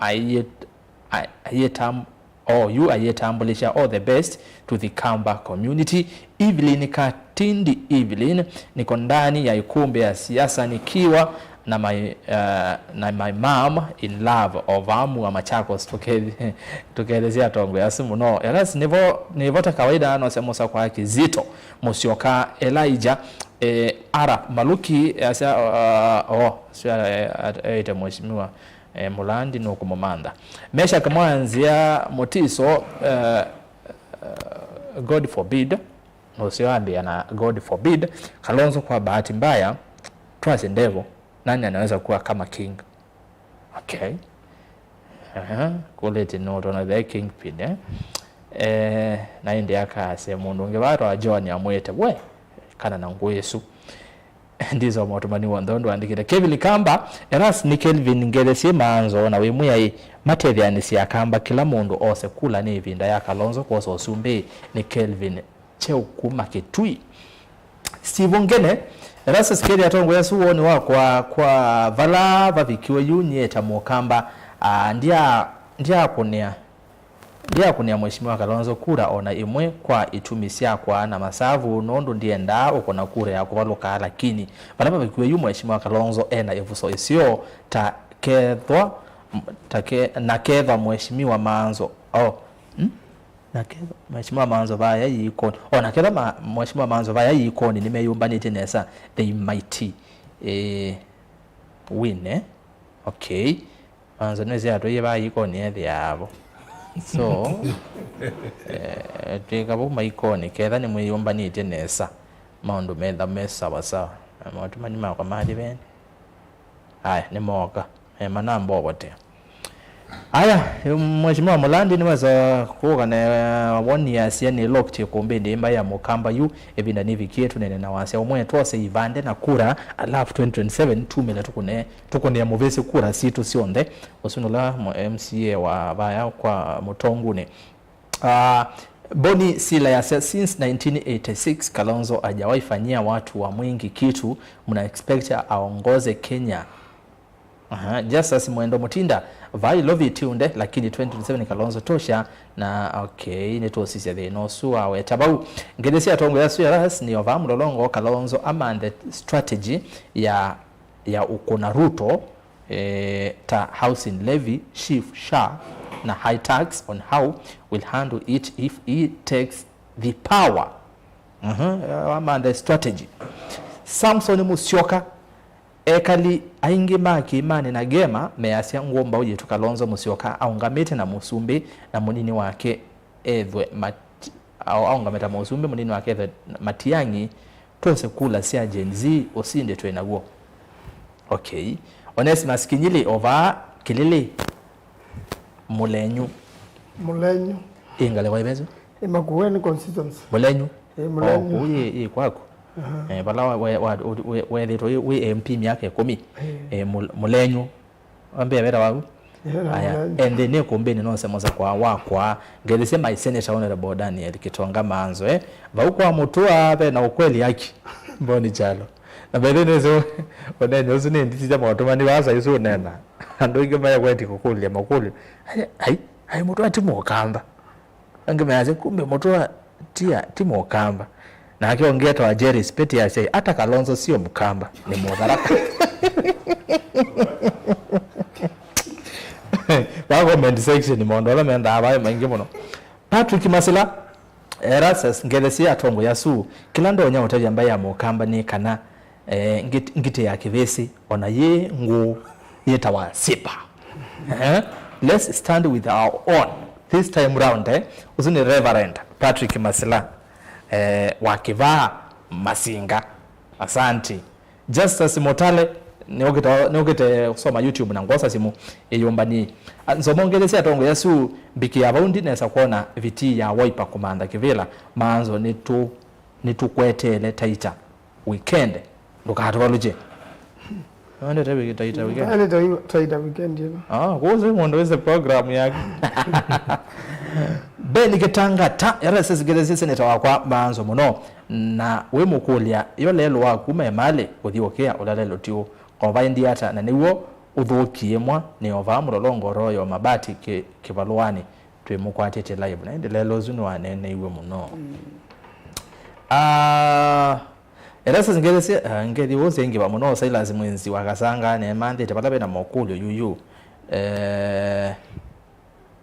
ayĩt-, ay-, ayĩtam-, oh, yu ayĩtambũlĩsya all the best to the Kamba community. Evelyn Katindi, Evelyn, niko ndani ya ikumbi ya siasa nikiwa na my, uh, na my mom in love. Ovamu wa Machakos, tũkethi-, tũkethesya atongoi asu mũno. Eras, nivo, nivo ta kawaida, nose mũsa kwa Kizito, Musyoka, Elijah, eh, Arap Maluki, asa, uh, oh, sio, eh, at-, eite mheshimiwa, eh, Mulandi nũkũmũmantha. Meshak Mwanzia Mutiso, eh, eh, God forbid. Ũseo ambĩa na God forbid. Kalonzo, kwa bahati mbaya, twasye devil, nani anaweza kuwa kama king? Okay. Aha, kũlĩtye nũtona the kingpin, eh? Eh, na ĩndĩ akasya mũndũ ũngĩ vatwa John amwĩte, we, kana na ngũĩ ĩsu. Ndisoma ũtũmani w'onthe ũndũ andĩkĩte. Kevin Kamba, Eras nĩ Kelvin Ngethe syĩ maanzo na wĩ Mwĩai, matetheanĩsye Akamba, kĩla mũndũ ose kula nĩ ĩvinda ya Kalonzo kwosa ũsumbĩ, nĩ Kelvin Cheu kuma Kitui. Steve Ngene, Erastus, kethĩa atongoi asu woni wakwa kwa vala vavikiwe yu nyie ta Mũkamba, ah, ndya-, ndyakũnĩa, ndyakũnĩa Mheshimiwa Kalonzo kura ona ĩmwe kwa itumi syakwa na masavu, nũndũ ndyendaa ũkũna kura ya kũvalũka, lakini vala vavikiwe yu Mheshimiwa Kalonzo ena ĩvuso ĩseo ta kethwa, ta ke-, na kethwa Mheshimiwa Maanzo, oh, hmm? Na kethwa Mheshimiwa Maanzo vaya yĩkoni. O na kethwa ma-, Mheshimiwa Maanzo vaya yĩkoni nĩmeyũmbanĩtye nesa, they might, eh, win, eh? Okay. Maanzo nĩsĩ atwaie vaya yĩkoni ethĩaa vo. So, eh, twĩka vau maikoni, ketha nĩmwĩyũmbanĩtye nesa, maũndũ metha me sawa sawa. Na maũtũmani makwa mathi veni. Aya, nĩmooka. Eh, manambovotea. Aya, Mheshimiwa Mulandi nĩwesa kũka na, eh, woni ya siani locked ĩkũmbĩ ndĩmba ya Mũkamba yu, ĩvinda nĩvikie tũnene na wasya ũmwe twose ivande na kura, alafu twenty twenty-seven tumĩle tũkũne, tũkũnĩa mũvĩsĩ kura sitũ syonthe. Ũsu nũla M C A wa vaya kwa Mũtongunĩ. Ah, Boni Sila yasya, since nineteen eighty-six, Kalonzo hajawahi fanyia watu wa Mwingi kitu, mna expect aongoze Kenya? Aha, Justus Mwendo Mutinda, vai lovi tiunde, lakini twenty twenty-seven Kalonzo tosha, na, okay, nĩtũsisya thĩna ũsu waweta vau. Ngethi sya atongoi asu ya ras nĩ ova mũlolongo Kalonzo amanthe strategy ya, ya ũkũna Ruto, eh, ta housing levy, SHIF, SHA, na high tax on how will handle it if he takes the power. Mhm, amanthe strategy. Samson Musyoka, ekali aingĩ ma Kĩĩmanĩ na Gema measya ngũmbaũ yitũ Kalonzo Musyoka aũngamĩte na mũsumbĩ na mũnini wake ethwe Mati-, au-, aũngamĩte na mũsumbĩ mũnini wake ethwe Matiang'i, twose kula sya Gen Z, ũsindĩ twĩ naw'o. Okay. Onesimus Kinyili o vaa Kĩlĩlĩ, Mũlenyu. Mũlenyu. Ĩ ngalĩko ĩvĩsũ? Ĩ Makueni constituency. Mũlenyu? Ĩ Mũlenyu. Oh, kũu ĩ, ĩ kwaku? Aha. Eh, vala wa-, we-, wa-, we-, wethĩtwe wĩ, wĩ M P myaka ĩkũmi. Eh. Eh, Mũ-, Mũlenyu. Wambĩa veta waku? Ĩla Aya, Mũlenyu. Ende nĩ kũmbĩnĩ nose mũsa kwa wakwa. Ngethĩsye my senator Honorable Daniel Kitonga Maanzo, eh? Vau kwa Mũtũa ve na ũkweli haki. Mboni chalo. Na mbele nĩsĩ ũnene ũsu nĩ nditi sya maũtũmani vasa isu ũnena. Andũ aingĩ mayakweti kũkũlya makũlyo. Ai, ai, ai, Mũtũa ti Mũkamba. Angĩ mayasya, kumbe Mũtũa ti a-, ti Mũkamba. Nake ũngĩ etawa Jerry Speti asya, ata Kalonzo sio Mkamba, ni Mũtharaka. Va comment section, maũndũ ala mendaa vaĩ maingĩ mũno. Patrick Masila, Erastus, ngethesye atongoi asu, kĩla ndonya ũtavya mbaĩ ya Mũkamba nĩ kana Eh, ngit-, ngitĩ ya kĩvĩsĩ, ona yĩ ngũũ, yĩtawa sipa. Eh, let's stand with our own this time round, eh. Ũsu nĩ Reverend Patrick Masila, eh, wa Kĩvaa Masinga. Asanti. Justus Mutale, nĩũkĩte, nĩũkĩte kusoma YouTube na ngwosa simu ĩyũmbani. Ah, nzomongelesya atongoi asu, mbikĩa vau ndinesa kwona vitii ya Wiper kũmantha kĩvĩla, Maanzo nĩtũ-, nĩtũkweteele Taita. Weekend, ndũkatũvalũkye. Wendete wiki-, Taita weekend? Yaani tai-, Taita weekend ĩno. Ah, kũu mũndũ wĩsĩ program yake. Ben Kitangata, yarasesĩkĩthĩsye seneta wakwa maanzo mũno, na wĩmũkũlya, yo lelũ waku me malĩ kũthiũkĩa ũla lelũ tiũ. Kovaa ĩndĩ ata, na nĩw'o ũthũkie mwa nĩ ovaa mũlolongo royo mabati kĩ-, kĩvalũanĩ twĩmũkwatĩtye live. Na ĩndĩ lelũ ũsu nĩwaneeneiw'e mũno. Ah, Erastus Ngelesye, ah, ngethi ũũ syengĩva mũno, Silas Mwinzi wa Kasanga, nemanthĩte vala vena mokũlyo yuyu. Eh,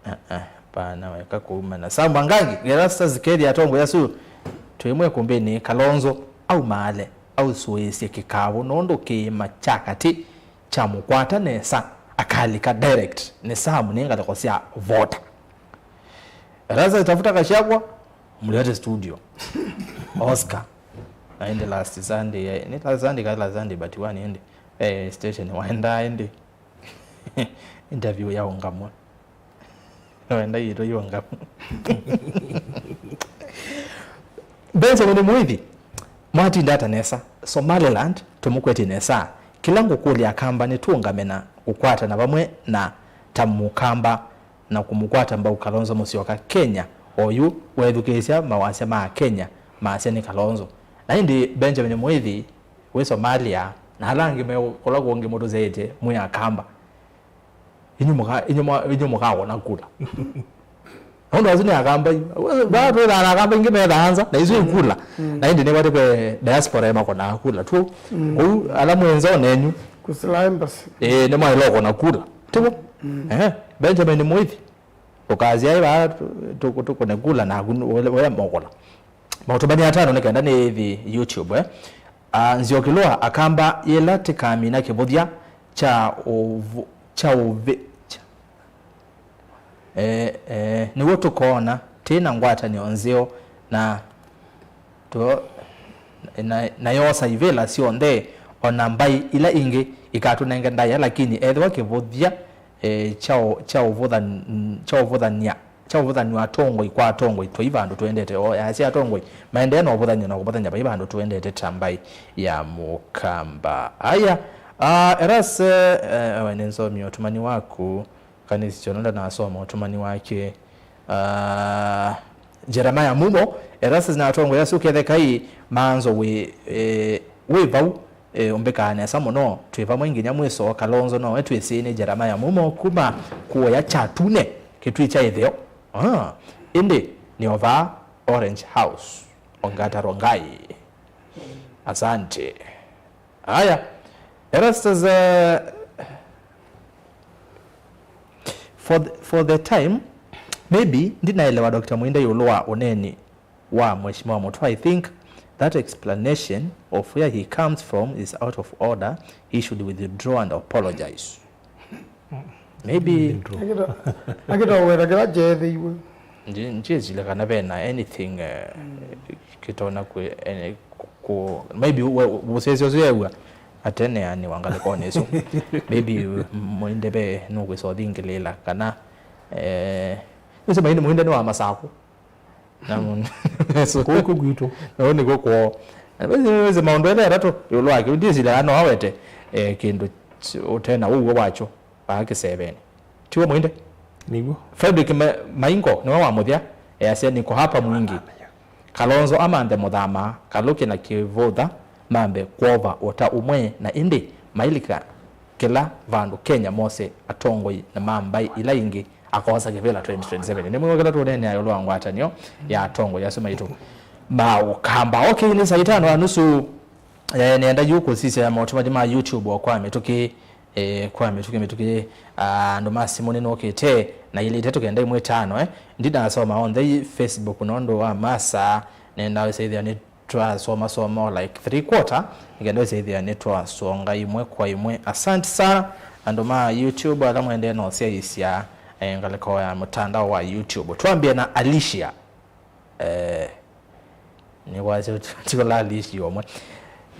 ah, ah, pana weka kũumana. Sam Wangangi, Erastus kethi atongoi asu, twĩmwe kumbĩnĩ, Kalonzo aumaale, ausũĩsye kĩkavũ, nũndũ kĩĩma kya katĩ kyamũkwata nesa, akalika direct, nĩ Sam nĩ ngalĩko sya vota. Erastus tafuta Gachagua, mlete studio. Oscar. Na ĩndĩ last Sunday, eh, nĩ last Sunday, kana last Sunday, but one ĩndĩ. Eh, station waenda ĩndĩ. Interview ya ũngamwa. Waenda yitũ ya ũngamwa. Benjamin Muithi, mwatinda ata nesa? Somaliland, tũmũkwetye nesa. Kĩla ngũkũlya Akamba nĩtũũngame na kũkwatana vamwe na ta Mũkamba na kũmũkwata mbau Kalonzo Musyoka Kenya, oyu weethukĩĩsya mawasya ma Akenya maasya nĩ Kalonzo. Na ĩndĩ Benjamin Muithi wĩ Somalia, na ala angĩ me kũla kũngĩ mũtũsyaĩtye mwĩ Akamba. Inyu mũka-, inyu mwa-, inyu mũkawona kula. Nũndũ asu nĩ Akamba yu. Vaa twĩthaa na Akamba ingĩ methaa nza, na isu ikula. Na ĩndĩ nĩwate ve diaspora ĩmakonaa kula tu. Kũu ala mwĩ nza onenyu. Kusila embassy. Ĩĩ, nĩmwaĩle ũkona kula. Tivo? Ehe, Benjamin Muithi. Ũkasya ĩ vaa tũkũne kula naku wĩa mokola. Maũtũmani atano nĩ kenda nĩthi YouTube, eh? Ah, Nzioki Lũa, Akamba yĩla tĩkamina kĩvũthya kya ũvu-, kya ũvĩ-, kya, eh, eh, nĩw'o tũkoona twĩ na ngwatanĩo nzeo na tũ-, na, na yosa ivĩla syonthe, o na mbaĩ ila ingĩ ikatũnenge ndaĩa, lakini ethĩwa kĩvũthya, eh, kya ũ-, kya ũvũthan-, kya ũvũthany'a kya ũvũthany'a atongoi kwa atongoi, twai vandũ tũendete. O, yasya atongoi maendee na ũvũthany'a na kũvũthany'a vai vandũ tũendete ta mbaĩ ya Mũkamba. Aya, ah, Erastus, eh, eh, we nĩ nzomi ũtũmani waku, kana nĩsĩ kyonthe ndanasoma ũtũmani wake. Ah, Jeremiah Mumo, Erastus na atongoi asu kethekai maanzo wĩ, eh, wĩ vau. E, ũmbĩkaa nesa mũno, twĩ vamwe nginya mwĩso. Kalonzo nowe twĩsĩ nĩ Jeremiah Mumo kuma kũya Kyatune, Kĩtui kya ĩtheo. Ah, ĩndĩ nĩ o vaa Orange House, Ongata Rongai. Asante. Aya, Erastus, eh, for the, for the time, maybe ndinaelewa Doctor Mwinde ĩũlũ wa ũneeni wa Mheshimiwa Mũtũa. I think that explanation of where he comes from is out of order. He should withdraw and apologize. Maybe. Akĩtoweta kĩla kyeethĩiwe. Nji-, njĩsile kana vena anything, eh, kĩtonya kũ-, eh, kũ-, maybe we, mũsyaĩĩsya ũsu yeew'a ateneanĩwa ngalĩkonĩ ĩsu. Maybe Mwinde ve nũkwĩsa ũthingĩlĩĩla kana, eh, nĩsĩ maini Mwinde nĩ wa Masakũ. Na mũndũ kũu kwĩ kwitũ. Na ũu nĩkw'o kwoo. Na wĩsĩ, wĩsĩ maũndũ ethĩ atatũ ĩũlũ wa kĩu, ndĩsĩlya no awete, eh, kĩndũ ch-, ũte na ũw'o wakyo vaa kĩsevenĩ. Tiw'o Mwinde? Nĩw'o. Fredrick Ma-, Maingo nĩwe wa mũthya, easya, "Niko hapa Mwingi." Kalonzo amanthe mũthama, Kalũkĩ na Kĩvũtha mambe kwova ũta ũmwe, na ĩndĩ mailika kĩla vandũ Kenya mose atongoi na ma mbaĩ ila ingĩ akosa kĩvĩla twenty twenty-seven. Nĩmwĩw'a kĩla tũũneenea ĩũlũ wa ngwatanĩo ya atongoi asu maitũ ma Ũkamba. Okay, nĩ saa itano na nusu. Eh, nĩenda yu kũsisya maũtũmani ma YouTube o kwa mĩtũkĩ, eh, kwa mĩtũkĩ, mĩtũkĩ, ah, andũ ma simũ nĩnũkĩte na ilĩte tũkenda imwe tano, eh. Ndinasoma onthe i Facebook nũndũ wa masaa, nenda wĩsĩthĩa nĩ twasomasoma o like three quarter, nĩkenda wĩsĩthĩa nĩtwasonga imwe kwa imwe. Asante sana andũ ma YouTube ala mwendee na ũsyaĩĩsya, eh, ngalĩko ya mũtandao wa YouTube. Twambie na Alicia. Eh, nĩwasya tikola Alicia omwe.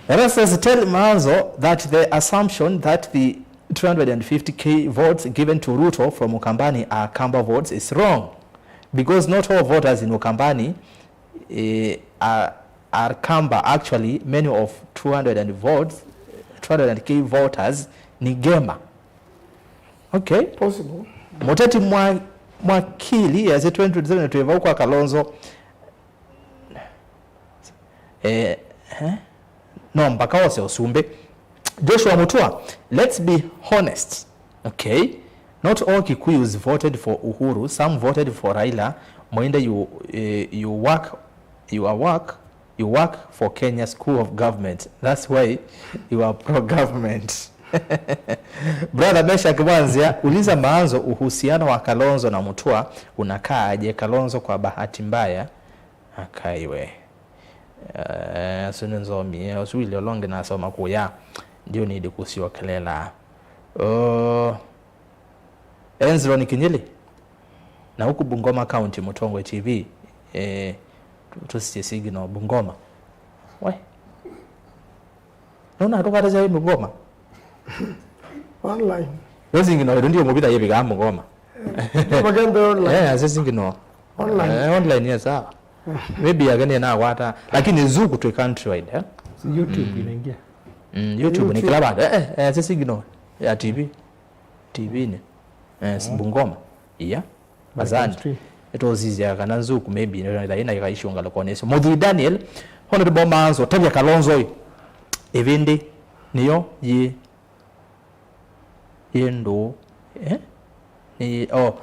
Erastus, tell Maanzo that the assumption that the two hundred fifty K votes given to Ruto from Ukambani are Kamba votes is wrong, because not all voters in Ukambani eh, are, are Kamba. Actually, many of two hundred and votes, two hundred K voters ni Gema. Okay. Possible. Mũteti Mwa-, Mwakili ese twenty twenty-seven twĩ vau kwa Kalonzo. Eh, eh? No mpaka ose ũsumbĩ. Joshua Mutua, let's be honest. Okay. Not all Kikuyus voted for Uhuru. Some voted for Raila. Moinde, you, eh, you work, you are work, you work for Kenya School of Government. That's why you are pro-government. Brother Meshack Mwanzia, uliza Maanzo uhusiano wa Kalonzo na Mutua unakaaje? Kalonzo kwa bahati mbaya akaiwe. Eh, asu nĩnzomie, ũsu Willy Olonge nasoma kũya. Ndiũ nĩndĩ kũsyokelela. Oh, Hezron Kinyili, na huku Bungoma County, Mũtongoi T V, eh, tu-, tusitie signal Bungoma. We. Nona tũkwata chai Bungoma? Online. Yo signal ĩndũ ndiyo mũvitha yĩvĩkaa Bungoma. Magenda online. Eh, ase signal. Online. Eh, online, yes, sawa. Maybe yake nĩ nakwata. Lakini Zuku twĩ countrywide, eh? Si YouTube inaingia. Mm, YouTube ni kila bandu. Eh, eh, eh, ase signal ya T V. T V-inĩ. Eh, si Bungoma. Iya. Asante. Nĩtũsisya kana Zuku maybe nĩthaina ikaishiwa ngalĩkonĩ ĩsu. Mũthuri Daniel, Honorable Maanzo, tavya Kalonzo ũyũ. Ĩvĩndĩ nĩyo yĩ, yĩ ndũũ. Eh? Nĩ, oh,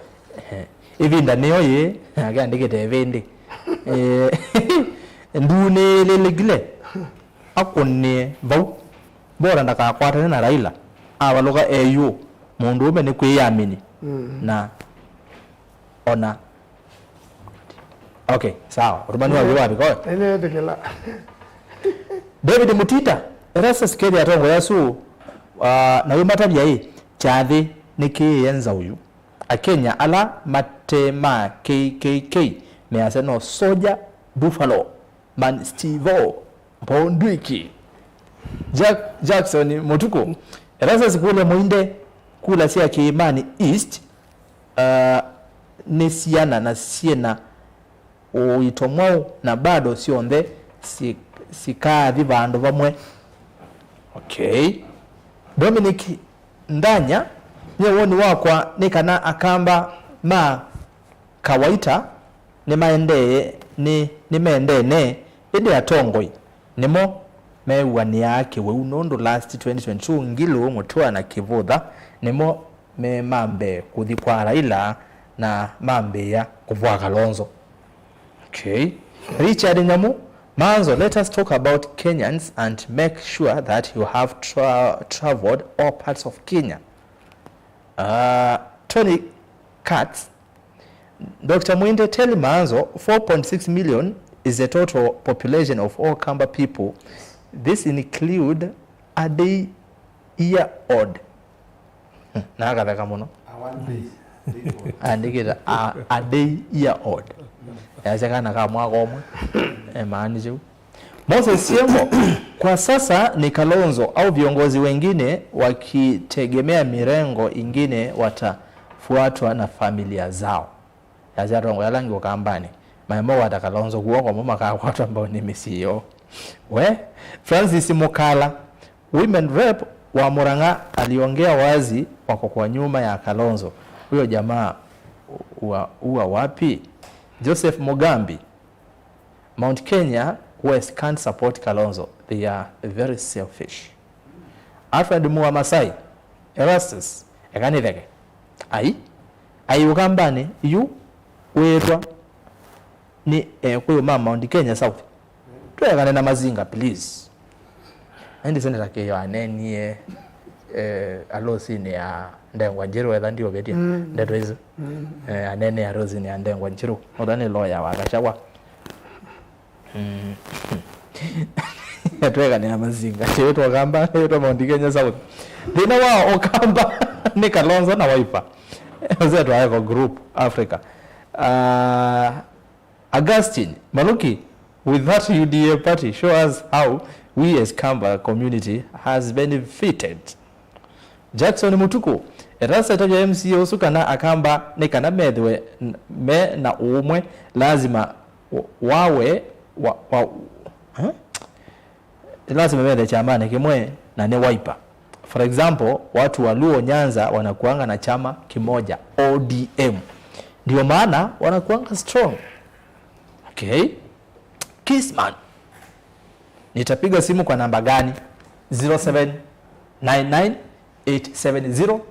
eh. Ĩvinda nĩyo yĩ, nake andĩkĩte ĩvĩndĩ. Eh, ndũũ nĩyĩlĩlĩkile. Akũnĩe vau. Bora ndakakwatane na Raila. Avalũka eyu. Mũndũũme nĩ kwĩyamini. Mm. Na ona. Okay, sawa. Ũtũmani wa wĩ wapi koe? Nĩnĩtĩkĩla. David Mutita, Erastus Kethia atongoya asu, ah, na wĩmatavya ĩ, kyathĩ nĩ kĩĩe nza ũyu. Akenya ala mate ma K K K measya no soja Buffalo. Man Stevo Mbondwiki. Jack-, Jackson Mutuku. Erastus kũlya Mũinde, kula sya Kĩĩmanĩ East, uh, nĩ siana na syĩna ũito mwaũ na bado syonthe si-, sikaathi vandũ vamwe. Okay. Dominic Ndanya, nye woni wakwa nĩ kana Akamba ma kawaita nĩmaendee, nĩ, nĩmendene, ĩndĩ atongoi nĩmo mew'anĩaa kĩwĩu, nũndũ last twenty twenty-two Ngilu, Mutua na Kivutha nĩmo me ma mbee kũthi kwa Raila na mambĩĩa kũvũa Kalonzo. Okay. Richard Nyamu, Maanzo, let us talk about Kenyans and make sure that you have tra-, traveled all parts of Kenya. Uh, Tony Katz, Doctor Mwinde, tell Maanzo, four point six million is the total population of all Kamba people. This include a day year old. Hmm, na akatheka mũno. A one day, day old. Andĩkĩte a, a day year old. Yasya kana ka mwaka ũmwe. Emaanisha ũu. Moses Siembo, kwa sasa ni Kalonzo au viongozi wengine wakitegemea mirengo ingine watafuatwa na familia zao. Yasya atongoi ala angĩ Ũkambanĩ maemogwata Kalonzo kw'oko mo makakwatwa mbau nĩ mĩsyĩ yoo. We, Francis Mukala, women rep wa Murang'a aliongea wazi wako kwa nyuma ya Kalonzo. Huyo jamaa ua, ua wapi? Joseph Mugambi, Mount Kenya West can't support Kalonzo. They are very selfish. Alfred Mua Masai, Erastus, eka nĩtheke. Ai, ai Ũkambanĩ, yu wĩtwa nĩ Ekũyũ ma Mount Kenya South. Twekane na Mazinga, please. Ĩndĩ Senator Kĩyo anenie, eh, alosinĩ ya Ndengwa Njerũ, etha ndiũvĩtye ndeto isu. Eh, anene alosinĩ ya Ndengwa Njerũ. Ũla nĩ lawyer wa Gachagua. Mm. Twekane na Mazinga. Tĩwĩtwa Kamba, tĩwĩtwa Mount Kenya South. Thĩna wa Ũkamba nĩ Kalonzo na Wiper. Ũsee twaeko group Africa. Ah, Augustine Maluki, with that U D A party, show us how we as Kamba community has benefited. Jackson Mutuku, etasa ĩtavya M C A ũsu kana Akamba nĩ kana methĩwe n-, me na ũũmwe, lazima w-, wawe, wa, wa, eh? Lazima methe kyamanĩ kĩmwe, na nĩ Wiper. For example, watu wa Luo Nyanza wanakuanga na chama kimoja, O D M. Ndio maana wanakuanga strong. Okay. Kissman. Nitapiga simu kwa namba gani? Zero seven nine nine eight seven zero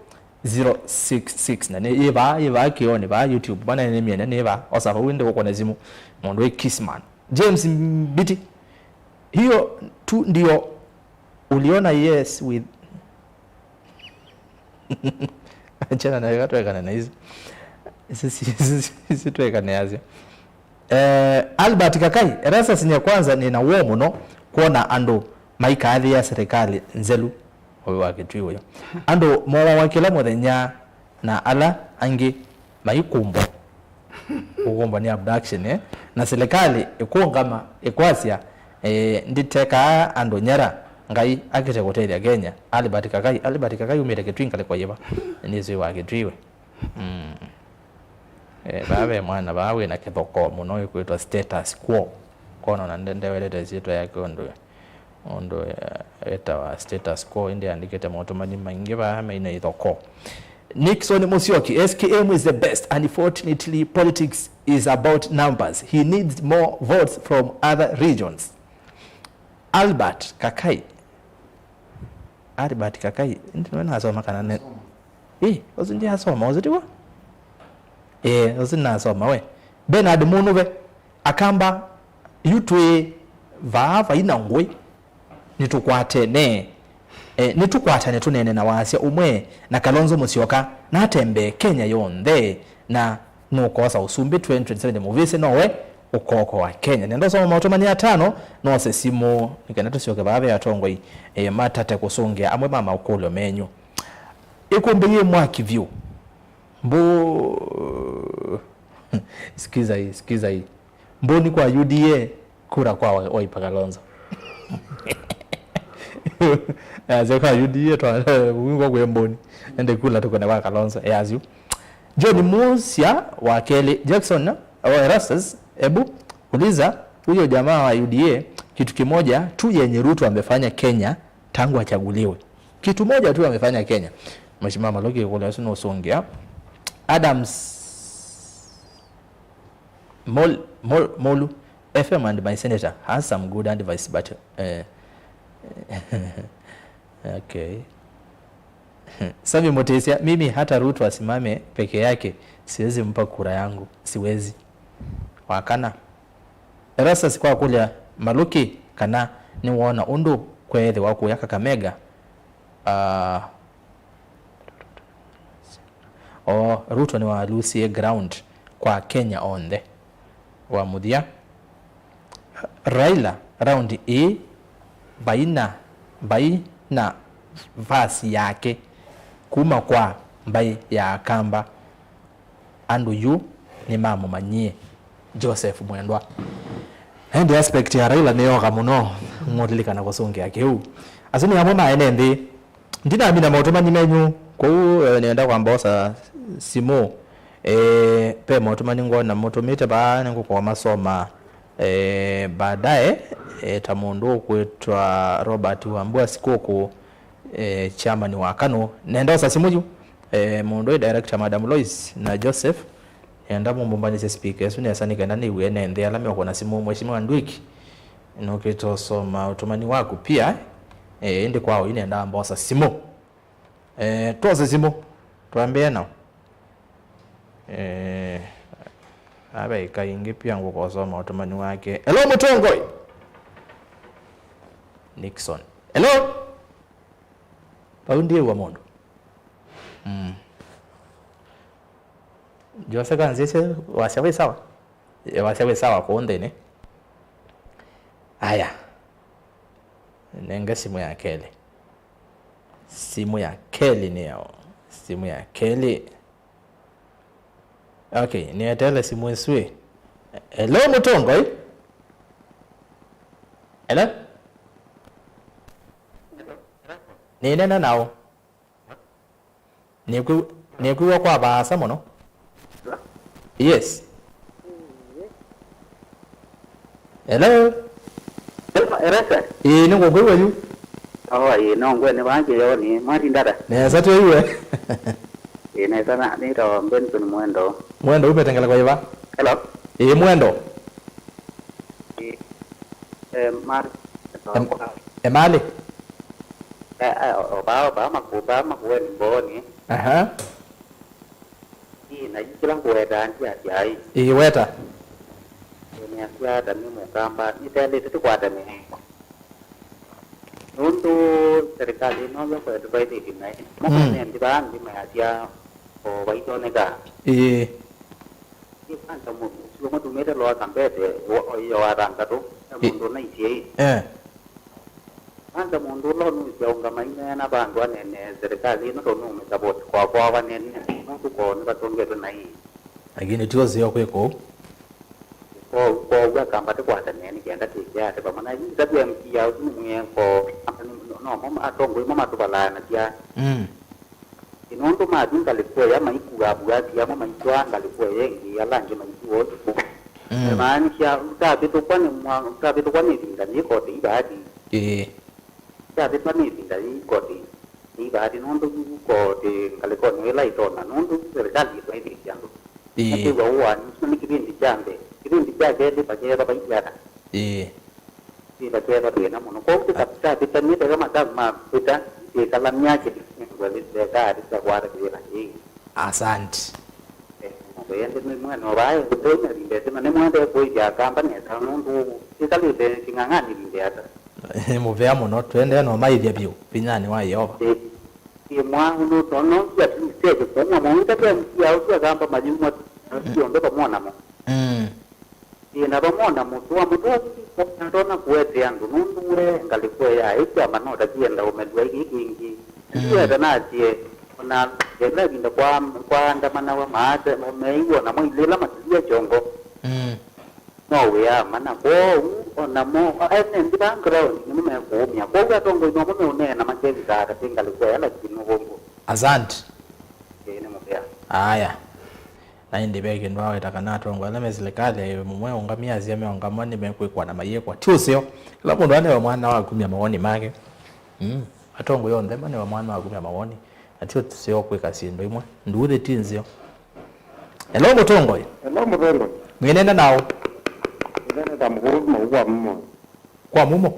zero six six. Na nĩ yĩ vaa, yĩ vaa kĩoni, vaa YouTube. Bwana nĩ mĩene, nĩ vaa. Osa vau ndĩ gũkũne simu. Mũndũ wĩ Kissman. James Mbiti. Hiyo tu ndio uliona yes with. Achana na ĩga twekane na isu. Isu si, isu si, isu twekane asyo. Eh, Albert Kakai, Erastus nye kwanza nĩ na woo mũno kwona andũ maikaathĩa serikali nzelu. Ũyũ wa Kĩtui ũyũ. Andũ mowawa kĩla mũthenya na ala angĩ maikumbwa. Kũkumbwa nĩ abduction, eh? Na serikali ĩkũngama, ĩkwasya, eh, ndĩtekaa andũ nyara, Ngai akĩte kũtethya Kenya. Albert Kakai, Albert Kakai umĩte Kĩtui ngalĩko yĩva? Nĩsĩ wa Kĩtui we. Mm. Eh, vaa ve mwana, vaa wĩna kĩthokoo mũno wĩkwĩtwa status quo. Kona na nde-, ndewelete syĩtwa yake ũndũ, ũndũ, eh, ĩtawa status quo, ĩndĩ andĩkĩte maũtũmani maingĩ vaa meina ithokoo. Nixon Musyoki, S K M is the best. Unfortunately, politics is about numbers. He needs more votes from other regions. Albert Kakai. Albert Kakai, ndi nwe nasoma kana ne. Ĩ, ũsu ndi asoma, ũsu tiwa? Ĩ, ũsu nasoma we. Bernard Munuve, Akamba, yu twĩ vaa vaina ngũĩ. Nĩtũkwatene. E, nĩtũkwatane tũneene na wasya ũmwe na Kalonzo Musyoka, natembee Kenya yonthe, na nũkosa ũsumbĩ twenty twenty-seven mũvĩsĩ nowe ũkokoa Kenya. Nenda ũsoma maũtũmani atano, nose simũ, nĩkenda tũsyoke vaa ve atongoi, e, matate kũsũngĩa amwe ma maũkũlyo menyu. Ĩkũmbĩ yĩ mwaki vyũ. Mbu-, sikiza hii, sikiza hii. Mboni kwa U D A, kura kwa Wa-, Wiper Kalonzo. Asya kwa U D A twa, wingwa kwĩ Mboni. Ende kula tukone kwa Kalonzo. Easyu. John Musia wa kelĩ, Jackson, oh, Erastus, ebu uliza huyo jamaa wa U D A kitu kimoja tu yenye Ruto amefanya Kenya tangu achaguliwe. Kitu moja tu amefanya Kenya. Mheshimiwa Maloki kule asu no songia. Adams Mol-, Mol-, Molu, F M and my senator has some good advice, but, eh, okay. Sami Mutesia, mimi hata Ruto asimame peke yake, siwezi mpa kura yangu, siwezi. Wa kana. Erastus kwa kũlya Maluki kana nĩwoona ũndũ kweethĩwa kũya Kakamega, ah, o Ruto nĩwalusie ground kwa Kenya onthe. Wa mũthya, Raila round ĩĩ vai na, vai na verse yake kuma kwa mbaĩ ya Akamba. Andũ yu nĩmamũmanyie Joseph Mwendwa. Ĩndĩ aspect ya Raila nĩyooka mũno, ngũlilikana kũsũngĩa kĩu. Asu nĩ amwe ma ene nthĩ. Ndinamina maũtũmani menyu, kwoou, eh, nĩenda kwamba osa simũ. Eh, ve maũtũmani ngwona mũtũmĩte vaa, nĩngũkoma soma, eh, baadaye, eh, ta mũndũ ũkwĩtwa Robert Wambua Sikũkũ, eh, chairman wa Kanu. Nenda osa simũ yu, eh, mũndũ wĩ director, Madam Lois na Joseph, nenda mũmbũmbanĩsye speaker ĩsu nesa nĩ kenda nĩw'e ene nthĩ ala meũkũna simũ. Mheshimiwa Ndwiki, nũkĩte ũsoma ũtũmani waku pia, eh, ĩndĩ kwa ũi nenda mbosa simũ. Eh, twose simũ, twambĩe nao. Eh, ave ĩka ingĩ pia ngũkosoma ũtũmani wake. Hello, mũtongoi. Nixon. Hello? Vau ndiĩw'a mũndũ. Mm. Jose kanzĩsye wasya wĩ sawa? Eh, wasya wĩ sawa kũu nthĩnĩ. Aya. Nenge simũ ya kelĩ. Simũ ya kelĩ nĩ yaũ? Simũ ya kelĩ. Okay, nĩeteele simũ ĩsu ĩ. Hello, mũtongoi? Hello? Nĩneena naũ? Nĩkwĩ-, nĩkwĩw'a kwa vaasa mũno. Yes. Hello? Hello, Erastus. Ĩĩ, nĩngũkwĩw'a yu. Oh, ĩĩ, no ngwene vaa kĩyoni. Mwatinda ata? Nesa twĩw'e. Ĩĩ, nesa na, nĩtawa Benson Mwendo. Mwendo, umĩte ngalĩko yĩva? Hello? Ĩĩ, Mwendo. Ĩĩ, eh, ma-, Em-, Emali? Eh, eh, o, o, vaa, vaa maku-, vaa Makueni Mbooni. Aha. Ĩĩ, na yu kĩla ngũwetaa ndiasyaĩ. Ĩĩ, weta. Nĩasya ata nĩ Mũkamba, nĩtelĩte tũkwate mĩengo. Nũndũ serikali ĩno yo kũetũvaĩthĩtye naĩ. Mm. Makonea nthĩ vaa nthĩ mayasya o vaitonyeka. Ĩĩ. Ĩ kwanza mũndũ ũsu ũmwe tumĩte Lower Kambete, wa, wa, wa thanthatũ, e Ĩ-, mũndũ ũnaisye ĩ. Eh. Kwanza mũndũ ũla ũnũsya ũngama ineena vandũ anene serikali ĩno tondũ nũmĩsapoti kwa kwao vanene, nũndũ kwoo nĩvatũngĩtwe naĩ. Lakini ti ũseo kwĩ kũu. Kwoou, kwoou akamba tĩkwatane nĩ kenda twĩke ate vamwe na yu ĩtavya M P ya ũsu nĩ mwĩeko, no, no, mo atongoi mo matũvalaanasya. Mm. Ĩ nũndũ mathi ngalĩko ĩya maikuaa vuasi amwe maitwaa ngalĩko ĩya ĩngĩ, ala angĩ maikuaa ũtukũ. Mm. Ĩmaanisya, ũtavĩtũkwa nĩ mwa-, ũtavĩtũkwa nĩ ĩvinda yĩ koti ivaathi. Ĩĩ. Yavĩtwa nĩ ĩvinda yĩ koti yĩ ivaathi nũndũ yu koti ngalĩkonĩ ĩla ĩtonya nũndũ serikali ĩtwaĩthĩtye andũ. Ĩĩ. Nĩkwĩw'a ũwani, kĩu nĩ kĩvĩndĩ kya mbee. Kĩvĩndĩ kya kelĩ vakeethwa vailye ata? Ĩĩ. Ĩ vakeethwa thĩna mũno. Kwoou tũka-, tavĩtanĩe teka mathaũ ma vĩta, ĩkala myakĩ nĩngwelĩte kaa tĩsyakwata kĩvĩla kĩĩ. Asante. Eh, ĩndĩ nĩ mwene o vaa, ĩndĩ nĩvindĩte, na nĩmwendee kũĩthya Akamba nesa, nũndũ ĩkalĩte kĩng'ang'anĩ ĩvinda ata. Nĩ mũvea mũno, tũendee na ũmaĩthya vyũ vinyanĩ wa Yeova. Ĩ, ĩ mwa, ũndũ tũnongia tũisete kuma mwaũ, ĩtavya M C ya ũsu Akamba mayumwa, sionthe vamwe namo. Mm. Ĩ, na vamwe na mũtũa, mũtũa natonya kũete andũ, nũndũ we ngalĩko ya ĩkwamba no ta kĩenda ũmelw'a ĩkĩ kĩngĩ. Mm. Ĩndĩ weta nasye, o na kenda ĩvinda kwa, kwaandamanawa maate, meeiw'a o namo ilĩla matilya kyongo. Mm. No wĩa mana. Kwoou, o namo, ene nthĩ va ground nĩmo mekũũmĩa. Kwoou atongoi nomo meũneena makevika ata kwĩ ngalĩko ya, lakini nũvũngũ. Asante. Ĩĩ, nĩ mũvea. Aya. Na ĩndĩ ve kĩndũ aweta kana atongoi ala me silikalĩ, mũmwe ũngamĩa asya meũngamwa nĩmekwĩkwa na mayĩkwa. Ti ũseo. Kĩla mũndũ anewe mwana wa kumya mawoni make. Mm. Atongoi onthe manewe mwana wa kumya mawoni. Na ti ũseo kwĩka syĩndũ imwe. Nduuthĩ ti nzeo. Hello, mũtongoi. Hello, mũtongoi. Mwĩnenda naũ? Mwĩnenda mũkũũ maũ kwa mumo. Kwa mumo?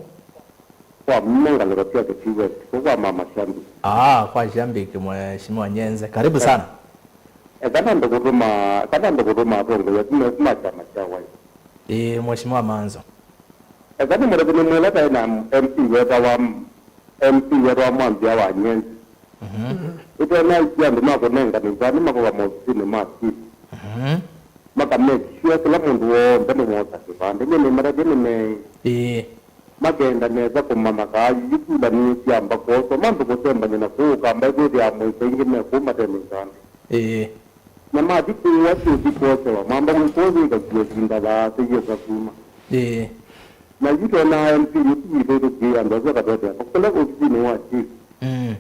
Kwa mumo ngalĩko sya Kitui West. Kwa mama Shambi. Ah, kwa Shambi, Mheshimiwa Nyenze. Karibu sana. E, kana ndũkũtũma, kana ndũkũtũma atongoi asu mesu ma kyama kya Wiper. Ĩĩ, Mheshimiwa Manzo. E, kana mũreke nĩmwĩla taĩ na M P wetawa, M P wetawa Mwanzia wa Nyenzi. Mhm. Ĩtena ĩsu andũ makũnengane ivandĩ makoka maovisinĩ ma chief. Mhm. Maka make sure kĩla mũndũ w'onthe nĩwosa kĩvandĩ. Nĩ nĩmatavye nĩ meĩ. Ĩĩ. Makenda nesa kũmanya kaa yu kula nĩ syamba kwoswa, mambe kũsembany'a na kũũ Ũkamba ĩkwĩthĩaa mũika ingĩ me kũu mate mĩvandĩ. Ĩĩ. Na mathi kũũ asyũthi kwosewa, mamba kwĩkũũ yĩkakua ĩvinda vaasĩie sakuma. Ĩĩ. Na yu twonaa M P ũsu witũ ũtũkĩĩa andũ asu akatwetee kũla ovisinĩ wa chief. Mm.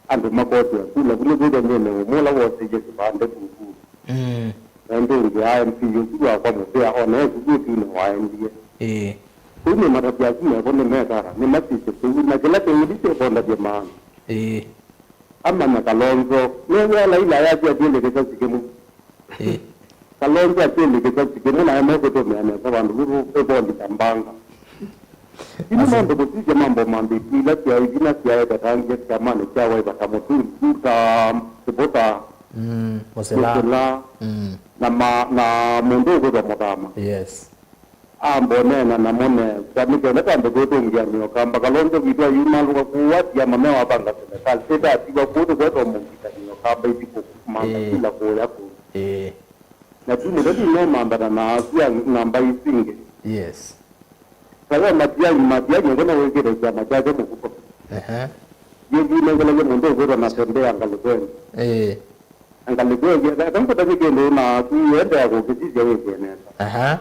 Andũ makosea kula, vu nĩkwĩthwa nyene ũmwe ũla woseie kĩvandĩ vuvu. Mm. Na ĩndĩ ũngĩ a M P ũsu wakwa mũvea, o na e sukutunĩ waendie. Ĩĩ. Kũu nĩ matavya asu mevo nĩmetara, nĩmasisye kũu, na kĩla kĩng'ũthi kĩkondavye maana. Ĩĩ. Amanya Kalonzo. Nĩwĩa Laila ayasya asyĩlĩkĩsya sikĩmũ. Ĩĩ. Kalonzo asyĩlĩkĩsya sikĩmũ na eme kũtũmĩa nesa vandũ vu ĩvondi ta mbanga. Ĩno nũndũ kũsisya mambo ma mbĩti ila syaĩ vinya syaetetangie kyamanĩ kya Wiper ta Mũtundu, ta Kĩvũta, mm, Mũsĩla. Mũsĩla, mm, na ma-, na mũndũ ũkwĩtwa Mũthama. Yes. Amboneena namo nesa, nĩ kenda twambe kwĩtũngĩanĩa Ũkamba. Kalonzo witũ ayumalũka kũu atia mame wavanga silikalĩ, ĩtatiwa kũu tũkwetwa mũngitani Ũkamba ithi kũmantha, ĩĩ, kula kũya kũu. Ĩĩ. Na ti mũteti no mambata na asu angĩ na mbaĩ isu ingĩ. Yes. Tawe Matiang'i, Matiang'i ngona wĩkĩte kyama kyake mũvuko. Ehe. Yĩvinengelaye mũndũ ũkwĩtwa Natembeya ngalĩko ĩngĩ. Ĩĩ. Na ngalĩko ĩngĩ, eka, eka ngũtavye kĩndũ naku ũendea kũkĩsisya wĩkĩe nesa. Aha.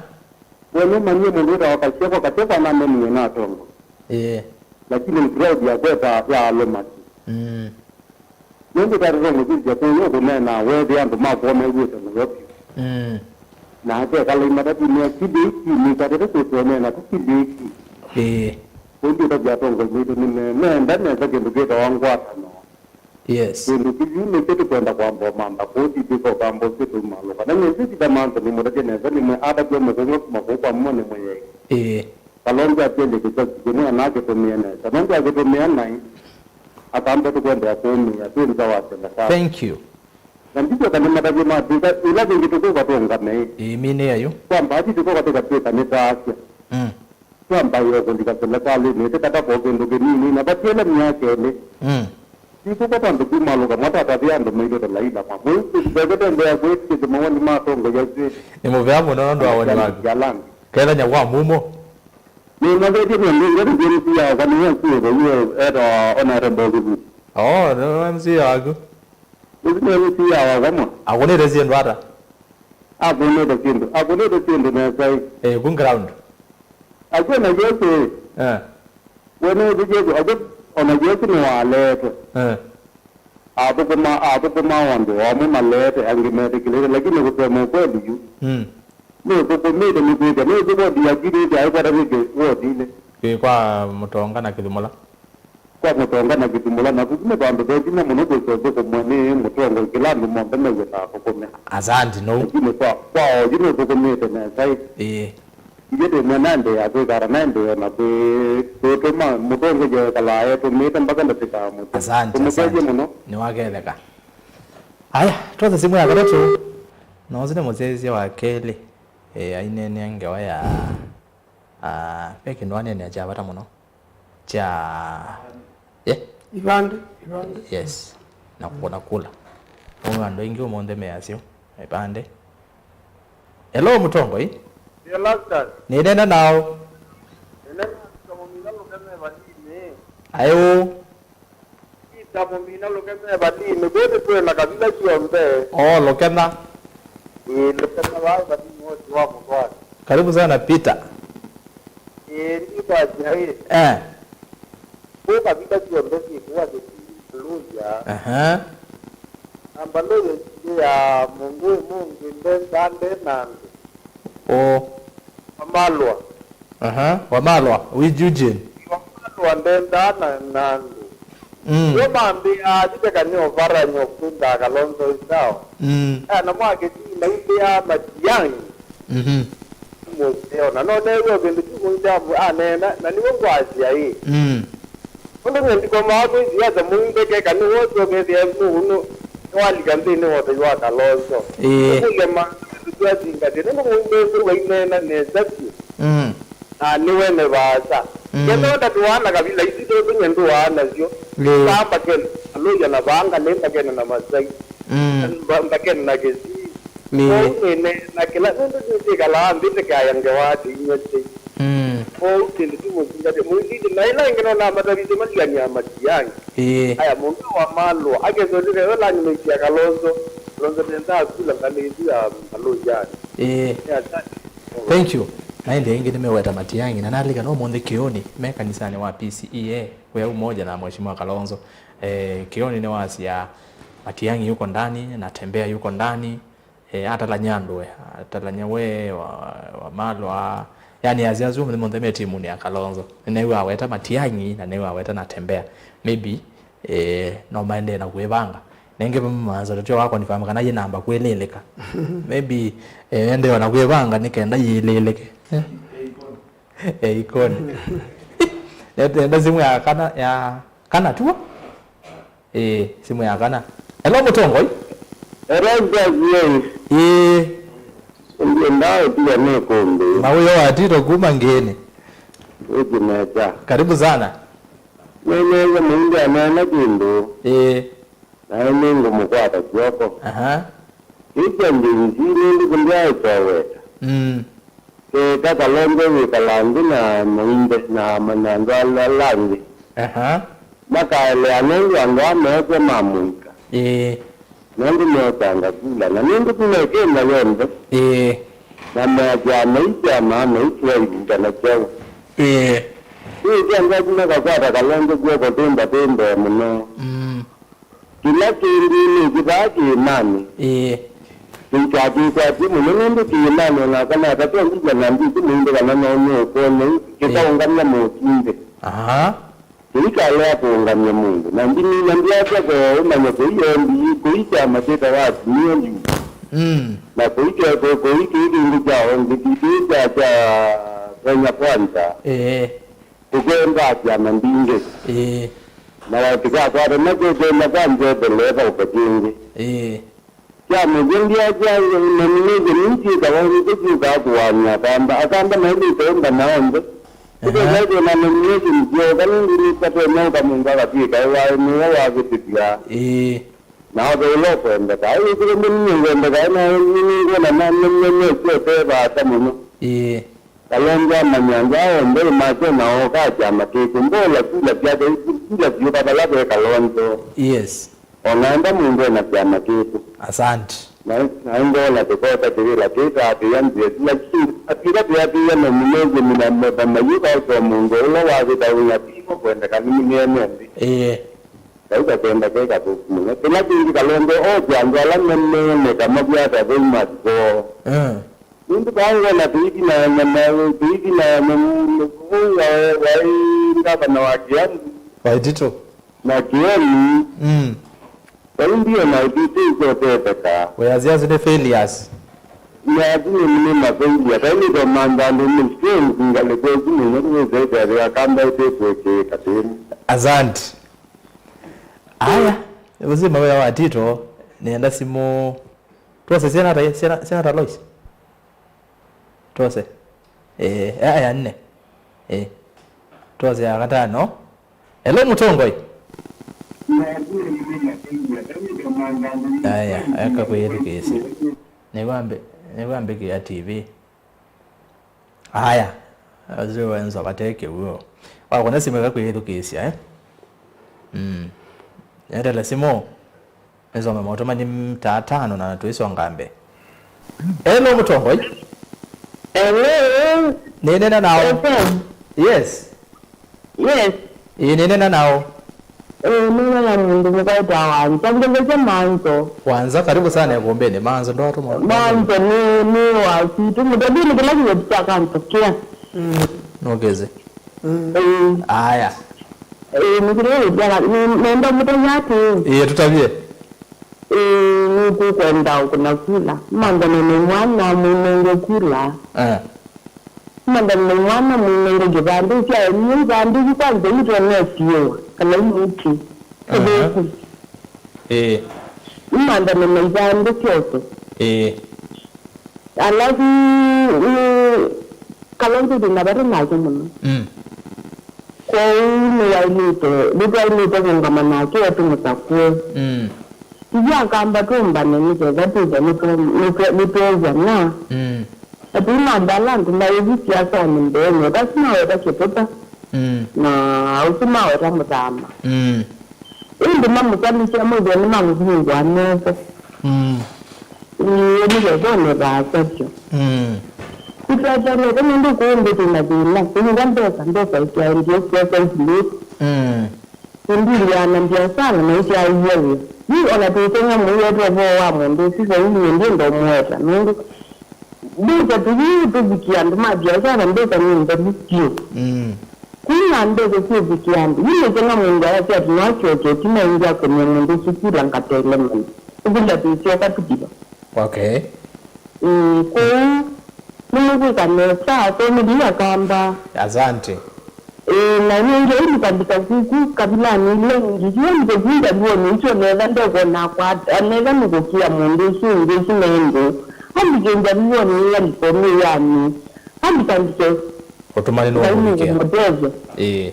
We nũmanyie mũndũ wĩtawa Kasyekwa? Kasyekwa anameniwe na atongoi. Ĩĩ. Lakini crowd yakweta ya alũmasi. Mm. Nũndũ tatata mũsisya kũũ ũkũneena wethĩa andũ makw'o mew'ĩte mũyo vyũ. Mm. Na akekala imatatĩnĩ akilĩki, nĩkwatĩte kwĩsũanĩa na tũkilĩki. Ĩĩ. Ũndũ ũtavya atongoi maitũ nĩ me-, meenda nesa kĩndũ kĩtawa ngwatanĩo. Yes. Kĩndũ kĩu nĩkyo tũkwenda kwamba ũmantha kũu, ti twĩka ũkamba ũsu tũmalũka. Na nyie nzĩtitha mantha nĩmũtavye nesa, nĩmwe atavya mũkũng'a kuma kũu kwa mmo nĩmwe yei. Ĩĩ. Kalonzo atwelye kĩsasi kĩmwe na akĩtũmĩe nesa. Nũndũ akĩtũmĩa naĩ, akamba tũkwendea kũũmĩa, twĩ nza wa selekalĩ. Thank you. Na ndityo kana matavyo matwĩka, ĩla yĩngĩ tũkũka tũũngame. Ĩĩ, minĩa yu. Kwa mbaathi tũkũka tũkatwĩka nĩ taasya. Mm. Twambaĩe kũlika selekalĩnĩ, tũkatavwa kĩndũ kĩnini, na vatiele myaka ĩlĩ. Mm. Nĩkũka vandũ kumalũka, mwatatavya andũ maitũ ta Laila mamwe. Ĩsu tũtekũtembea kwĩtĩkĩthya mawoni ma atongoi asu. Nĩ mũvea mũno nũndũ wa woni waku. Kethanya kwa mumo. Nĩmavetye nĩ andũ ngati James yakwa nĩwe akuĩte, iwe etawa Honorable Kivuti. Oh, nĩ M C A waku. Ũsu nĩ M C A wakwa mwa. Akũnĩte syĩndũ ata? Akũnĩte syĩndũ, akũnĩte syĩndũ nesa ĩ. Eh, ku ground. Akwĩ na Jesu ĩ. Eh. We nĩwĩsĩ Jesu, akwĩ ona Jesu nĩwaleetwe. Eh. Athũkũma, athũkũma o andũ amwe maleete, angĩ metĩkĩlĩte, lakini kusema ukweli yu. Mm. Nĩũthũkũmĩte nĩkwĩthĩa, nĩwĩsĩ wodi ya Kĩtĩtĩ aĩkwatanĩtye wodinĩ. Ĩ, kwa Mũtonga na Kĩthumũla. Kwa Mũtonga na Kĩthumũla, na kũu nĩ vandũ ve vinya mũno kwĩsa ũthũkũmwe nĩ mũtongoi, kĩla andũ monthe mew'e ta athũkũme. Asante, no. Lakini kwa, kwa oyu nũthũkũmĩte nesa ĩ. Ĩĩ. Ithyĩ twĩmwe naendeea kwĩkala, naendeea na kwĩ-, kwĩtũma mũtongoi ekalaa etũmĩte mpaka ndatĩka ya mũthya. Asante, tũmũkethye asante mũno. Nĩwaketheka. Aya, twose simũ ya katatũ. Nosi nĩ mũsyaĩĩsya wa kelĩ. E, aineenea ngewa ya, a, ve kĩndũ aneenea kya vata mũno. Kya, ye? Ivandĩ, ivandĩ. Yes. Na kũna kula. Ũmwe andũ aingĩ ũmũnthĩ measyo ivandĩ. Hello, mũtongoi. Nĩ Lastus. Nĩnena nao. Nĩnena na Mũmina Lũkeme Valinĩ. Aĩ ũũ? Peter Mũmina Lũkeme Valinĩ. Kwĩthĩ twĩ na kavila syonthe. Oo, Lũkena. Ĩĩ, Lũkena vaa Valinĩ wosi wa mũtwani. Karibu sana, Peter. Ĩĩ, ndikwasya ĩ. Eh. Kũu kavila syonthe syĩkũwa kĩsii Mbaluya. Aha. Na Mbaluya ĩsilĩ ya mũndũ ũmũngĩ ndendaa nde na andũ. Ũ. Wamalwa. Aha. Wamalwa. Wi Eugene. Wamalwa ndendaa na, na andũ. Mm. Yo mambĩaa, "Thiteka nĩ ovarany'o kwĩndaa Kalonzo ĩsao." Mm. Aya namo akĩsii maimbĩaa Matiang'i. Mhm. Mũseo. Na no neew'a kĩndũ kĩu mũimbĩaa aneena, na nĩw'o ngwasya ĩ. Mm. Ũndũ nyie ndikomaa kwĩ siasa mũimbe keka nĩ wosi ũkethĩa nũũ nũ-, nĩwalika nthĩnĩ wa ũthei wa Kalonzo. Ĩĩ. Ũkũlya ma-, twazingatie. Nũndũ mũimbe ũsu waineena nesa vyũ. Mm. Na nĩwene vaasa. Mm. Kethĩwa ndatũaa na kavila isu tondũ nyie ndũaa nasyo. Ĩĩ. Vaa mbakene na Luhya na vaa ngalĩ mbakene na Masai. Mm. Mba-, mbakene na Kisii. Ĩĩ. Kwoou nĩne na kĩla nũndũ nĩnĩkalaa nthĩ ndĩkaya ngewa atĩ inyuĩ syai. Mm. Kwoou kĩndũ tu mũzingatye mũililye. Na ĩla ĩngĩ no namatavisye malikany'a Matiang'i. Ĩĩ. Aya mũndũ wa malwa akesũlĩka yo lanyumĩisya Kalonzo. Kalonzo ndendaa kula ngalĩ isu ya Mbaluyanĩ. Ĩĩ. Nĩ asante. Thank you. Na ĩndĩ aingĩ nĩmeweta Matiang'i, na nalikana ũmũnthĩ Kĩũnĩ, me kanisanĩ wa P C E A, wĩa Umoja na Mheshimiwa Kalonzo. Eh, Kĩũnĩ nĩwasya Matiang'i yuko ndani, Natembeya yuko ndani, eh, atalany'a andũ, eh, atalany'a we, wa, Wamalwa, yani asya asu nĩ monthe me timunĩ ya Kalonzo. Nĩneew'a aweta Matiang'i, na neew'a aweta Natembeya. Maybe, eh, no maendee na kwĩvanga. Nengĩ maanza tũtio wa confirm kana yĩ namba kwĩlĩlĩka. Maybe, eh, ende ona kwĩvanga nĩ kenda yĩlĩlĩke. Eh? Eh, Ikoni. Nenda simu ya kana, ya kana tu. Eh, simu ya kana. Hello, mũtongoi. Hello, Jazzy. Eh. Ndienda pia nĩ kumbi. Mawĩo wa Tito kuma Ngĩnĩ. Wiki meta. Karibu sana. Nene ya mwindi anana kindu. Eh. Naĩ nĩngũmũkwata kw'oko. Aha. Ĩkya Gen Z nĩndĩkũndya ĩtoweta. Mm. Keka Kalonzo wĩkala nthĩ na maimbe na amanya andũ ala, ala angĩ. Aha. Makaelea nũndũ andũ aa meetwe ma mũika. Ĩĩ. Nũndũ meũkanga kula. Na nũndũ kuma ĩkenda yonthe. Ĩĩ. Na measya maisya maa maitwa ivinda na kyaũ. Ĩĩ. Ĩĩ kya ngathi makakwata Kalonzo kw'oko twĩ mbatĩ mbee mũno. Mm. Kĩla kĩndũ nĩkĩvaa kĩĩmanĩ. Ĩĩ. Kĩitaa kĩkwatye mũno nũndũ kĩĩmanĩ o nakwa natatwa ngigya na mbĩti mũindĩ kana no nũũkwonei kĩkaũngamya mũsumbĩ. Aha. Kĩi kyalea kũũngamya mũndũ. Na ndimina ndyasya koo ũmanya kũi O D U, kũi kyama kĩtawa Azimio yu. Mm. Na kũi ke-, kũ-, kũi kĩi kĩngĩ kya O D P, kĩi kya, kya Kenya Kwanza. Ĩĩ. Kũkendaa syama mbingĩ. Ĩĩ. Na tikakwata na kũkenda kwa nzetheleva ũkatĩngĩ. Ĩĩ. Kya mũthya ndia kya nomination nĩsyĩkawa nĩkyo syũkaa kũwany'a akamba. Akamba mailĩte ũmbana onthe. Aha. Nĩkethĩwa twĩ na nomination syooka nĩndĩ nĩkatonya ũka mũndũ akatw'ĩka ewaĩ nĩwe wavĩtĩthya. Ĩĩ. Na ove ũla ũkwendeka. Ai wĩsĩle mbũni nĩngwendeka, na nĩnĩngwona na nĩnĩsyote vaasa mũno. Ĩĩ. Kalonzo amanya nza onthe ĩmakyo na ooka kyama kĩkĩ. Mbola kula syake, kula syũka vala ve Kalonzo. Yes. O na enda mũndũ ena kyama kĩkĩ. Asante. Na, na ndola tũkosa kĩvĩla kĩtaatĩĩa nzĩa sila syĩ. Atwĩka twĩatĩĩa nomination na meva mayũka ũsoo mũndũ ũla wavĩta wĩa tivo kwendeka nĩ mũnene nthĩ. Ĩĩ. Ngai kakwenda ke kathũku mũno. Kĩla kĩngĩ Kalonzo oke andũ ala me-, meoneka mavyata thei mathoo. Mm. Nũndũ vaa ngona tũithi na nyama, tũithi na nyamũ, ũu wa, waĩ ngavana wa Kiambu. Waitito. Na Kieni. Mm. Vai ndio na ũtĩtĩ ũkotetheka. Wĩasya asu nĩ failures. Nĩ asu nĩ, nĩ mafailure. Vai nĩkomantha andũ nĩ strength ngalĩko ĩsu mũno nĩwĩsĩte akamba ĩtĩkwĩkĩĩka tĩni. Asante. Aya, ũsu mawĩa wa Tito, nĩenda simũ. Twose syana ta, syana, syana ta Lois. Twose. Eh, aya nne. Eh. Twose ya katano. Hello, Mũtongoi. Aya, eka kwĩyĩthukĩĩsya. Nĩwambe, nĩwambĩkĩa T V. Aya, asu wenza vate kĩw'ũ. Wakũna simũ eka kwĩyĩthukĩĩsya, eh? Mm. Etele simũ. Nĩsome maũtũmani ta atano na tũisonga mbee. Hello, Mũtongoi. Hello. Nĩnena nao. F M. Yes. Yes. Ĩĩ, nĩnena nao. Ĩĩ, nĩnena na mũndũ mũka wĩtawa Wanza. Ngelekya Manzo. Wanza, karibu sana ĩkũmbĩnĩ. Manzo, ndo atũma. Manzo nĩ, nĩ wa kwitũ. Mũtambini kĩla kĩveti kya kanso kĩa. Mm. Nũkĩsĩ. Mm. Ĩĩ. Aya. Ĩĩ, nĩkĩlĩĩtya nenda mũthenya atĩĩ. Ĩĩ, tũtavye. Ĩĩ, nĩtũkwenda kũna kula. Manthane na mwana mũnenge kula. Eh. Manthane na mwana mũnenge kĩvandĩ kya ĩmwe ivandĩ yu kwanza yu twonesiwa kana imwĩti. Aha. Kĩthũku. Ĩĩ. Manthane na ivandĩ syose. Ĩĩ. Alafu, mm, Kalonzo ndina vata nake mũno. Mm. Kwoou nĩwaĩlĩte, nĩtwaĩlĩte kũngama nake tũmũsakũe. Mm. Ithyĩ akamba tũmbane nĩketha twĩthwe nĩtwe-, nĩtwe-, nĩtweew'ana. Mm. Na tũimantha ala andũ maĩthi siasanĩ mbeenĩ, ũtasu maweta Kĩtũta, mm, na ũsu maweta Mũthama. Mm. Ĩndĩ mamũsalikya methĩwa nĩmamũvingũa metho. Mm. Ĩĩ, nĩ vethone vaasya vyũ. Mm. Kũtwatanĩte nũndũ kũũ nthĩ twĩ na thĩna, kũinga mbesa, mbesa itiaendie siasa isilĩte. Mm. Ĩndĩ iliana biasala na isyaie wĩa. Yu ona tũiteng'a mũietwe ũvoo wa mũndũ ũsu vau, nyie ndĩ ndomũweta nũndũ mbesa tũyĩu tũvikie andũ ma biasala, mbesa nĩ nthelu vyũ. Mm. Kwĩna mbesa syĩvikie andũ. Yu nĩkĩla mũndũ ayasya atĩ no asyoke ĩtina ĩngĩ akũnĩe mũndũ ũsu kula ngatelemana. Ũvila tũisyoka tũkiva. Okay. Ĩĩ, kwoou nĩmũkwĩka nesa, asomeli akamba. Asante. Ĩĩ, na nĩngĩ ailika mbika kuku kavilanĩ ila ingĩ. Yu andĩke ku njaluonĩ isu onetha ndekwona akwata, onetha nĩkũkĩa mũndũ ũsu ũngĩ ũsu nĩ ndũ. Andĩke njaluonĩ ila likoni yani. Andĩke andĩke. Ũtũmani nĩ wa mũvikĩa. Ngai nĩkũmũtethya. Ĩĩ.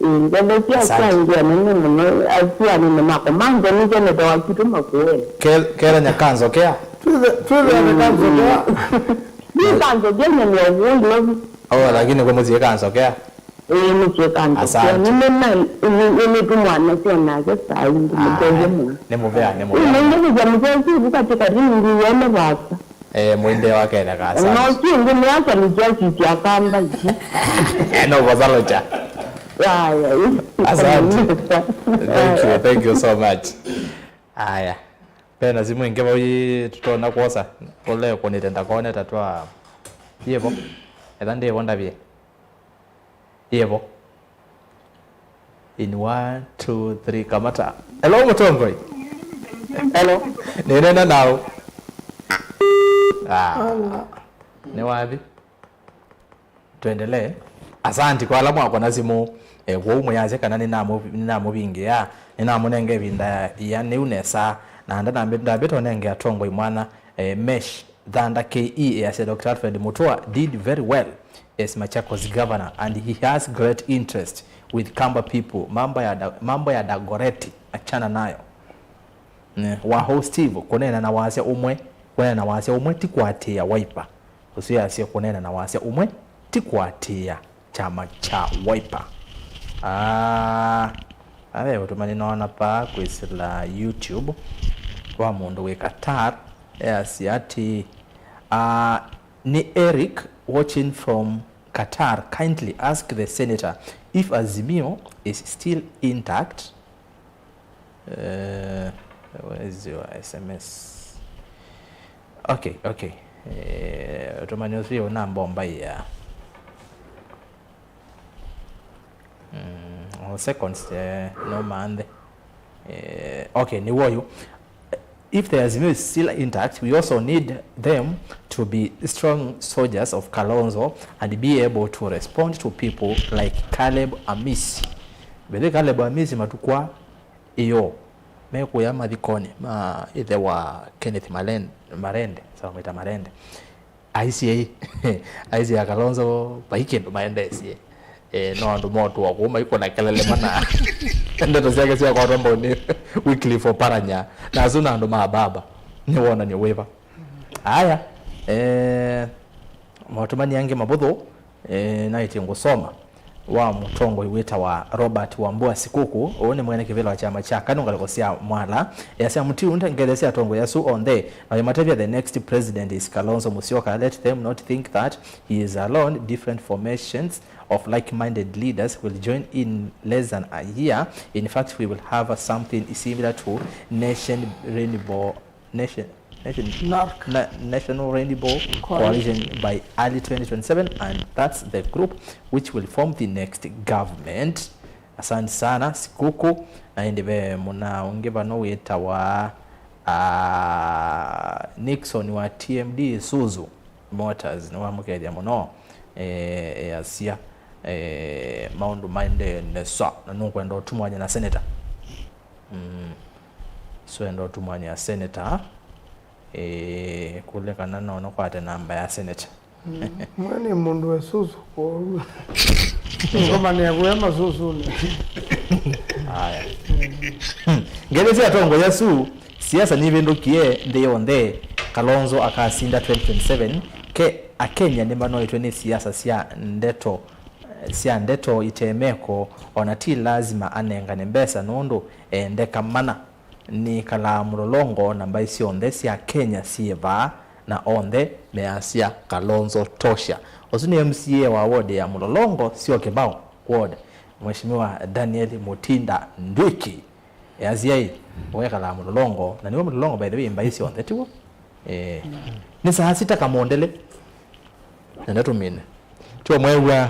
Ĩĩ, ndethekia. Asante. Asya nĩ anene mũno, asuanĩnĩ makwa. Manze nĩkyo nĩtawa kitũ makueni. Ke-, kera nyakanzo kea. Twĩthe, twĩthe nyakanzo kea. Nĩ kanzo kea nyamya ũguo ilovi. Oh, lakini kwa mũciĩ kanzo kea. Ĩĩ, nĩkyo kanzo kea. Asante. Nĩmena, nĩ, nĩ, nĩ tũmwana sya nake saa ingĩ, mũtethye mũno. Nĩ mũvea, nĩ mũvea. Ĩĩ, nĩngĩthĩkia mũtethye ũku katika ringi wene vasa. Eh, mwĩndĩ wa Kenya ka asante. No kĩngĩ nĩ acha nĩkyasisya akamba isu. No vosalocha. Aya. Asante. Thank you, thank you so much. Aya. Pena simũ ĩngĩ vau yĩ tũtona kwosa. Ũle kũnĩte ndakone ta twa. Yĩvo. Etha ndĩvo ndavye. Yĩvo. In one, two, three, kamata. Hello, mũtongoi. Hello. Nĩneena nao. Ah. Nĩ wathi. Twendelee. Asanti kwa ala mwakona simũ. Eh, kwou mwĩasya kana nĩnamũ-, nĩnamũvingĩa, nĩnamũnenga ĩvinda ya nĩu nesa, na ndanambĩ-, ndambĩte ũnenge atongoi mwanya, eh, Mesh Thanda K E easya, Doctor Alfred Mutua did very well as Machakos governor and he has great interest with Kamba people. Mambo ya Da-, mambo ya Dagoretti, achana nayo. Ne, Waho Steve, kũneena na wasya ũmwe, kũneena na wasya ũmwe ti kũatĩĩa Wiper. Ũsu easya kũneena na wasya ũmwe ti kũatĩĩa kyama kya Wiper. Ah, ave ũtũmani noona paa kwĩsĩla YouTube wa mũndũ wĩ Qatar, easya atĩ, ah, nĩ Eric watching from Qatar, kindly ask the senator if Azimio is still intact. Eh, where is your S M S? Okay, okay. Eh, ũtũmani ũsu ũnambombaĩa. Mm, o seconds, eh, no manthe. Eh, okay, nĩ woyu. If the Azimio is still intact, we also need them to be strong soldiers of Kalonzo and be able to respond to people like Caleb Amisi. Bethe Caleb Amisi matukwa iyo mekũya mathikonĩ ma ĩthe wa Kenneth Malen-, Marende, sawa, mwĩta Marende. Aisye, aisye ya Kalonzo vai kĩndũ maendeesye. Eh, no andũ motũa kũu maikũna kelele mana. Ndeto syake syakwatwa mbau nĩ Wycliffe Oparanya. Na asu na andũ ma baba. Nĩ wonany'o wĩva? Aya, eh, maũtũmani angĩ mavũthũ, eh, naĩtye ngũsoma wa mũtongoi wĩtawa Robert Wambua Sikuku. Ũũ nĩ mwene kĩvĩla wa kyama kya KANU ngalĩko sya Mwala. Easya, Muturi, ngetheesye atongoi asu onthe, na ũimatavya the next president is Kalonzo Musyoka. Let them not think that he is alone. Different formations of like-minded leaders will join in less than a year. In fact, we will have a something similar to Nation Rainbow Nation, nation, NARC. Na-, National Rainbow Coalition. Coalition by early twenty twenty-seven, and that's the group which will form the next government. Asante sana, Sikuku. Na ĩndĩ ve mũna ũngĩ vano wĩtawa, ah, Nixon wa T M D Isuzu Motors, nĩwamũkethya mũno. Eh, easya, eh, maũndũ maendee nesa, na nũkwenda ũtumwany'a na senator. Mm. So enda ũtumwany'a senator, eh, kũlya kana no nũkwate namba ya senator. Mm. Mwe nĩ mũndũ we susu kwoou. Ngomanĩa kũya masusunĩ. Aya. Ngethi sya atongoi asu, siasa nivĩndũkie nthĩ yonthe. Kalonzo akasinda twenty twenty-seven. Ke Akenya nĩmanoetwe nĩ siasa sya ndeto, sya ndeto ite meko, ona ti lasima anengane mbesa nũndũ eendeka mana. Nĩkalaa mũlolongo na mbaĩ syonthe sya Kenya syĩ vaa, na onthe measya, Kalonzo tosha. Ũsu nĩ M C A wa ward ya Mũlolongo, Syokimau ward, Mheshimiwa Daniel Mutinda Ndwiki. Easya ĩ, wekalaa Mũlolongo, na nĩwe Mũlolongo, by the way, mbaĩ syonthe, tiw'o? Eh, nĩ saa sita kamondele. Nenda tũmine. Tyo mwew'a,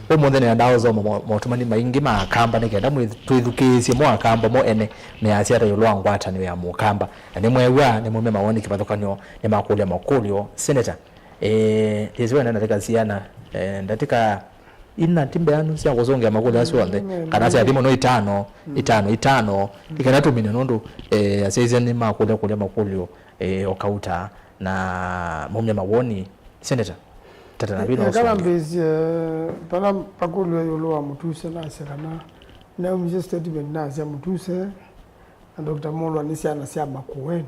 ũmũnthĩ nĩendaa ũsoma mo-, motũmani maingĩ ma Akamba nĩ kenda mwĩ-, twĩthukĩĩsye mo Akamba mo ene measya ata ĩũlũ wa ngwatanĩo ya Mũkamba. Na nĩmwew'a, nĩmumya mawoni kĩvathũkany'o, nĩmakũlya makũlyo. Senator, eh, yĩsĩ wenda ndatĩka siana, eh, ndatĩka ina ti mbeanu sya kũsũngĩa makũlyo asu onthe, mm, kana sya thimo no itano, mm, itano, itano, mm, nĩ kenda tũmine nũndũ, eh, asyaisya nĩmakũlya kũlya makũlyo, eh, o kauta, na maumya mawoni. Senator, tata na vila ũsũngĩa. Eka nambĩĩsye, vala vakũlw'a ĩũlũ wa Mũtuse, nasya kana naumisye statement nasya Mũtuse na Doctor Mulwa nĩ syana sya Makueni.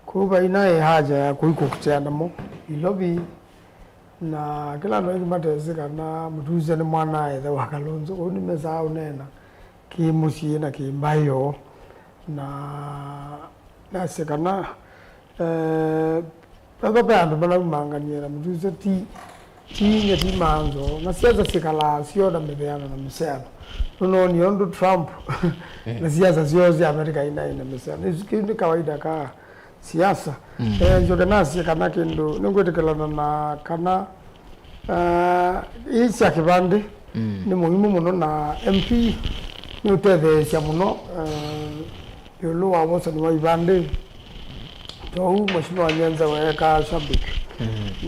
Kwoou vai naĩ haja ya kũikũkũtĩa namo Ilovi, na kĩla andũ aingĩ matesĩ kana Mũtuse nĩ mwana-a-ĩthe wa Kalonzo, kwoou nĩmesaa ũneena kĩ mũsyĩ na kĩ mbaĩ yoo. Na nasye kana, eh, ethwa ve andũ malaumanganie na Mũtuse ti, ti inya, ti manzo, na siasa sikalaa syo na mĩveano na mĩseano. Nũnoonie ũndũ Trump na siasa syoo sya Amerika inaĩ na mĩseano. Isu kĩu nĩ kawaida ka siasa. Mm. Eh, njoke nasye kana kĩndũ, nĩngwĩtĩkĩlana na kana, ah, ii sya kĩvandĩ, mm, nĩ mũhimu mũno, na M P nĩũtetheesya mũno, eh, ĩũlũ wa wosani wa ivandĩ. Tou Mheshimiwa Nyanza weekaa Shabik.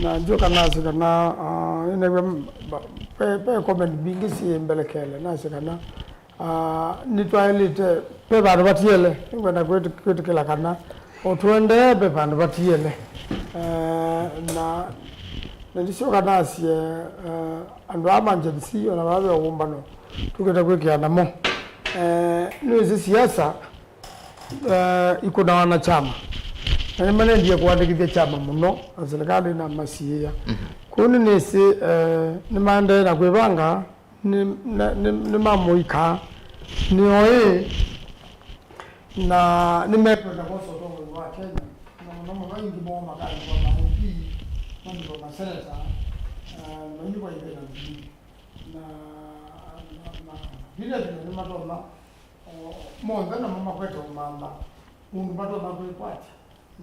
Na nzyoka nasĩ kana, ah, nĩnew'a m-, ba-, ve, ve comment mbingĩ syĩ mbelekele, nasĩ kana, ah, nĩtwaĩlĩte, ve vandũ vatiele, nĩngwenda kwĩtĩ-, kwĩtĩkĩla kana o tũendee ve vandũ vatiele. Eh, na, na ndisyoka nasye, eh, andũ aa ma Gen Z, ona vaa ve ũmbano, tũkĩte kwĩkĩa namo. Eh, nĩwĩsĩ siasa, eh, ikũnawa na kyama. Na nĩmanendie kũandĩkĩthya kyama mũno, na silikalĩ na masiĩa. Kwoou nĩnĩsĩ, eh, nĩmaendee na kwĩvanga, nĩ, na, nĩ, nĩmamũika, nĩoĩ, na nĩmekwenda kwosa ũtongoi wa Kenya. Na mũno mũno aingĩ moo makandĩkwa ma M P, mandĩkwa maseneta, eh, mainĩkwa ivena mbili. Na, na, na vile vile nĩmatonya, o, monthe namo makwete ũmantha, mũndũ matonya kwĩkwatya,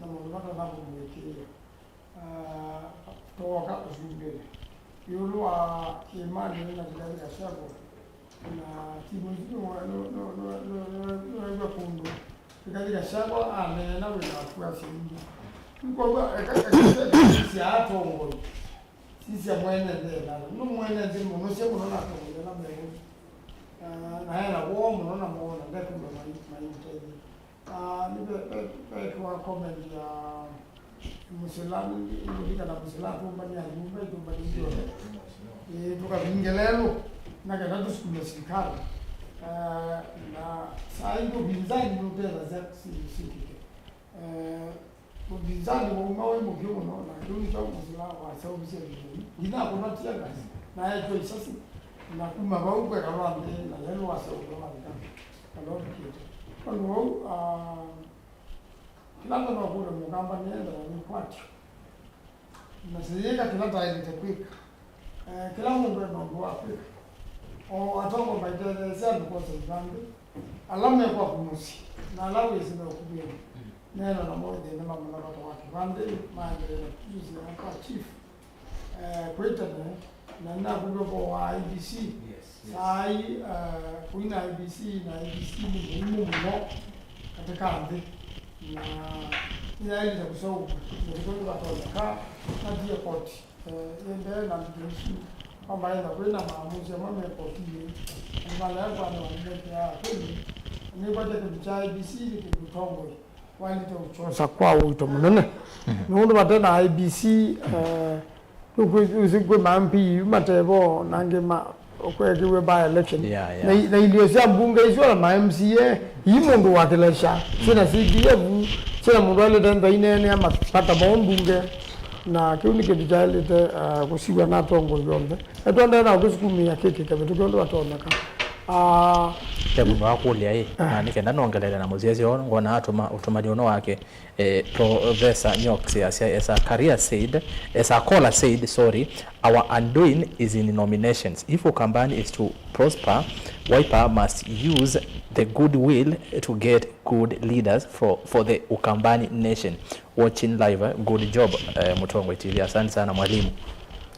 na mũndũ matonya kũmũĩkĩĩa. Ah, twoka ũsumbĩnĩ ĩũlũ wa Kĩmani na Rigathi Gachagua, na timu isu nĩwe-, nĩ-, nĩ-, nĩwew'a kũndũ Rigathi Gachagua aneena wĩna akwasya ingĩ. Nĩkwaw'a eka, eka, eka, sisya atongoi. Sisya mwene nthĩ ĩkala. Nũ mwene nthĩ mũno, sya mũno na atongoi ala meũĩ. Ah, na ena woo mũno na moona, ndekũmba mai-, maimũtethya. Ah, nĩ ve-, ve-, vekiwa comment ya Mũsila, nĩ-, nĩ-, nĩkũlikana Mũsila atũmbania nyũmba, itũmbania ithyothe. Ĩĩ, tũkavinge lelũ, na kenda tũsukume silikalĩ. Ah, na saa ii ũvinzani nũtethasya si-, syĩkĩke. Eh, ũvinzani wauma wĩ mũvyũ mũno, na kĩu nĩkyo Mũsila waseũvisye video ii. Nginya akũna tear gas, na etw'a isasi, na kuma vau kwekalwa nthĩ, na lelũ waseũvw'a mathika. Kana ũvikĩte. Tondũ wau, ah, kĩla mũndũ no kũlya mũkamba nĩendaa nĩkwatyo. Na siyĩka kĩla taĩlĩte kwĩka. Eh, kĩla mũndũ ena ũndũ wa kwĩka. O atongoi maitetheesya andũ kwosa ivandĩ. Ala me kwaku mũsyĩ, na ala wĩsĩ meũkuvĩnĩ. Neena namo ĩthĩnĩ mamanya vata wa kĩvandĩ, maendeee na kũsisya kwa chief. Eh, kwĩ tene, na nĩnakwĩw'a ũvoo wa I E B C. Yes, yes. Saa ii, eh, kũi na I E B C, na I E B C nĩ mũimũ mũno katĩ ka nthĩ. Na nĩyaĩlĩte kũseũvw'a, na nĩkyo nĩvatonyeka, natie koti, eh, ĩendee na nthĩ isu, kwamba enda kwĩ na maamuzi amwe me kotinĩ, nĩmalea kwanĩwa nĩmekeaa kwĩlĩ, nĩkwatya kĩndũ kya I E B C nĩ kĩndũ tongoi. Waĩlĩte ũkyosa kwa ũito mũnene. Nũndũ vate na I E B C, eh, nũkwĩsĩ kwĩ ma M P yu mate vo, na angĩ ma, kwekiwe by election. Yeah, yeah. Na i-, na ilio sya mbunge isu na ma M C A, ii mũndũ wa kĩlesha, syĩna C D F, syĩna mũndũ aĩlĩte nthwa ineenea mavata moo mbunge, na kĩu nĩ kĩndũ kyaĩlĩte, eh, kũsiw'a na atongoi onthe. Nĩtũendee na ũkĩsukumĩa kĩkĩ kĩvĩtũke ũndũ vatonyeka. Ah, ve mũndũ wakũlya ĩ, ah, na nĩ kenda nongelele na mũsyaĩĩsya ũũ, ngona atũma ũtũmani ũno wake, eh, Professor Nyoks asya, as a career said, as a caller said, sorry, our undoing is in nominations. If Ukambani is to prosper, Wiper must use the goodwill to get good leaders for, for the Ukambani nation. Watching live, eh? Good job, eh, Mũtongoi T V. Asante sana mwalimu.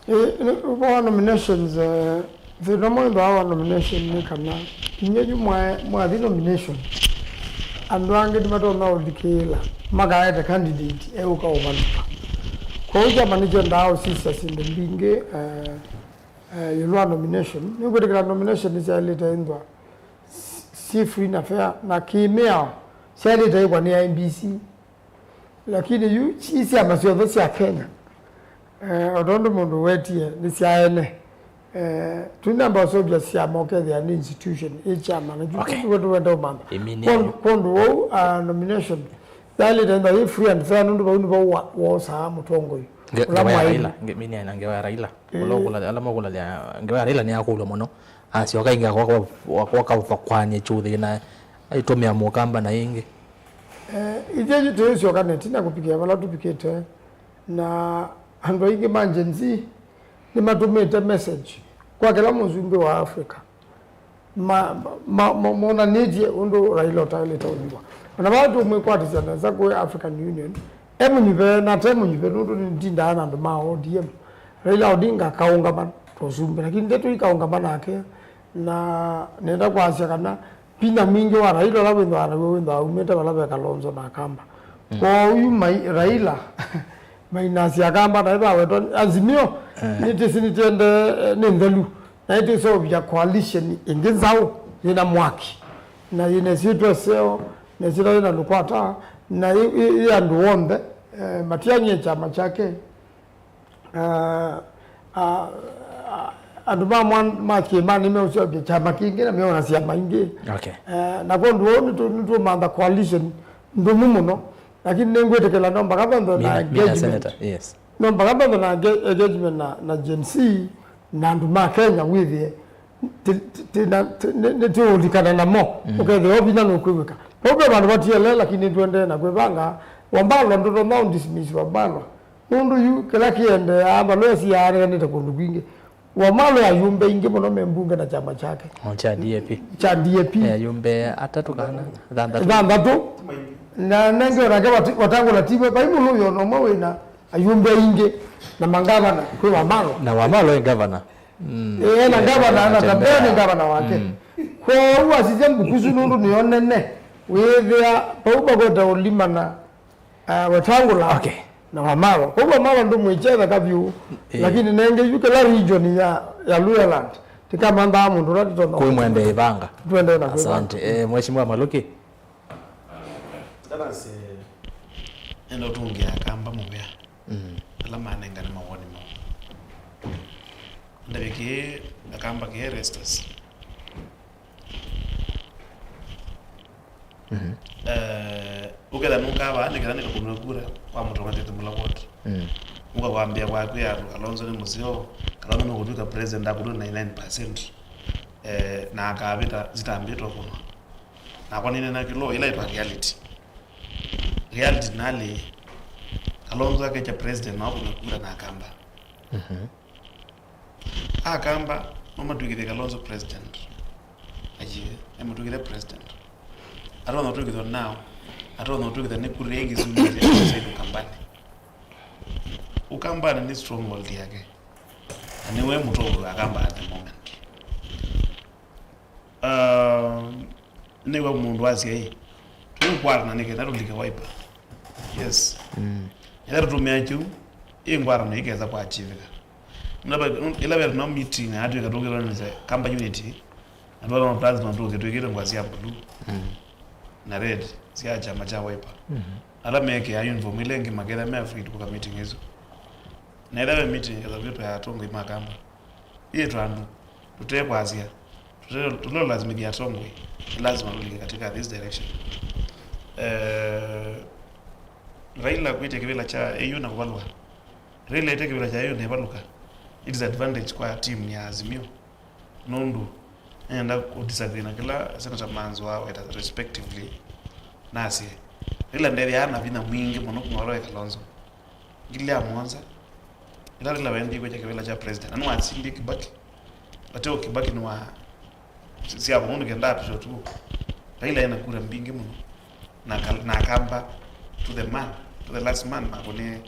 Eh, nĩ, ũvoo wa nominations, eh, thĩna ũmwe wĩthĩawa wa nomination nĩ kana inyuĩ yu mwa-, mwathi nomination, andũ angĩ nĩmatonya ũthikĩĩla, makaete candidate eũka ũvalũka. Kwoou kyama nĩkyendaa ũsisya syĩndũ mbingĩ, eh, eh, ĩũlũ wa nomination. Nĩkwĩtĩkĩla nomination nĩsyaĩlĩte ĩnthwa s-, syĩ free na fair, na kĩmĩao syaĩlĩte ĩkwa nĩ I E B C. Lakini yu, i syama syonthe sya Kenya, eh, o tondũ mũndũ wetie, nĩ sya ene. Eh, tũinamba ũseũvya syama ũkethĩa nĩ institution, ĩ kyama, na kyu, okay, kĩu nĩkyo tũwenda ũmantha. Ĩmini kwondũ, kwondũ wou, ah, nomination yaĩlĩte ĩthĩwa yĩ free and fair, nũndũ vau nĩvo wa-, wosaa mũtongoi ũla mwaĩlu. Ngewa ya Raila, nge-, mini na ngewa ya Raila. Eh. Ũla ũkũla-, ala makũlya, ngewa ya Raila nĩyakũlw'a mũno. Asyoka ĩngĩ akoka, akoka vakwany'a kyũthĩ na aitũmĩa mũkamba na ĩngĩ. Eh, ithyĩ yu tũisyoka na ĩtina kũvikĩa vala tũvikĩte, na andũ aingĩ ma Gen Z nĩmatũmĩte message kwa kĩla mũsumbĩ wa Africa. Ma-, ma-, ma-, monanĩtye ũndũ Raila ũtaĩlĩte ũthiwa. Ona vala tũmwĩkwatĩsya nesa kwĩ African Union, e mũnyuve na ate mũnyuve, nũndũ nĩtindaa na andũ ma O D M. Raila Odinga akaũngama ta ũsumbĩ, lakini ndeto ikaũngama nake, na nenda kwasya kana Vinya mwingĩ wa Raila ũla wĩthĩawa naw'o wĩthĩawa umĩte vala ve Kalonzo na Akamba. Mm. Kwoou yu mai, Raila mainasya Akamba na ĩthawetwa Azimio, eh, nĩtĩsĩ nĩtĩende, eh, nĩ nthelu. Na ĩtĩseũvya coalition ĩngĩ nzaũ yĩna mwaki, na yĩna ĩsyĩtwa ĩseo, na ĩsyĩtwa yĩna lũkwata, na ĩ, ĩ, ĩ andũ onthe, eh, Matiang'i e kyama kyake. Ah, ah, ah, andũ ma mwan-, ma kĩĩmanĩ meũseũvya kyama kĩngĩ na meona syama ingĩ. Okay. Eh, na kwondũ ũu nĩtũ-, nĩtũmantha coalition ndũmu mũno, lakini nĩngwĩtĩkĩla no mpaka vethwe na engagement. Yes. No mpaka vethwe na engage-, engagement na, na Gen Z na andũ ma Kenya wĩthĩe ti-, ti-, ti-, na-, ti-, nĩ-, nĩtũũlikana namo. Mm. Ũkethĩwa vinya nũkwĩw'ĩka. Vau ve vandũ vatiele, lakini nĩtũendee na kwĩvanga. Wamalwa ndũtonya ũndismiss Wamalwa. Nũndũ yu kĩla kĩendeeaa, Malwa esi yaaneganĩte kũndũ kwingĩ. Wamalwa e ayumbe aingĩ mũno me mbunge na kyama kyake. O kya D A P. Kya D A P. E ayumbe atatũ kana thanthatũ. Thanthatũ. Na nenge onake Wati-, Wetangula tiwe, vai mũlũĩ ona ũmwe wĩna ayumbe aingĩ na mangavana kwĩ Wamalwa. Na Wamalwa e ngavana. Mm. Ĩĩ, na ngavana, na Natembeya nĩ ngavana wake. Mm. Kwoou asisya mbuku isu nũndũ nĩyo nene. Wĩthĩa vau vakwete ũlimana, ah, Wetangula, okay, na Wamalwa. Kwoou Wamalwa ndũmwĩkyetheka vyũ, ĩĩ, lakini nenge yu kĩla region ya, ya Luhyaland, tĩkamanthaa mũndũ ũla tũtonya kwĩmwendea ĩvanga. Twendee na kwĩvanga. Asante. Eh, Mheshimiwa Maluki. Ndanasye, nenda ũtũngĩa Akamba mũvea. Mm. Ala manengane mawoni moo. Ndavya kĩĩ Akamba kĩĩ restless. Mhm. Eh, ũketha nũkaa vaa nĩketha nĩkakũnwa kura kwa mũtongoesya Thimula Ward. Mm. Ũkakwambĩa kwakwĩa andũ Kalonzo nĩ mũseo, Kalonzo nũkũtw'ĩka president akũtw'a ninety-nine percent. Eh, na akavĩta zitambĩtwe kũnwa. Nakwa nĩneena kĩloo ĩla ĩtwa reality. Reality nalĩ, Kalonzo akekya president na ũkũna kura na Akamba. Mhm. Akamba no matw'ĩkĩthye Kalonzo president. Aiee, nĩmatw'ĩkĩthe president. Atonya ũtw'ĩkĩthwa now, atonya ũtw'ĩkĩthwa nĩ kura ĩngĩ syumĩte outside Ũkambanĩ. Ũkambanĩ nĩ stronghold yake. Na nĩwe mũtongoĩ wa Akamba at the moment. Um, nĩw'a mũndũ asya ĩ, tũkwatana nĩ kenda tũlike Wiper. Yes. Mm. Ĩla tũtũmĩa kĩu, ĩ ngwatano ĩkesa kwa achievika. Nũndũ ĩla vetũna meeting, atwĩka tũkĩtwanĩsya Kamba unity, na twatona plus na tũkĩ twĩkĩte ngwa sya blue, mm, na red sya kyama kya Wiper. Mm-hmm. Ala mekĩaa uniform ila ĩngĩ maketha me free kũka meeting ĩsu. Na ĩla ve meeting ĩkesa kwĩtwa ya atongoi ma Kamba. Ĩĩ twandu, tũte kwasya, tũte, tũte lazimĩthya atongoi, nĩ lazima tũlike katika this direction. Eh, Raila kwĩtya kĩvĩla kya A U na kũvalũka. Raila ĩtya kĩvĩla kya A U na ĩvalũka. It is advantage kwa team ya Azimio. Nũndũ, nenda kũ disagree na kĩla Senator Manzo aweta respectively. Nasye, Raila ndethĩaa na vinya mwingĩ mũno kuma vala wĩ Kalonzo. Ngili ya mũonza, ĩla Raila waendie kwĩkya kĩvĩla kya president, na nĩwasindie Kibaki. Vateo Kibaki nĩwa, sya mũno nĩkenda apitwa tu. Raila ena kura mbingĩ mũno. Na Kal-, na Akamba to the man, to the last man, makũnie,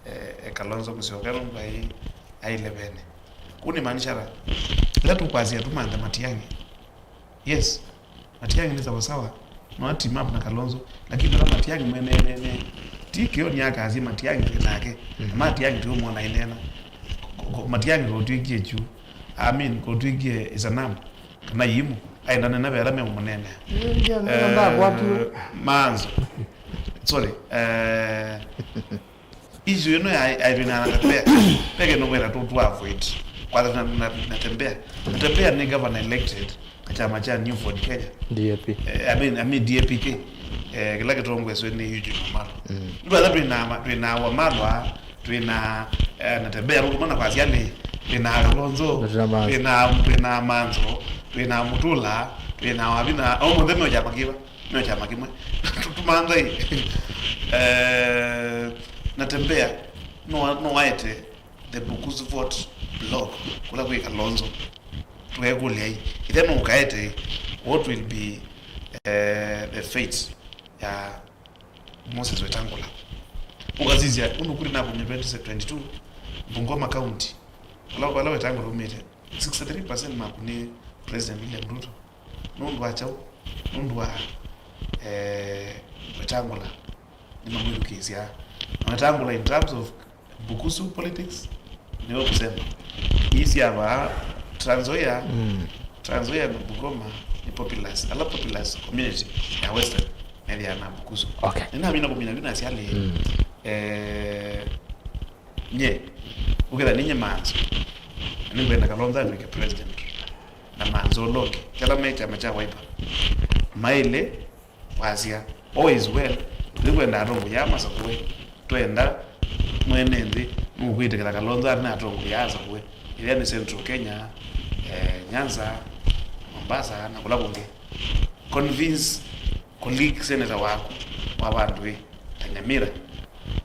eh, eh, Kalonzo Musyoka nũndũ ai, ailevene. Kũu nĩ maanisha ata? Ĩla tũkwasya tũmanthe Matiang'i. Yes. Matiang'i nĩ sawasawa, no a team up na Kalonzo, lakini vala Matiang'i mwene nene, ti kĩoni akasye Matiang'i twĩ nake, na Matiang'i tũimwona ainena. Ko-, ko-, Matiang'i kotwĩkie kyu, I mean, kotwĩkie isanamu, kana iimu, aendane na vela meũmũneenea. Ndio, ndio, ndakwatiwe. Eh, Manzo. Sorry. Eh, Issue ĩno ya, ya twĩ na Natembeya, ve kĩndũ ngwenda tũ, tũ avoid. Kwanza na, na, Natembeya. Natembeya nĩ governor elected na kyama kya New Ford Kenya. D A P. Eh, I mean, I mean D A P K. Eh, kĩla kĩtongoeswe nĩ Eugene Wamalwa. Mm. Nĩtwatha twĩ na ma-, twĩ na Wamalwa, twĩ na, eh, Natembeya, rũkũmana kwa asyali, twĩ na Kalonzo, na twĩ na Manzo, twĩ na, twĩ na Manzo, twĩ na Mutula, twĩ na Wavinya, o monthe me kyama kĩva. Me kyama kĩmwe. Tũmanthai. Eh, Natembeya no, no waete the Bukusu vote block kũla kwĩ Kalonzo. Tũkekũlya ĩ, ithe no ũkaete, what will be, eh, the fate ya Moses Wetangula? Ũkasisya ũndũ kũlĩ na kwenye twenty twenty-two Bungoma County, kũla, kũla Wetangula umĩte, sixty-three percent maku nĩ President William Ruto. Nũndũ wa kyaũ? Nũndũ wa, eh, Wetangula, nĩmamwĩthukĩĩsya. Na Wetangula, in terms of Bukusu politics, nĩwe kusema. Ii sya vaa Trans Nzoia, mm. Trans Nzoia na Bungoma nĩ populous, ala populous community ya Western methĩaa na Bukusu. Okay. Nĩnamina kũmina yu na syalĩ, mm. Eh, nye, ũketha ninye Manzo, na nĩngwenda Kalonzo atw'ĩke president, na Manzo ũla ũngĩ, kĩla me kyama kya Wiper, maĩle wasya, all is well, tũikwenda atongoi aa masakũe, twenda mwene nthĩ nũkwĩtĩkĩla Kalonzo atĩ na atongoi aa asakũe, ĩthĩa nĩ Central Kenya, eh, Nyanza, Mombasa, na kũla kũngĩ. Convince colleague senator waku wa vandũ ĩ, ta Nyamira,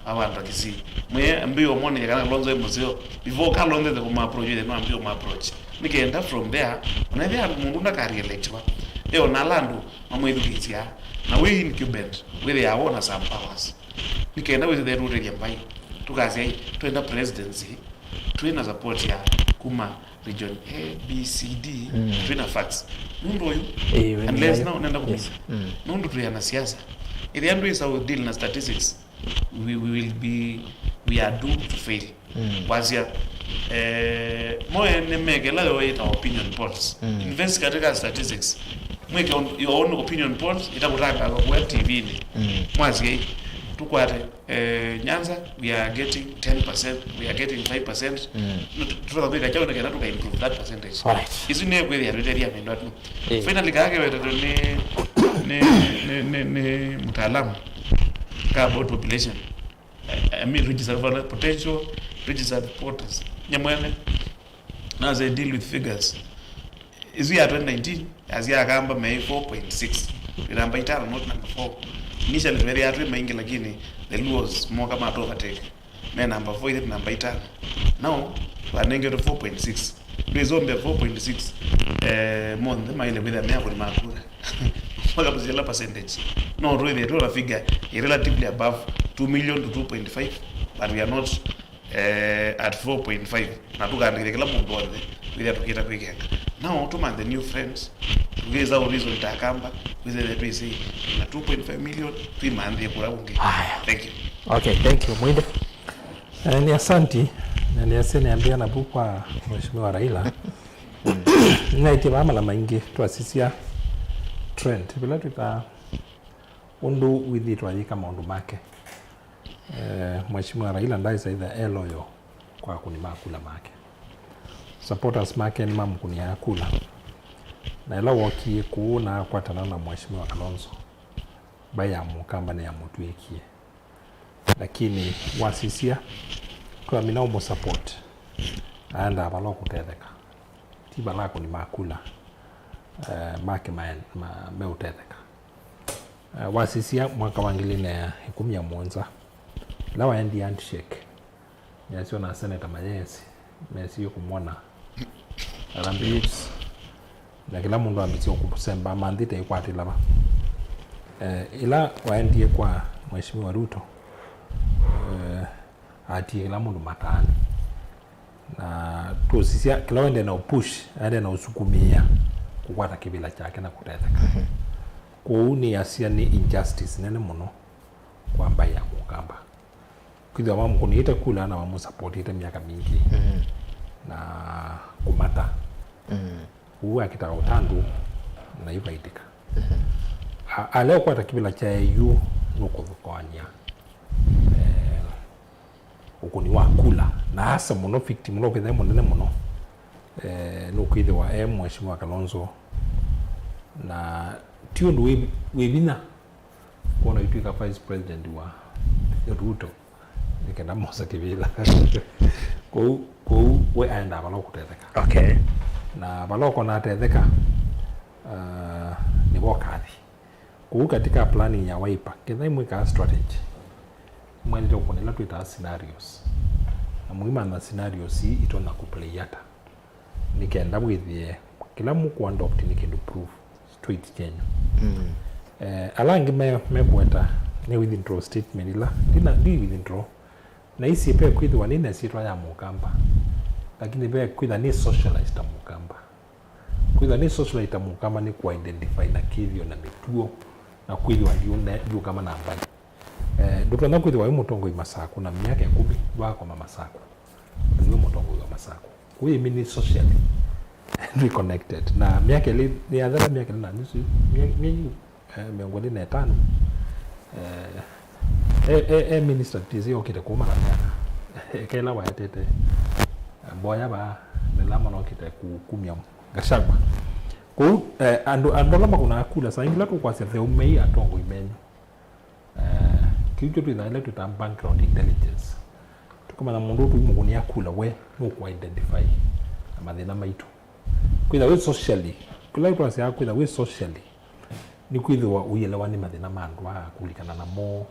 wa vandũ ta Kisii. Mwĩe, ambie ũmonethya kana Kalonzo e mũseo. Before Kalonzo ete kũmũ approach, ĩthe no ambie ũmũ approach. Nĩ kenda from there, ona ĩthĩa mũndũ ndaka re-electiwa, e ona ala andũ mamwĩthukĩĩsya. Na wĩ incumbent, wĩthĩaa wona some powers. Nĩ kenda wĩthĩe tũtethya mbaĩ. Tũkasya, "Ĩ, twenda presidency." Twĩ na support ya kuma region A, B, C, D, mm. Twĩ na facts. Nũndũ ũyũ, eh, unless now nenda kumisa. Yes. Mm. Nũndũ twĩ ana siasa. Ĩthĩa ndwĩsa deal na statistics, we, we will be, we are doomed to fail. Mm. Wasya, eh, moe nĩ mekela yo ĩta opinion polls. Mm. Invest katika statistics. Mwĩke on, your own opinion polls, ĩtakũtangaza kwa T V-inĩ. Mm. Mwasya, "Ĩ, tũkwate." Eh, Nyanza, we are getting ten percent, we are getting five percent. Mm. Tũtoka kwĩka kyaũ nĩ kenda tũka improve that percentage. Alright. Isu nĩ kwĩthĩa twĩtethya mĩndũ atu. Eh. Finally, kake wetetwe nĩ, nĩ, nĩ, nĩ, nĩ mtaalamu ka about population. I, I mean, registered for potential registered voters. Nye mwene, as I deal with figures, isu ya twenty nineteen, yasya Akamba me four point six. Twĩ namba itano, not number four. Initially, twethĩaa twĩ maingĩ, lakini the Luos moka matu overtake. Me namba four, ithyĩ twĩ namba itano. Now, twanengetwe four point six. Ndwĩsombe four point six, eh, monthe maĩle kwĩthĩa me akũni ma kura. Mpaka tũsyĩla percentage. No twĩthĩe twĩ na figure ĩ relatively above two million to two point five, but we are not eh, at four point five, na tũkaandĩkĩthya kĩla mũndũ onthe wĩthĩa tũkĩta kwĩkenga. Now, tũmanthe new friends, tũkĩsa reason ta Akamba, wĩthĩe twĩsĩ na two point five million, twĩmanthĩe kũla kũngĩ. Haya. Thank you. Okay, thank you, Mwinde. Eh, nĩ asanti, na nĩ asene ambia navu kwa Mheshimiwa Raila. Nĩnaĩtye vaa mala maingĩ twasisya trend, vĩla twĩkaa ũndũ wĩthĩĩtwe ayĩka maũndũ make. Eh, Mheshimiwa Raila ndaĩsa ĩtha e loyal kwa akũni ma kula make. Supporters make nĩmamũkũnĩaa kula. Na ĩla wookie kũũ na akwatana na Mheshimiwa Kalonzo, mbaĩ ya Mũkamba nĩyamũtw'ĩĩkie. Lakini wasisya, twamina ũmũsupport, aendaa vala ũkũtetheka. Ti vala akũni ma kula, eh, make ma, ma, meũtetheka. Eh, wasisya mwaka wa ngili na ĩkũmi na mũonza, ĩla waendie handshake, nĩasyo na Senator Mayesi mesie kũmwona Harambee Youths, na kĩla mũndũ ambĩsye kũsemba manthĩ ta ĩkwatĩla va. Eh, ĩla waendie kwa Mheshimiwa Ruto, eh, atie kĩla mũndũ mataanĩ. Na tũsisya kĩla wende na ũpush, aende na ũsukumĩa kũkwata kĩvĩla kyake na kũtetheka. Mhm. Kwoou nĩasya nĩ injustice nene mũno kwa mbaĩ ya Mũkamba. Kwĩthĩwa mamũkũnĩĩte kula na mamũsapotĩte myaka mingĩ. Mhm. Na kũmata. Mhm. Ũu akĩtaa ũtandũ na ivaitĩka. Mhm. A-, ale ũkwata kĩvĩla kyae yu nũkũthũkany'a, eh, ũkũni wa kula. Na asa mũno, victim ũla ũkĩthae mũnene mũno, eh, nũkwĩthĩwa e Mheshimiwa Kalonzo. Na ti ũndũ wĩ, wĩ vinya kwona ũitw'ĩka vice president wa Ruto. Nĩ kenda mosa kĩvĩla. Kwoou, kwoou we aendaa vala ũkũtetheka. Okay. Na vala ũkona atetheka, uh, nĩvo ũkathi. Kwoou katika planning ya Wiper, kethai mwĩkaa strategy, mwaĩlĩte kũkũna ila twĩtaa scenarios. Na mũimantha scenarios ii itonya kũplay ata. Nĩ kenda wĩthĩe kĩla mũkũ adopt nĩ kĩndũ proof straight kyenyu. Mm. Eh, ala angĩ me, mekũweta nĩ withdraw statement ila, ndina, ndi withdraw. Na isi ve kwĩthĩwa nĩ na syĩtwa ya Mũkamba, lakini ve kwĩtha nĩ socialized ta Mũkamba. Kwĩthĩwa nĩ socialite ta Mũkamba nĩ kũ identify na kĩthĩo na mĩtuo na kwĩthĩwa ndiũne-, ndiũkama na mbaĩ. Eh, ndũtonya kwĩthĩwa wĩ mũtongoi Masaku na myaka ĩkũmi ndwakoma Masaku. Na nĩwe mũtongoi wa Masaku. Kwoou ĩmĩ nĩ socially reconnected. Na myaka ĩlĩ nĩyathela, myaka ĩlĩ na nusu, mye-, myeĩ, eh, mĩongo ĩlĩ na ĩtano. Eh, e, e, e minister T C okĩte kũmana myaka. Ekela waetete. Mboya ba nĩla mono okĩte ku-, kumya Gachagua. Kwoou, eh, andũ, andũ ala makũnaa kula, saa ingĩ ĩla tũkwasya theũmei atongoi menyu. Eh, kĩu kyo twĩthaa ĩla twĩtaa background intelligence. Tũkamanya mũndũ ũyũ tũimũkũnĩa kula we nũkũ identify na mathĩna maitũ. Kwĩtha wĩ socially, kĩla twasyaa kwĩtha wĩ socially, nĩ kwĩthĩwa ũielewa nĩ mathĩna ma andũ aa kũlikana namo,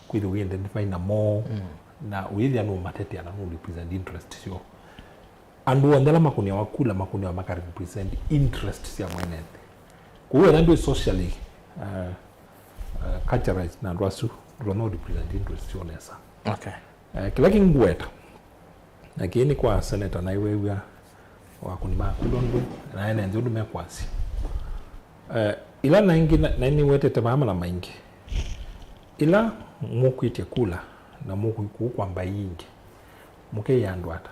kwĩthĩwa ũi identify namo, mm, na ũyĩthĩa nũmatetea na nũ represent interest syoo. Andũ onthe ala makũnĩawa kula makũnĩawa maka represent interest sya mwene nthĩ. Kwoou ethĩwa ndwĩ socially, uh, uh, culturized na andũ asu, ndũtonya represent interest syoo nesa. Okay. Eh, kĩla kĩngũweta, na kĩĩ nĩ kwa seneta, naĩ wew'a wakũni ma kula ũndũ, na ene nthĩ ũndũ mekwasya. Eh, ila naingĩ na, na nĩwetete vaa mala maingĩ. Ila mũkwĩtya kula na mũkũi kũu kwa mbaĩ ingĩ, mũkeĩa andũ ata?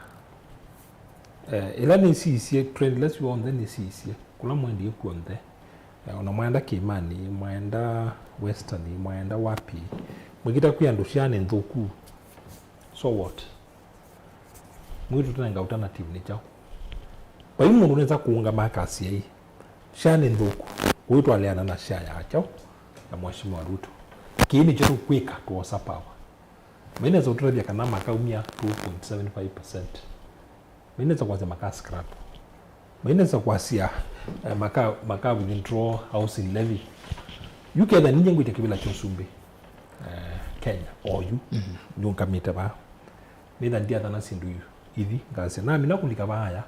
Eh, ila nĩsisye, trend ila syonthe nĩsisye, kũla mwendie kw'onthe, eh, ona mwaenda Kĩĩmanĩ, mwaenda Western, mwaenda wapi, mwĩkĩta kwĩ andũ syaa nĩ nthũku. So what? Mwĩtũnenga alternative nĩ kyaũ? Vai mũndũ nesa kũũngama akasya ĩ, syaa nĩ nthũku, ũitwaleana na syaa ya kyaũ? Ya Mheshimiwa Ruto. Kĩĩ nĩkyo tũkwĩka twosa power. Mainesa ũtũtavya kana makaumya two point seven five percent. Mainesa kwasya maka scrap. Mainesa kwasya, eh, maka, maka withdraw housing levy. Yu ketha ninye ngwĩtya kĩvĩla kya ũsumbĩ, eh, Kenya, oyu, mhm, nĩũngamĩte vaa. Nĩtha ndiathana syĩndũ ithi, ngasya, namina kũlika vaaya,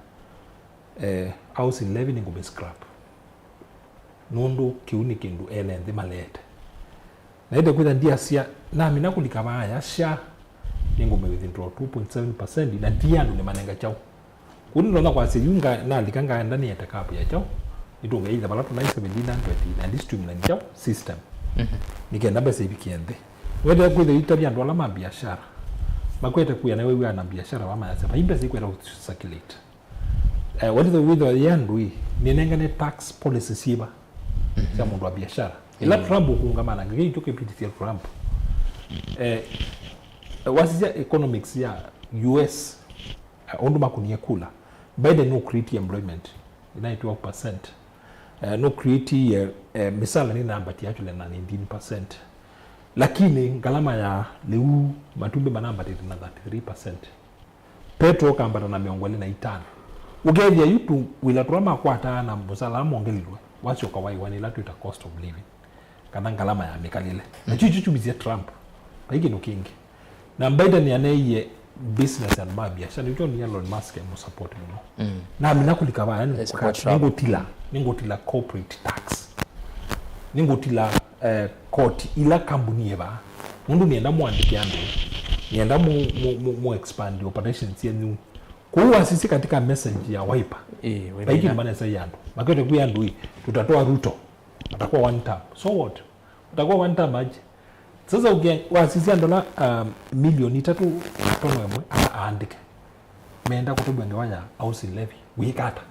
eh, housing levy nĩngũmĩ scrap. Nũndũ kĩu nĩ kĩndũ ene nthĩ maleete. Naĩte kwĩtha ndiasya, namina kũlika vaaya, sya, nĩngũmĩ withdraw two point seven percent, na ndiĩ andũ nĩmanenga kyaũ. Kũu nĩndonya kwasya yu nga-, nalika ngaenda nĩete kapu ya kyaũ, nĩtũnge either vala tũnaĩ seventeen hundred, na ndisitumi na kyaũ, system. Mhm. Nĩ kenda mbesa ivikie nthĩ. Wendee kwĩthĩa itavya andũ ala ma biashara. Makwete kwĩa na wĩw'aa na biashara vamayasya, vai mbesa ikwenda circulate. Eh, wethĩwa wĩthĩwa yĩ andũ ĩ, nĩnengane tax policy syĩva sya mũndũ wa biashara. Ĩla, mm, Trump ũkũũngama na ngĩkĩ kyo kĩpindi sya Trump. Eh, wasisya economics ya U S, eh, ũndũ makũnie kula. Biden nũ create employment, ĩna twelve percent. Eh, nũ create, eh, eh, misala nĩnambatie actually na nineteen percent. Lakini ngalama ya lĩu matumbĩ manambatĩte na thirty-three percent. Petro ũkambata na mĩongo ĩlĩ na itano. Ũkethĩa yu tũwĩla tũla makwataa na mũsala mongelilwe, wasyoka waiwa nĩ ĩla twĩta cost of living, kana ngalama ya mĩkalĩle. Na kyu kyu kyumisye Trump. Vai kĩndũ kĩngĩ. Na Biden aneie business and ma biashara, nĩkyo ni Elon Musk e mũsupport mũno. Mm. Namina kũlika vaya, nĩ, support Trump, nĩngũtila, nĩngũtila corporate tax. Nĩngũtila, eh, koti ila kambuni ĩvaa. Nũndũ nĩenda mũandĩke andũ, nĩenda mu, mu, mu, mu expand operations syenyu. Kwoou wasisye katika message ya Wiper, ĩĩ, vai kĩndũ manesa ya andũ. Makwete kwĩ andũ ĩ, tutatoa Ruto. Atakuwa one term. So what? Atakuwa one term aje? Sasa ukia-, wasisya ndola, um, milioni itatu tono ĩmwe, a-, aandĩke. Meenda kũtũvwa ngewa ya housing levy. Wĩka ata?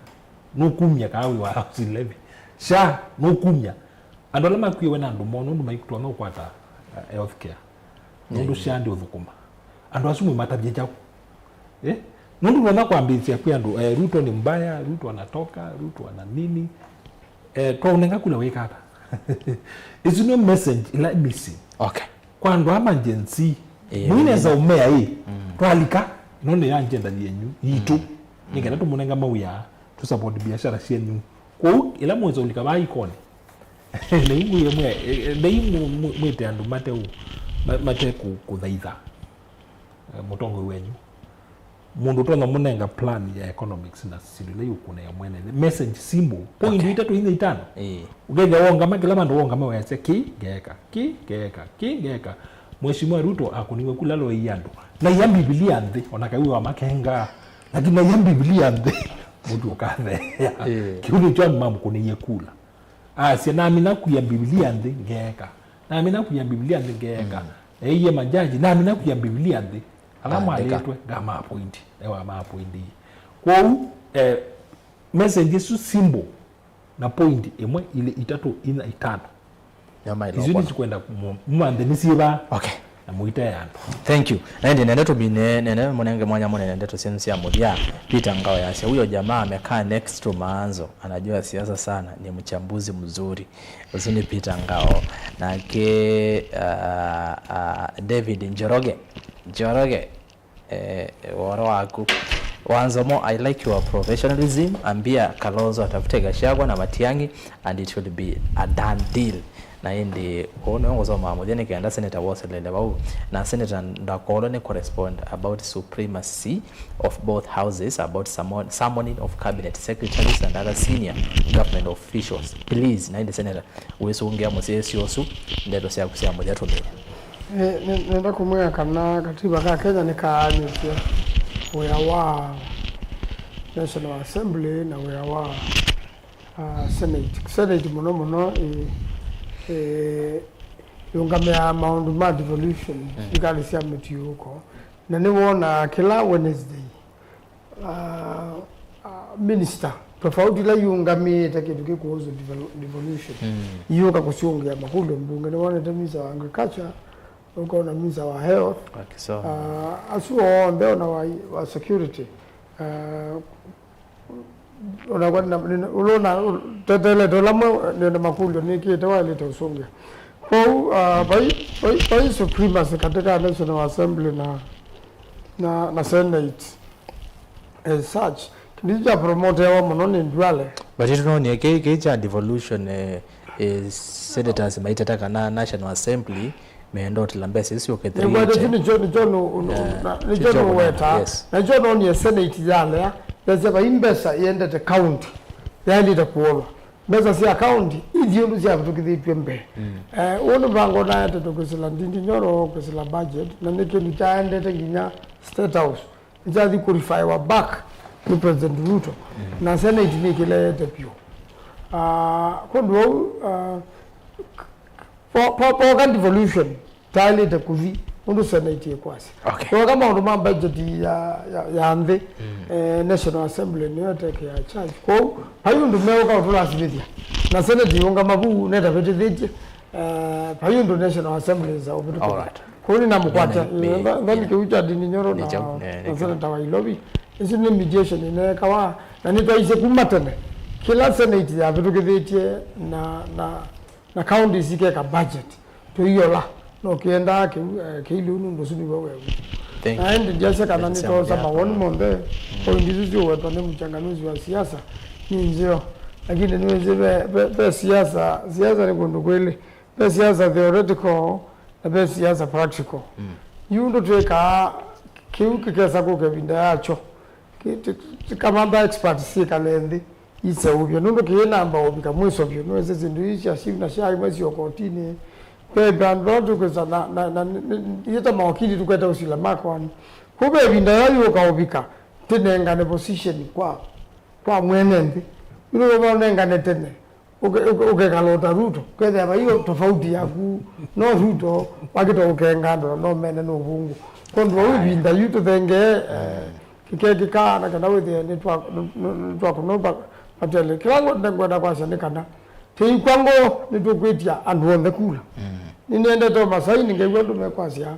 Nũkumya kaa wĩ wa housing levy? Sha, nũkumya? Andũ ala makuĩwe na andũ moo, nũndũ maikũtonya ũkwata, uh, health care. Nũndũ, mm, sha ndĩ ũthũkũma. Andũ asu mwĩmatavye kyaũ? Eh? Nũndũ nona kwambĩĩsya kwĩ andũ, eh, Ruto ni mbaya, Ruto anatoka, Ruto ana nini. Eh, twaũnenga kula wĩka ata? Ĩsu nĩ message ĩla missing. Okay. Kwa andũ ama Gen Z. Eh, mũinesa ũmea ĩ, mm, twalika, no nĩ ya njenda yenyu, yitũ. Mm. Nĩ kenda tũmũnenga mawĩa, tũ support biashara syenyu. Kwoou, ĩla mwĩsa ũlika vaa ikonĩ, na yu mwĩe mwe, eh, na yu mũ-, mũ-, mwĩte andũ mate ũ-, ma-, mate kũ-, kũthaitha, eh, mũtongoi wenyu. Mũndũ ũtonya mũnenga plan ya economics na syĩndũ ila iũkũnĩa mwene nthĩ. Message simple. Point, okay, itatũ, inya, itano. Ĩĩ. Ũkethĩa wongama, kĩla vandũ wongama weasya, kĩ ngeeka, kĩ ngeeka, kĩ ngeeka. Mheshimiwa Ruto akũniwe kula loei andũ. Na ia Mbivilia nthĩ, ona kai wa makenga. Lakini na ia Mbivilia nthĩ. Mũtu ũkatheea. Eh. Kĩu nĩkyo andũ mamũkũnĩie kula. Asya, "Namina kuya Mbivilia nthĩ, ngeeka. Namina kuya Mbivilia nthĩ, ngeeka." Mm. Eie majaji, "Namina kuya Mbivilia nthĩ." Ala Andĩka. Mwalĩtwe, ngama appoint. Ewa ma appoint. Kwoou, eh, message ĩsu simple. Na point ĩmwe, ilĩ, itatũ, inya, itano. Isu nĩsikwenda mu-, mumanthe nĩsyĩva. Okay. Na mũite andũ. Thank you. Na ĩndĩ nenda tũmine, nenda mũnenge mwanya mũnene ndeto syenyu sya mũthya. Peter Ngao yasya, "Huyo jamaa amekaa next to Maanzo, anajua siasa sana, ni mchambuzi mzuri." Ũsu nĩ Peter Ngao. Nake, uh, uh, David Njoroge. Njoroge. Eh, ũhoro waku. Wanzomo, I like your professionalism. Ambia Kalonzo atafute Gachagua na Matiang'i and it will be a done deal. Na ĩndĩ, ũũ nĩwe ngũsoma mũthya nĩ kenda Senator woselele vau. Na Senator ndakolwe nĩ correspond about supremacy of both houses, about summon-, summoning of cabinet secretaries and other senior government officials. Please, na ĩndĩ Senator, wĩsũngĩa mũsyaĩĩsyo ũsu, ndeto syaku sya mũthya tũmine. Nĩ-, nĩ-, nĩenda kũmwĩa kana katiba ka Kenya nĩkaanĩtye wĩa wa National Assembly na wĩa wa, ah, Senate. Senate mũno mũno ĩ-, ĩ-, yũngamĩaa maũndũ ma devolution, mm, silikali sya mĩtiũũko. Na nĩwonaa kĩla Wednesday, ah, ah, minister tofauti ila iũngamĩĩte kĩndũ kĩkũhusu devel-, devolution, mm, iũka kũsyũngĩa makũlyo mbunge. Nĩwonete minister wa agriculture, ũkona minister wa health, ah, asu onthe, ona wa, wa security, ah, ona kwa nĩna, nĩna, ũlona, tetelete ũla mwe nĩna makũlyo nĩkĩte waĩlĩte ũsũngĩa. Kwoou, ah, vai, vai, vai supremacy katika National Assembly na, na, na Senate as such. Kĩndũ kĩu kya promoteawa mũno nĩ Duale. But ĩtũnonie kĩĩ, kĩĩ kya devolution, eh, eh, senators maiteta kana National Assembly meenda ũtila mbesa isu syũke three eighty. Nĩngwete kyu nĩkyo, nĩkyo nũ-, nũ-, na, nĩkyo nũweta. Yes. Na nĩkyo noonie Senate yalea, yasya vai mbesa yendete county yaĩlĩte kũolwa. Mbesa sya county ithi ũndũ syavĩtũkĩthĩtw'e mbee. Mm. Eh, ũũ nĩ mũvango ũnaetetwe kwĩsĩla Ndindi Nyoro, kwĩsĩla budget, na nĩ kĩndũ kyaendete nginya State House. Nĩkyathi kũrifaiwa back nĩ President Ruto, mm, na Senate nĩkĩleete vyũ. Ah, kũndũ vau, ah, po-, po-, poka devolution, taĩlĩte kũthi ũndũ Senate ĩkwasya. Okay. Poka maũndũ ma budget ya, ya, ya nthĩ, mm, eh, National Assembly nĩyo ĩtekea charge. Kwoou, vai ũndũ meũka ũtũlasimĩthya. Na Senate yũngama vu netavĩtĩthĩtye, eh, vai ũndũ National Assembly ĩsa ũvĩtũkĩthya. All right. Kũu nĩnamũkwatya. Nĩ, nĩ, nthoni nĩ, kĩu kya Ndindi Nyoro na, nĩ kyaũ, nĩ, nĩ na kyaũ. Senator wa Ilovi. Ĩsu nĩ mediation ĩneekawa, na nĩtwaisye kuma tene. Kĩla Senate yavĩtũkĩthĩtye na, na, na counties ikeka budget, tũiola. No kĩendaa kĩu, eh, kĩilyĩ nũndũ ũsu nĩw'o weũ. Thank you. Na ĩndĩ ndyasya kana nĩtoosa mawoni monthe, mm, point isu siũwetwa nĩ mũchanganuzi wa siasa nĩ nzeo. Lakini nĩwĩsĩ ve, ve, ve siasa, siasa nĩ kũndũ kwĩlĩ. Ve siasa theoretical, na ve siasa practical. Mm. Yu ndũtwĩkaa kĩu kĩkesa kũka ĩvinda yakyo. Ki-, ti-, ti-, kamantha experts syĩkale nthĩ iseũvye. Nũndũ kĩĩ namba ũvika mwĩso vyũ. Nũwĩsĩ syĩndũ ii sya siu na sya imwe sio kotinĩ. Ve vandũ vala tũkwĩsa na, na, na, n-, n-, ithĩ ta mawakili tũkwete ũsila makoani. Kũu ve ĩvinda yĩla yũka ũvika, tĩnengane position kwa, kwa mwene nthĩ. Yu nũndũ vaũnengane tene. Ũke-, ũke-, ũkekala o ta Ruto, ũkethĩa vai o tofauti yaku, no Ruto wakĩta ũkenga andũ na no mene nĩ ũvũngũ. Kwondũ vau ĩvinda yu tũthengee, eh, kĩkekĩka na kana wĩthĩe nĩtwa-, nĩ-, nĩ-, nĩtwakũnũva matele. Kĩla ngwe-, ngwenda kwasya nĩ kana tĩikw'a ngoo nĩtũkwĩtya andũ onthe kula. Mm. Nĩnĩendete o masaini ngaigua andũ mekwasya,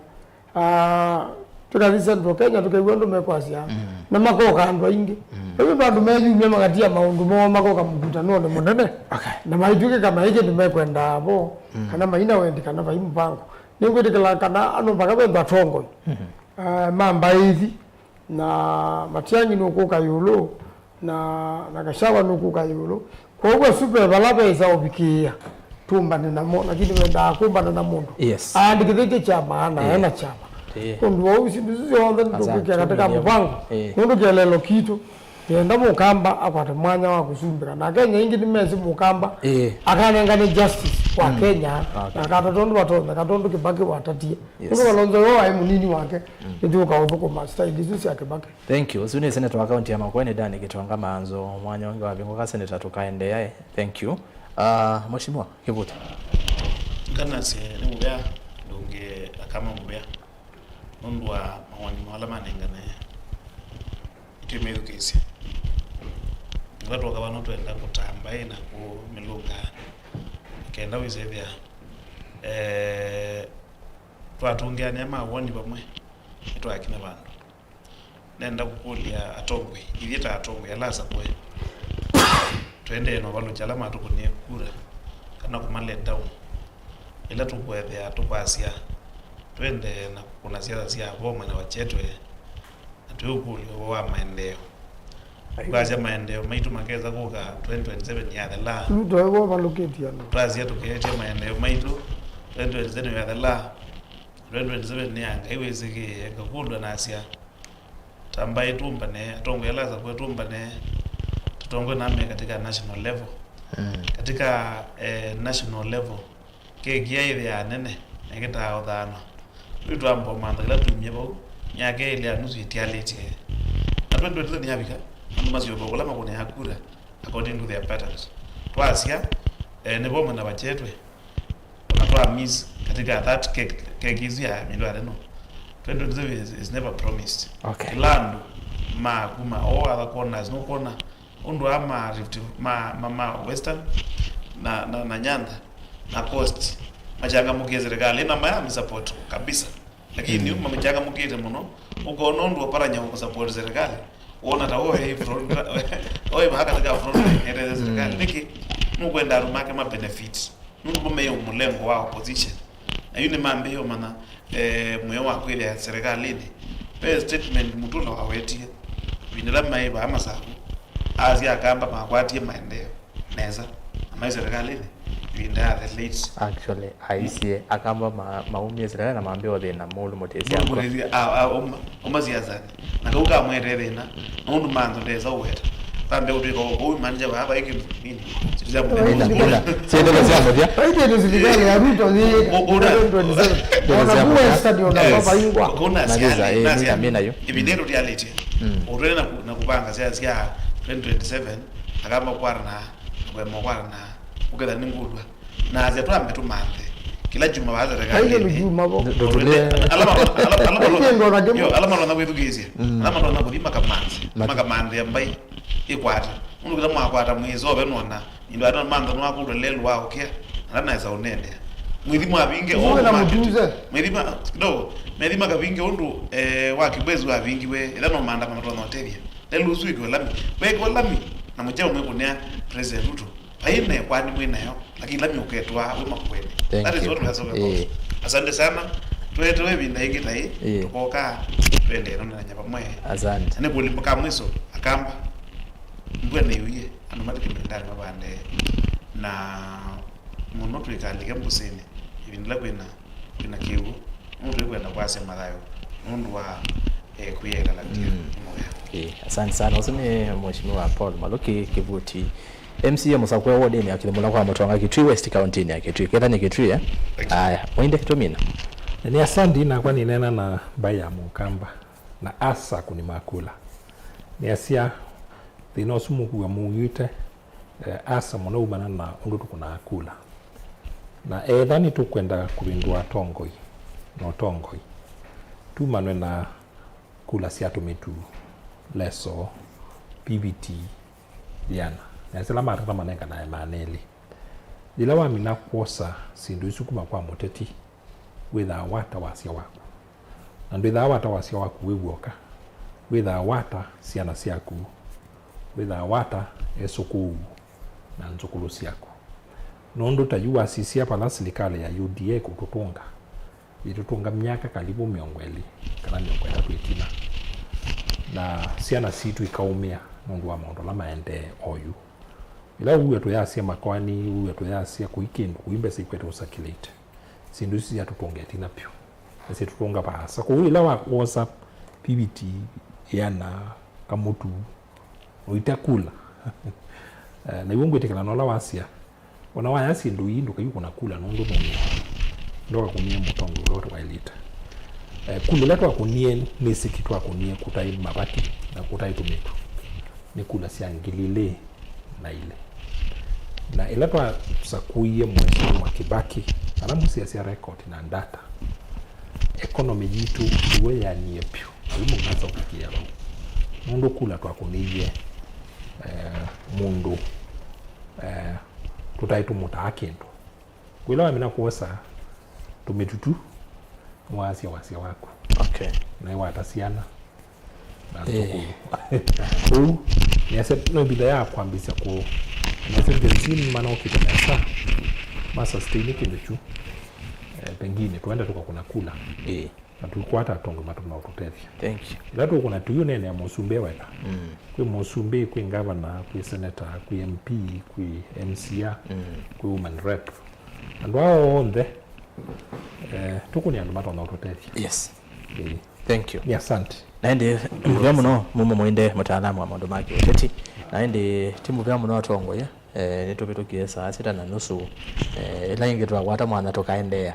ah, tũkathi Central Kenya, tũkew'a andũ mekwasya, mm, na makoka andũ aingĩ. Mm. Rĩu andũ meyumya makatia maũndũ moo, makoka mũkutanonĩ mũnene. Okay. Na maitw'ĩkĩka maĩ kĩndũ mekwendaa vo, mm, kana maina wendi, kana vai mũvango. Nĩngwĩtĩkĩla kana andũ mpaka vethwa atongoi, mm-hmm, ah, ma mbaĩ ithi, na Matiang'i nũkũka ĩũlũ, na, na Gachagua nũkũka ĩũlũ. Kwoou asu ve vala vesa ũvikĩĩa tũmbane namo, lakini wendaa kũmbana na mũndũ, yes, aandĩkĩthĩtye kyama na, eh, ena kyama. Eh. Ũndũ wau syĩndũ isu syonthe nĩtũkwĩkĩa katika mũvango. Eh. Nũndũ kĩeleelo kitũ Yenda Mũkamba akwate mwanya wa kũsumbĩka, na Akenya aingĩ nĩmesĩ Mũkamba Ĩĩ. akanengane justice kwa Mm. Kenya, Okay. na akatata ũndũ vatonyeka, tondũ Kĩbakĩ watatie. Yes. Ũndũ Kalonzo yo aĩ mũnini wake, Mm. nĩtũka ũthũkũma style isu sya Kĩbakĩ. Thank you. Ũsu nĩ seneta wa kaunti ya Makueni, Danny Gitonga Maanzo. Mwanya ũngĩ wavingũka, seneta, tũkaendeae. Thank you. Uh, Mheshimiwa Kivuti. Nganasye nĩ mũvea, ndũngĩ akama mũvea. Nũndũ wa mawoni moo ala manengane, nĩtwĩmethukĩĩsya. Ĩla twoka vano twenda kũtaa mbaĩ na kũmĩlũnga, kenda wĩsethĩa, eh, twatũngĩanĩa mawoni vamwe, nĩtwakinya vandũ. Nenda kũkũlya atongoi, ithyĩ ta atongoi ala asakũe, tũendee na ũvalũkya ala matũkũnĩe kura kana kũma let down. Ĩla tũkũethĩa tũkwasya, tũendee na kũkũna siasa sya vo mwena wa Chetwe, na twĩũkũlya ũvoo wa maendeeo. Tũkasya maendeeo maitũ makesa kũka twenty twenty-seven yathela. Ruto ewe ũvalũkĩtye andũ. Twasya tũkeetya maendeeo maitũ twenty twenty-seven yathela. Twenty twenty-seven nĩ ya Ngai wĩsĩkĩĩe, ngakũlw'a nasya, ta mbaĩ tũmbane, atongoi ala asakũe tũmbane, tũtongoe na me katika national level. Mm. Katika, eh, national level, keki ya ĩthĩaa nene, na ĩkĩtaa ũthaanwa. Rĩu twamba ũmantha kĩla tumie vau, myaka ĩlĩ ya nusu ĩtialĩtye. Na twenty twenty-seven yavika, andũ masyũva kũla makũnĩaa kura, according to their patterns. Twasya, eh, nĩvo mwena wa Chetwe, na twa miss katika that cake, cake isu ya mĩndũ ya neno. Twenty twenty-seven is, is never promised. Okay. Kĩla andũ ma kuma all other corners, no corner, ũndũ a ma Rift, ma, ma, ma Western, na, na, na Nyanza, na Coast, machangamũkie serikali, na maya misupport kabisa. Lakini mm, mamechangamũkĩte mũno, ũkona ũndũ ũparanya kũsupport serikali, wona ta oe front, oe vaa katika front line etete serikali. Mm. Nĩkĩ? Nũkwenda andũ make ma benefit. Nũndũ mo meyo mũlengo wa opposition. Na yu nĩmambĩĩe ũmanya, eh, mũyo wa kwĩthĩa serikalini. Ve statement Mutula wawetie, ĩvinda ĩla maĩ vaa Masaku, asya Akamba makwatie maendeeo nesa, na maĩ serikalini ĩvinda ya the late. Actually, aisye Akamba ma-, maumie serikali na mambĩa ũthĩna mũũlũ mũtĩsya. Mũtĩsya, a, a, uma, uma siasani. Na kau kamwetee thĩna, nũndũ mantho ndesa ũweta. Vambe ũtwĩka ũkũu, manager vaa vai kĩndũ kĩnini. Sitisa mũthenya. Ĩna, ĩna. Siendele sya mũthya. Vai kĩndũ silikalĩ ya Ruto yĩĩka. Ũ-, ũna- twenty twenty-seven. Ona kuwa study ona yes, papa ingwa. Kũu na nasiali, ĩĩ, nasiali. Mina, mina yu. Ĩvinda ĩno tialĩtye. Mm. Ũtwene na ku-, na kũvanga sya, sya twenty twenty-seven, Akamba kwarana, na kwema kwarana, ũketha nĩngũlwa. Na asya twambe tũmanthe. Kĩla kyuma vaa serikali. Kaile lujuma vo. Ndũtũle. Ala ma-, ala, ala, ala, ala, yo, ala matonya kwĩthukĩĩsya. Mm. Ala matonya kũthi makamanthe. Mat- Makamanthĩa mbaĩ ĩkwate. Mũndũ kĩla mwakwata mwĩsove nona. Nĩndũ andũ mantha nĩwakũlwa lelũ wa ũkĩa. Ala naesa ũnenea. Mwithi mwavinge. Iwe na mũtuze. Mwithi ma-, kidogo. Mwithi makavinge ũndũ, eh, wa Kibwezi wavingiwe. Ĩla no maandamano matonya ũtethya. Lelũ ũsu wĩkĩwe lami. Wĩkĩwe lami. Na mũkyao mwĩkũnĩa President Ruto. Vai na ĩkwani mwĩ nayo, lakini lami ũketwaa wĩ makueni. Thank you. That is what we are talking about. Eh. Asante sana. Twetewe ĩvinda ĩngĩ ta ĩ, eh, tũkoka, twendee nonananya vamwe. Asante. Na nĩ kũlimba ka mwiso, Akamba, mbua nĩyuie, andũ mathi kĩmĩndanĩ mavande, na mũno twĩkalike mbũsĩnĩ, ĩvinda ĩla kwĩna kwĩna kĩw'ũ, nũndũ tũikwenda kwasya mathayũ nũndũ wa, eh, kwĩyĩkalatia. Mm. Nĩ mũvea. Ĩĩ, asante sana. Ũsu nĩ Mheshimiwa Paul Maluki Kivuti, M C A mũsakũe wodini ya Kĩthimũla kwa Mũtonga, Kitui West, kaunti-inĩ ya Kitui. Ketha nĩ Kitui, eh? Thank you. Aya, Mwende tũmina. Nĩ asante, nakwa nĩneena na mbaĩ ya Mũkamba na asakũni ma kula. Nĩasya thĩna ũsu mũkuwa mũuĩte, eh, asa mũno umana na ũndũ tũkũnaa kula. Na etha nĩtũkwenda kũvĩndũa atongoi na ũtongoi, tumanwe na kula sya tũmĩtu, leso, P V T, yĩana. Na sila matata manenganae maana elĩ. Yĩla wamina kwosa syĩndũ isu kuma kwa mũteti, wĩthaa wata wasya waku? Na ndwĩthaa wata wasya waku wĩ w'oka, wĩthaa wata syana syaku, wĩthaa wata esũkũũ na nzũkũlũ syaku. Nũndũ ta yu wasisya vala silikalĩ ya U D A ĩkũtũtũnga, yĩtũtũnga myaka kalivu mĩongo ĩlĩ kana mĩongo ĩtatũ ĩtina, na syana sitũ ikaũmĩa nũndũ wa maũndũ ala maendee oyu. Ĩla ũw'a tũyasya makoani, ũw'a tũyasya kũi kĩndũ, kũi mbesa ikwete ũsakilĩte. Syĩndũ isu syatũtũnga ĩtina vyũ. Na syĩtũtũnga vaasa. Kwoou ĩla wa-, wosa P V T, ĩana, kamũtu, Ũitakula. Eh, na iw'o ngwĩtĩkĩla na ũla wasya. Ona waya syĩndũ ii ndũkaiũkũna kula nũndũ nũmĩ. Ndũkakũnie mũtongi ũla ũtawaĩlĩte. Eh, kula ĩla twakũnie nĩsĩ ti twakũnie kũtaĩ mavaki na kũtaĩ tũmĩtũ. Nĩ kula sya ngili ilĩ na ilĩ. Na ĩla twasakũie Mheshimiwa Kibaki, ala mũsyaĩsya record na data, economy yitũ nĩw'o yaanie vyũ. Alimũ nasa ũkĩkĩa vau. Nũndũ kula twakũnĩie, eh, mũndũ, eh, tũtaĩ tũmũtaa kĩndũ. Kwĩla wamina kwosa tũmĩtutu, nĩwaasya wasya waku. Okay. Na ĩwata syana na Eh. Ũu, nĩasya, no ĩvinda ya kwambĩsya kũ, nĩasya Gen Z nĩmanaũkĩte nesa, ma sustain kĩndũ kyu. Eh, pengine, tuenda tũkakũna kula. Eh. Na tũikwata atongi matonya ũtũtethya. Thank you. Ĩla tũkũna tũiũneenea mũsumbĩ weka. Mm. Kwĩ mũsumbĩ, kwĩ ngavana, kwĩ senator, kwĩ M P, kwĩ M C A, Mm. kwĩ woman rep. Andũ aa onthe, eh, tũkũne andũ matonya ũtũtethya. Yes. Eh. Thank you. Nĩ asante. Na ĩndĩ, nĩ mũvea mũno, mumo mũinde mũtaalamu wa maũndũ ma kĩũteti. Na ĩndĩ, ti mũvea mũno atongoie. Eh, nĩtũvĩtũkie saa sita na nusu. Eh, ĩla ĩngĩ twakwata mwanya tũkaendeea.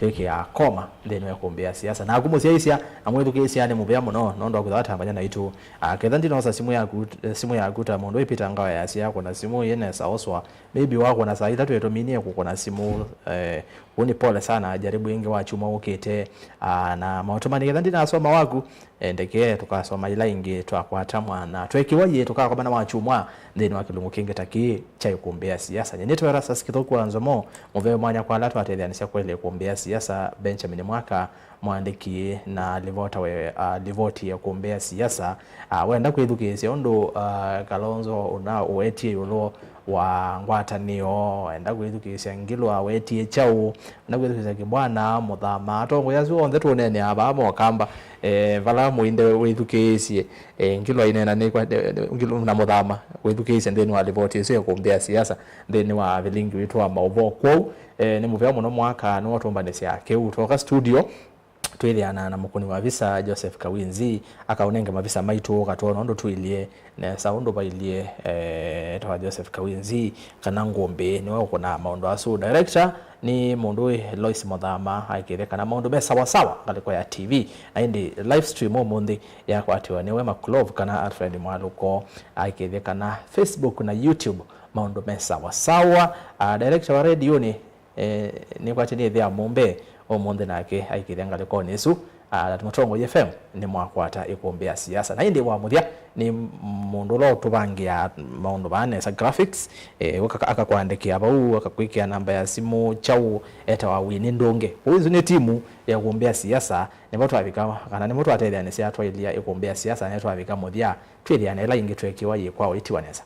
Twĩkĩaa koma nthĩnĩ wa ĩkũmbĩ ya siasa. Naku mũsyaĩĩsya na mwĩthukĩĩsya nĩ mũvea mũno nũndũ wa kwĩtha watambany'a naitũ. Ah, ketha ndinosa simũ yaku, simũ yaku ta mũndũ wĩ Peter Ngawa yasya kũna simũ yĩ nesa oswa. Maybe wakũna saa itatũ ĩtũminie kũkũna simũ. Eh, ũu nĩ pole sana, jaribu ĩngĩ wa kyumwa ũkĩte. Ah, na maũtũmani ketha ndinasoma waku, eh, ndeke tũkasoma ila ingĩ twakwata mwana. Twekiwa yĩ tũkakomana wa kyumwa nthĩnĩ wa kĩlungu kĩngĩ ta kĩĩ kya ĩkũmbĩ ya siasa. Nyie nĩtwa Erastus Kĩthũku wa Nzomo, mũveo mwanya kwa ala twatetheanĩsya kwelya ĩkũmbĩ ya siasa, Benjamin Mwaka, mwandĩki na livota we, ah, livoti ya ĩkũmbĩ ya siasa. Ah, wenda kwĩthukĩĩsya ũndũ, ah, Kalonzo ũna ũwetie ĩũlũ wa ngwatanĩo, wenda kwĩthukĩĩsya Ngilwa wetie kyaũ, wenda kwĩthukĩĩsya Kibwana, Mũthama, atongoi asu onthe tũneeneaa vaa mokamba, eh, vala mũinde wĩthukĩĩsye, eh, Ngilwa inena nĩkwa, eh, Ngilwa na Mũthama wĩthukĩĩsye nthĩnĩ wa livoti ĩsu ya ĩkũmbĩ ya siasa nthĩnĩ wa vilingi witũ wa maũvoo. Kwoou, eh, nĩ mũvea mũno Mwaka nĩwatũmbanĩsya kĩu. Twoka studio, twĩthĩana na mũkũni wa visa, Joseph Kawinzi, akaũnenge mavisa maitũ, ũkatwona ũndũ tũilyĩ nesa, ũndũ vailyĩ, eh, etawa Joseph Kawinzi, kana Ngũmbĩ, nĩwe ũkũnaa maũndũ asu. Director nĩ mũndũ wĩ Lois Mũthama, aikĩthya kana maũndũ me sawa sawa ngalĩko ya T V. Na ĩndĩ live stream ũmũnthĩ yakwatiwa nĩ Wema Clove kana Alfred Mwaluko, aikĩthya kana Facebook na YouTube maũndũ me sawa sawa. Ah, director wa redioni, eh, nĩkwatĩ nĩthĩa mũmbe ũmũnthĩ nake aikĩthya ngalĩkonĩ ĩsu, ah, na Mũtongoi F M nĩmwakwata ĩkũmbĩ ya siasa. Na ĩndĩ wa mũthya nĩ mũndũ ũla ũtũvangĩaa maũndũ vaa nesa, graphics, eh, ũka-, akakwandĩkĩa vau, akakwĩkĩa namba ya simũ, kyaũ, etawa Winnie Ndũngĩ. Ũu ĩsu nĩ timu ya ĩkũmbĩ ya siasa, nĩvo twavika, kana nĩmo twatetheanĩsya twailya ĩkũmbĩ ya siasa, na twavika mũthya, twĩthĩane ĩla ĩngĩ twekiwa yĩkwa ũitiwa nesa.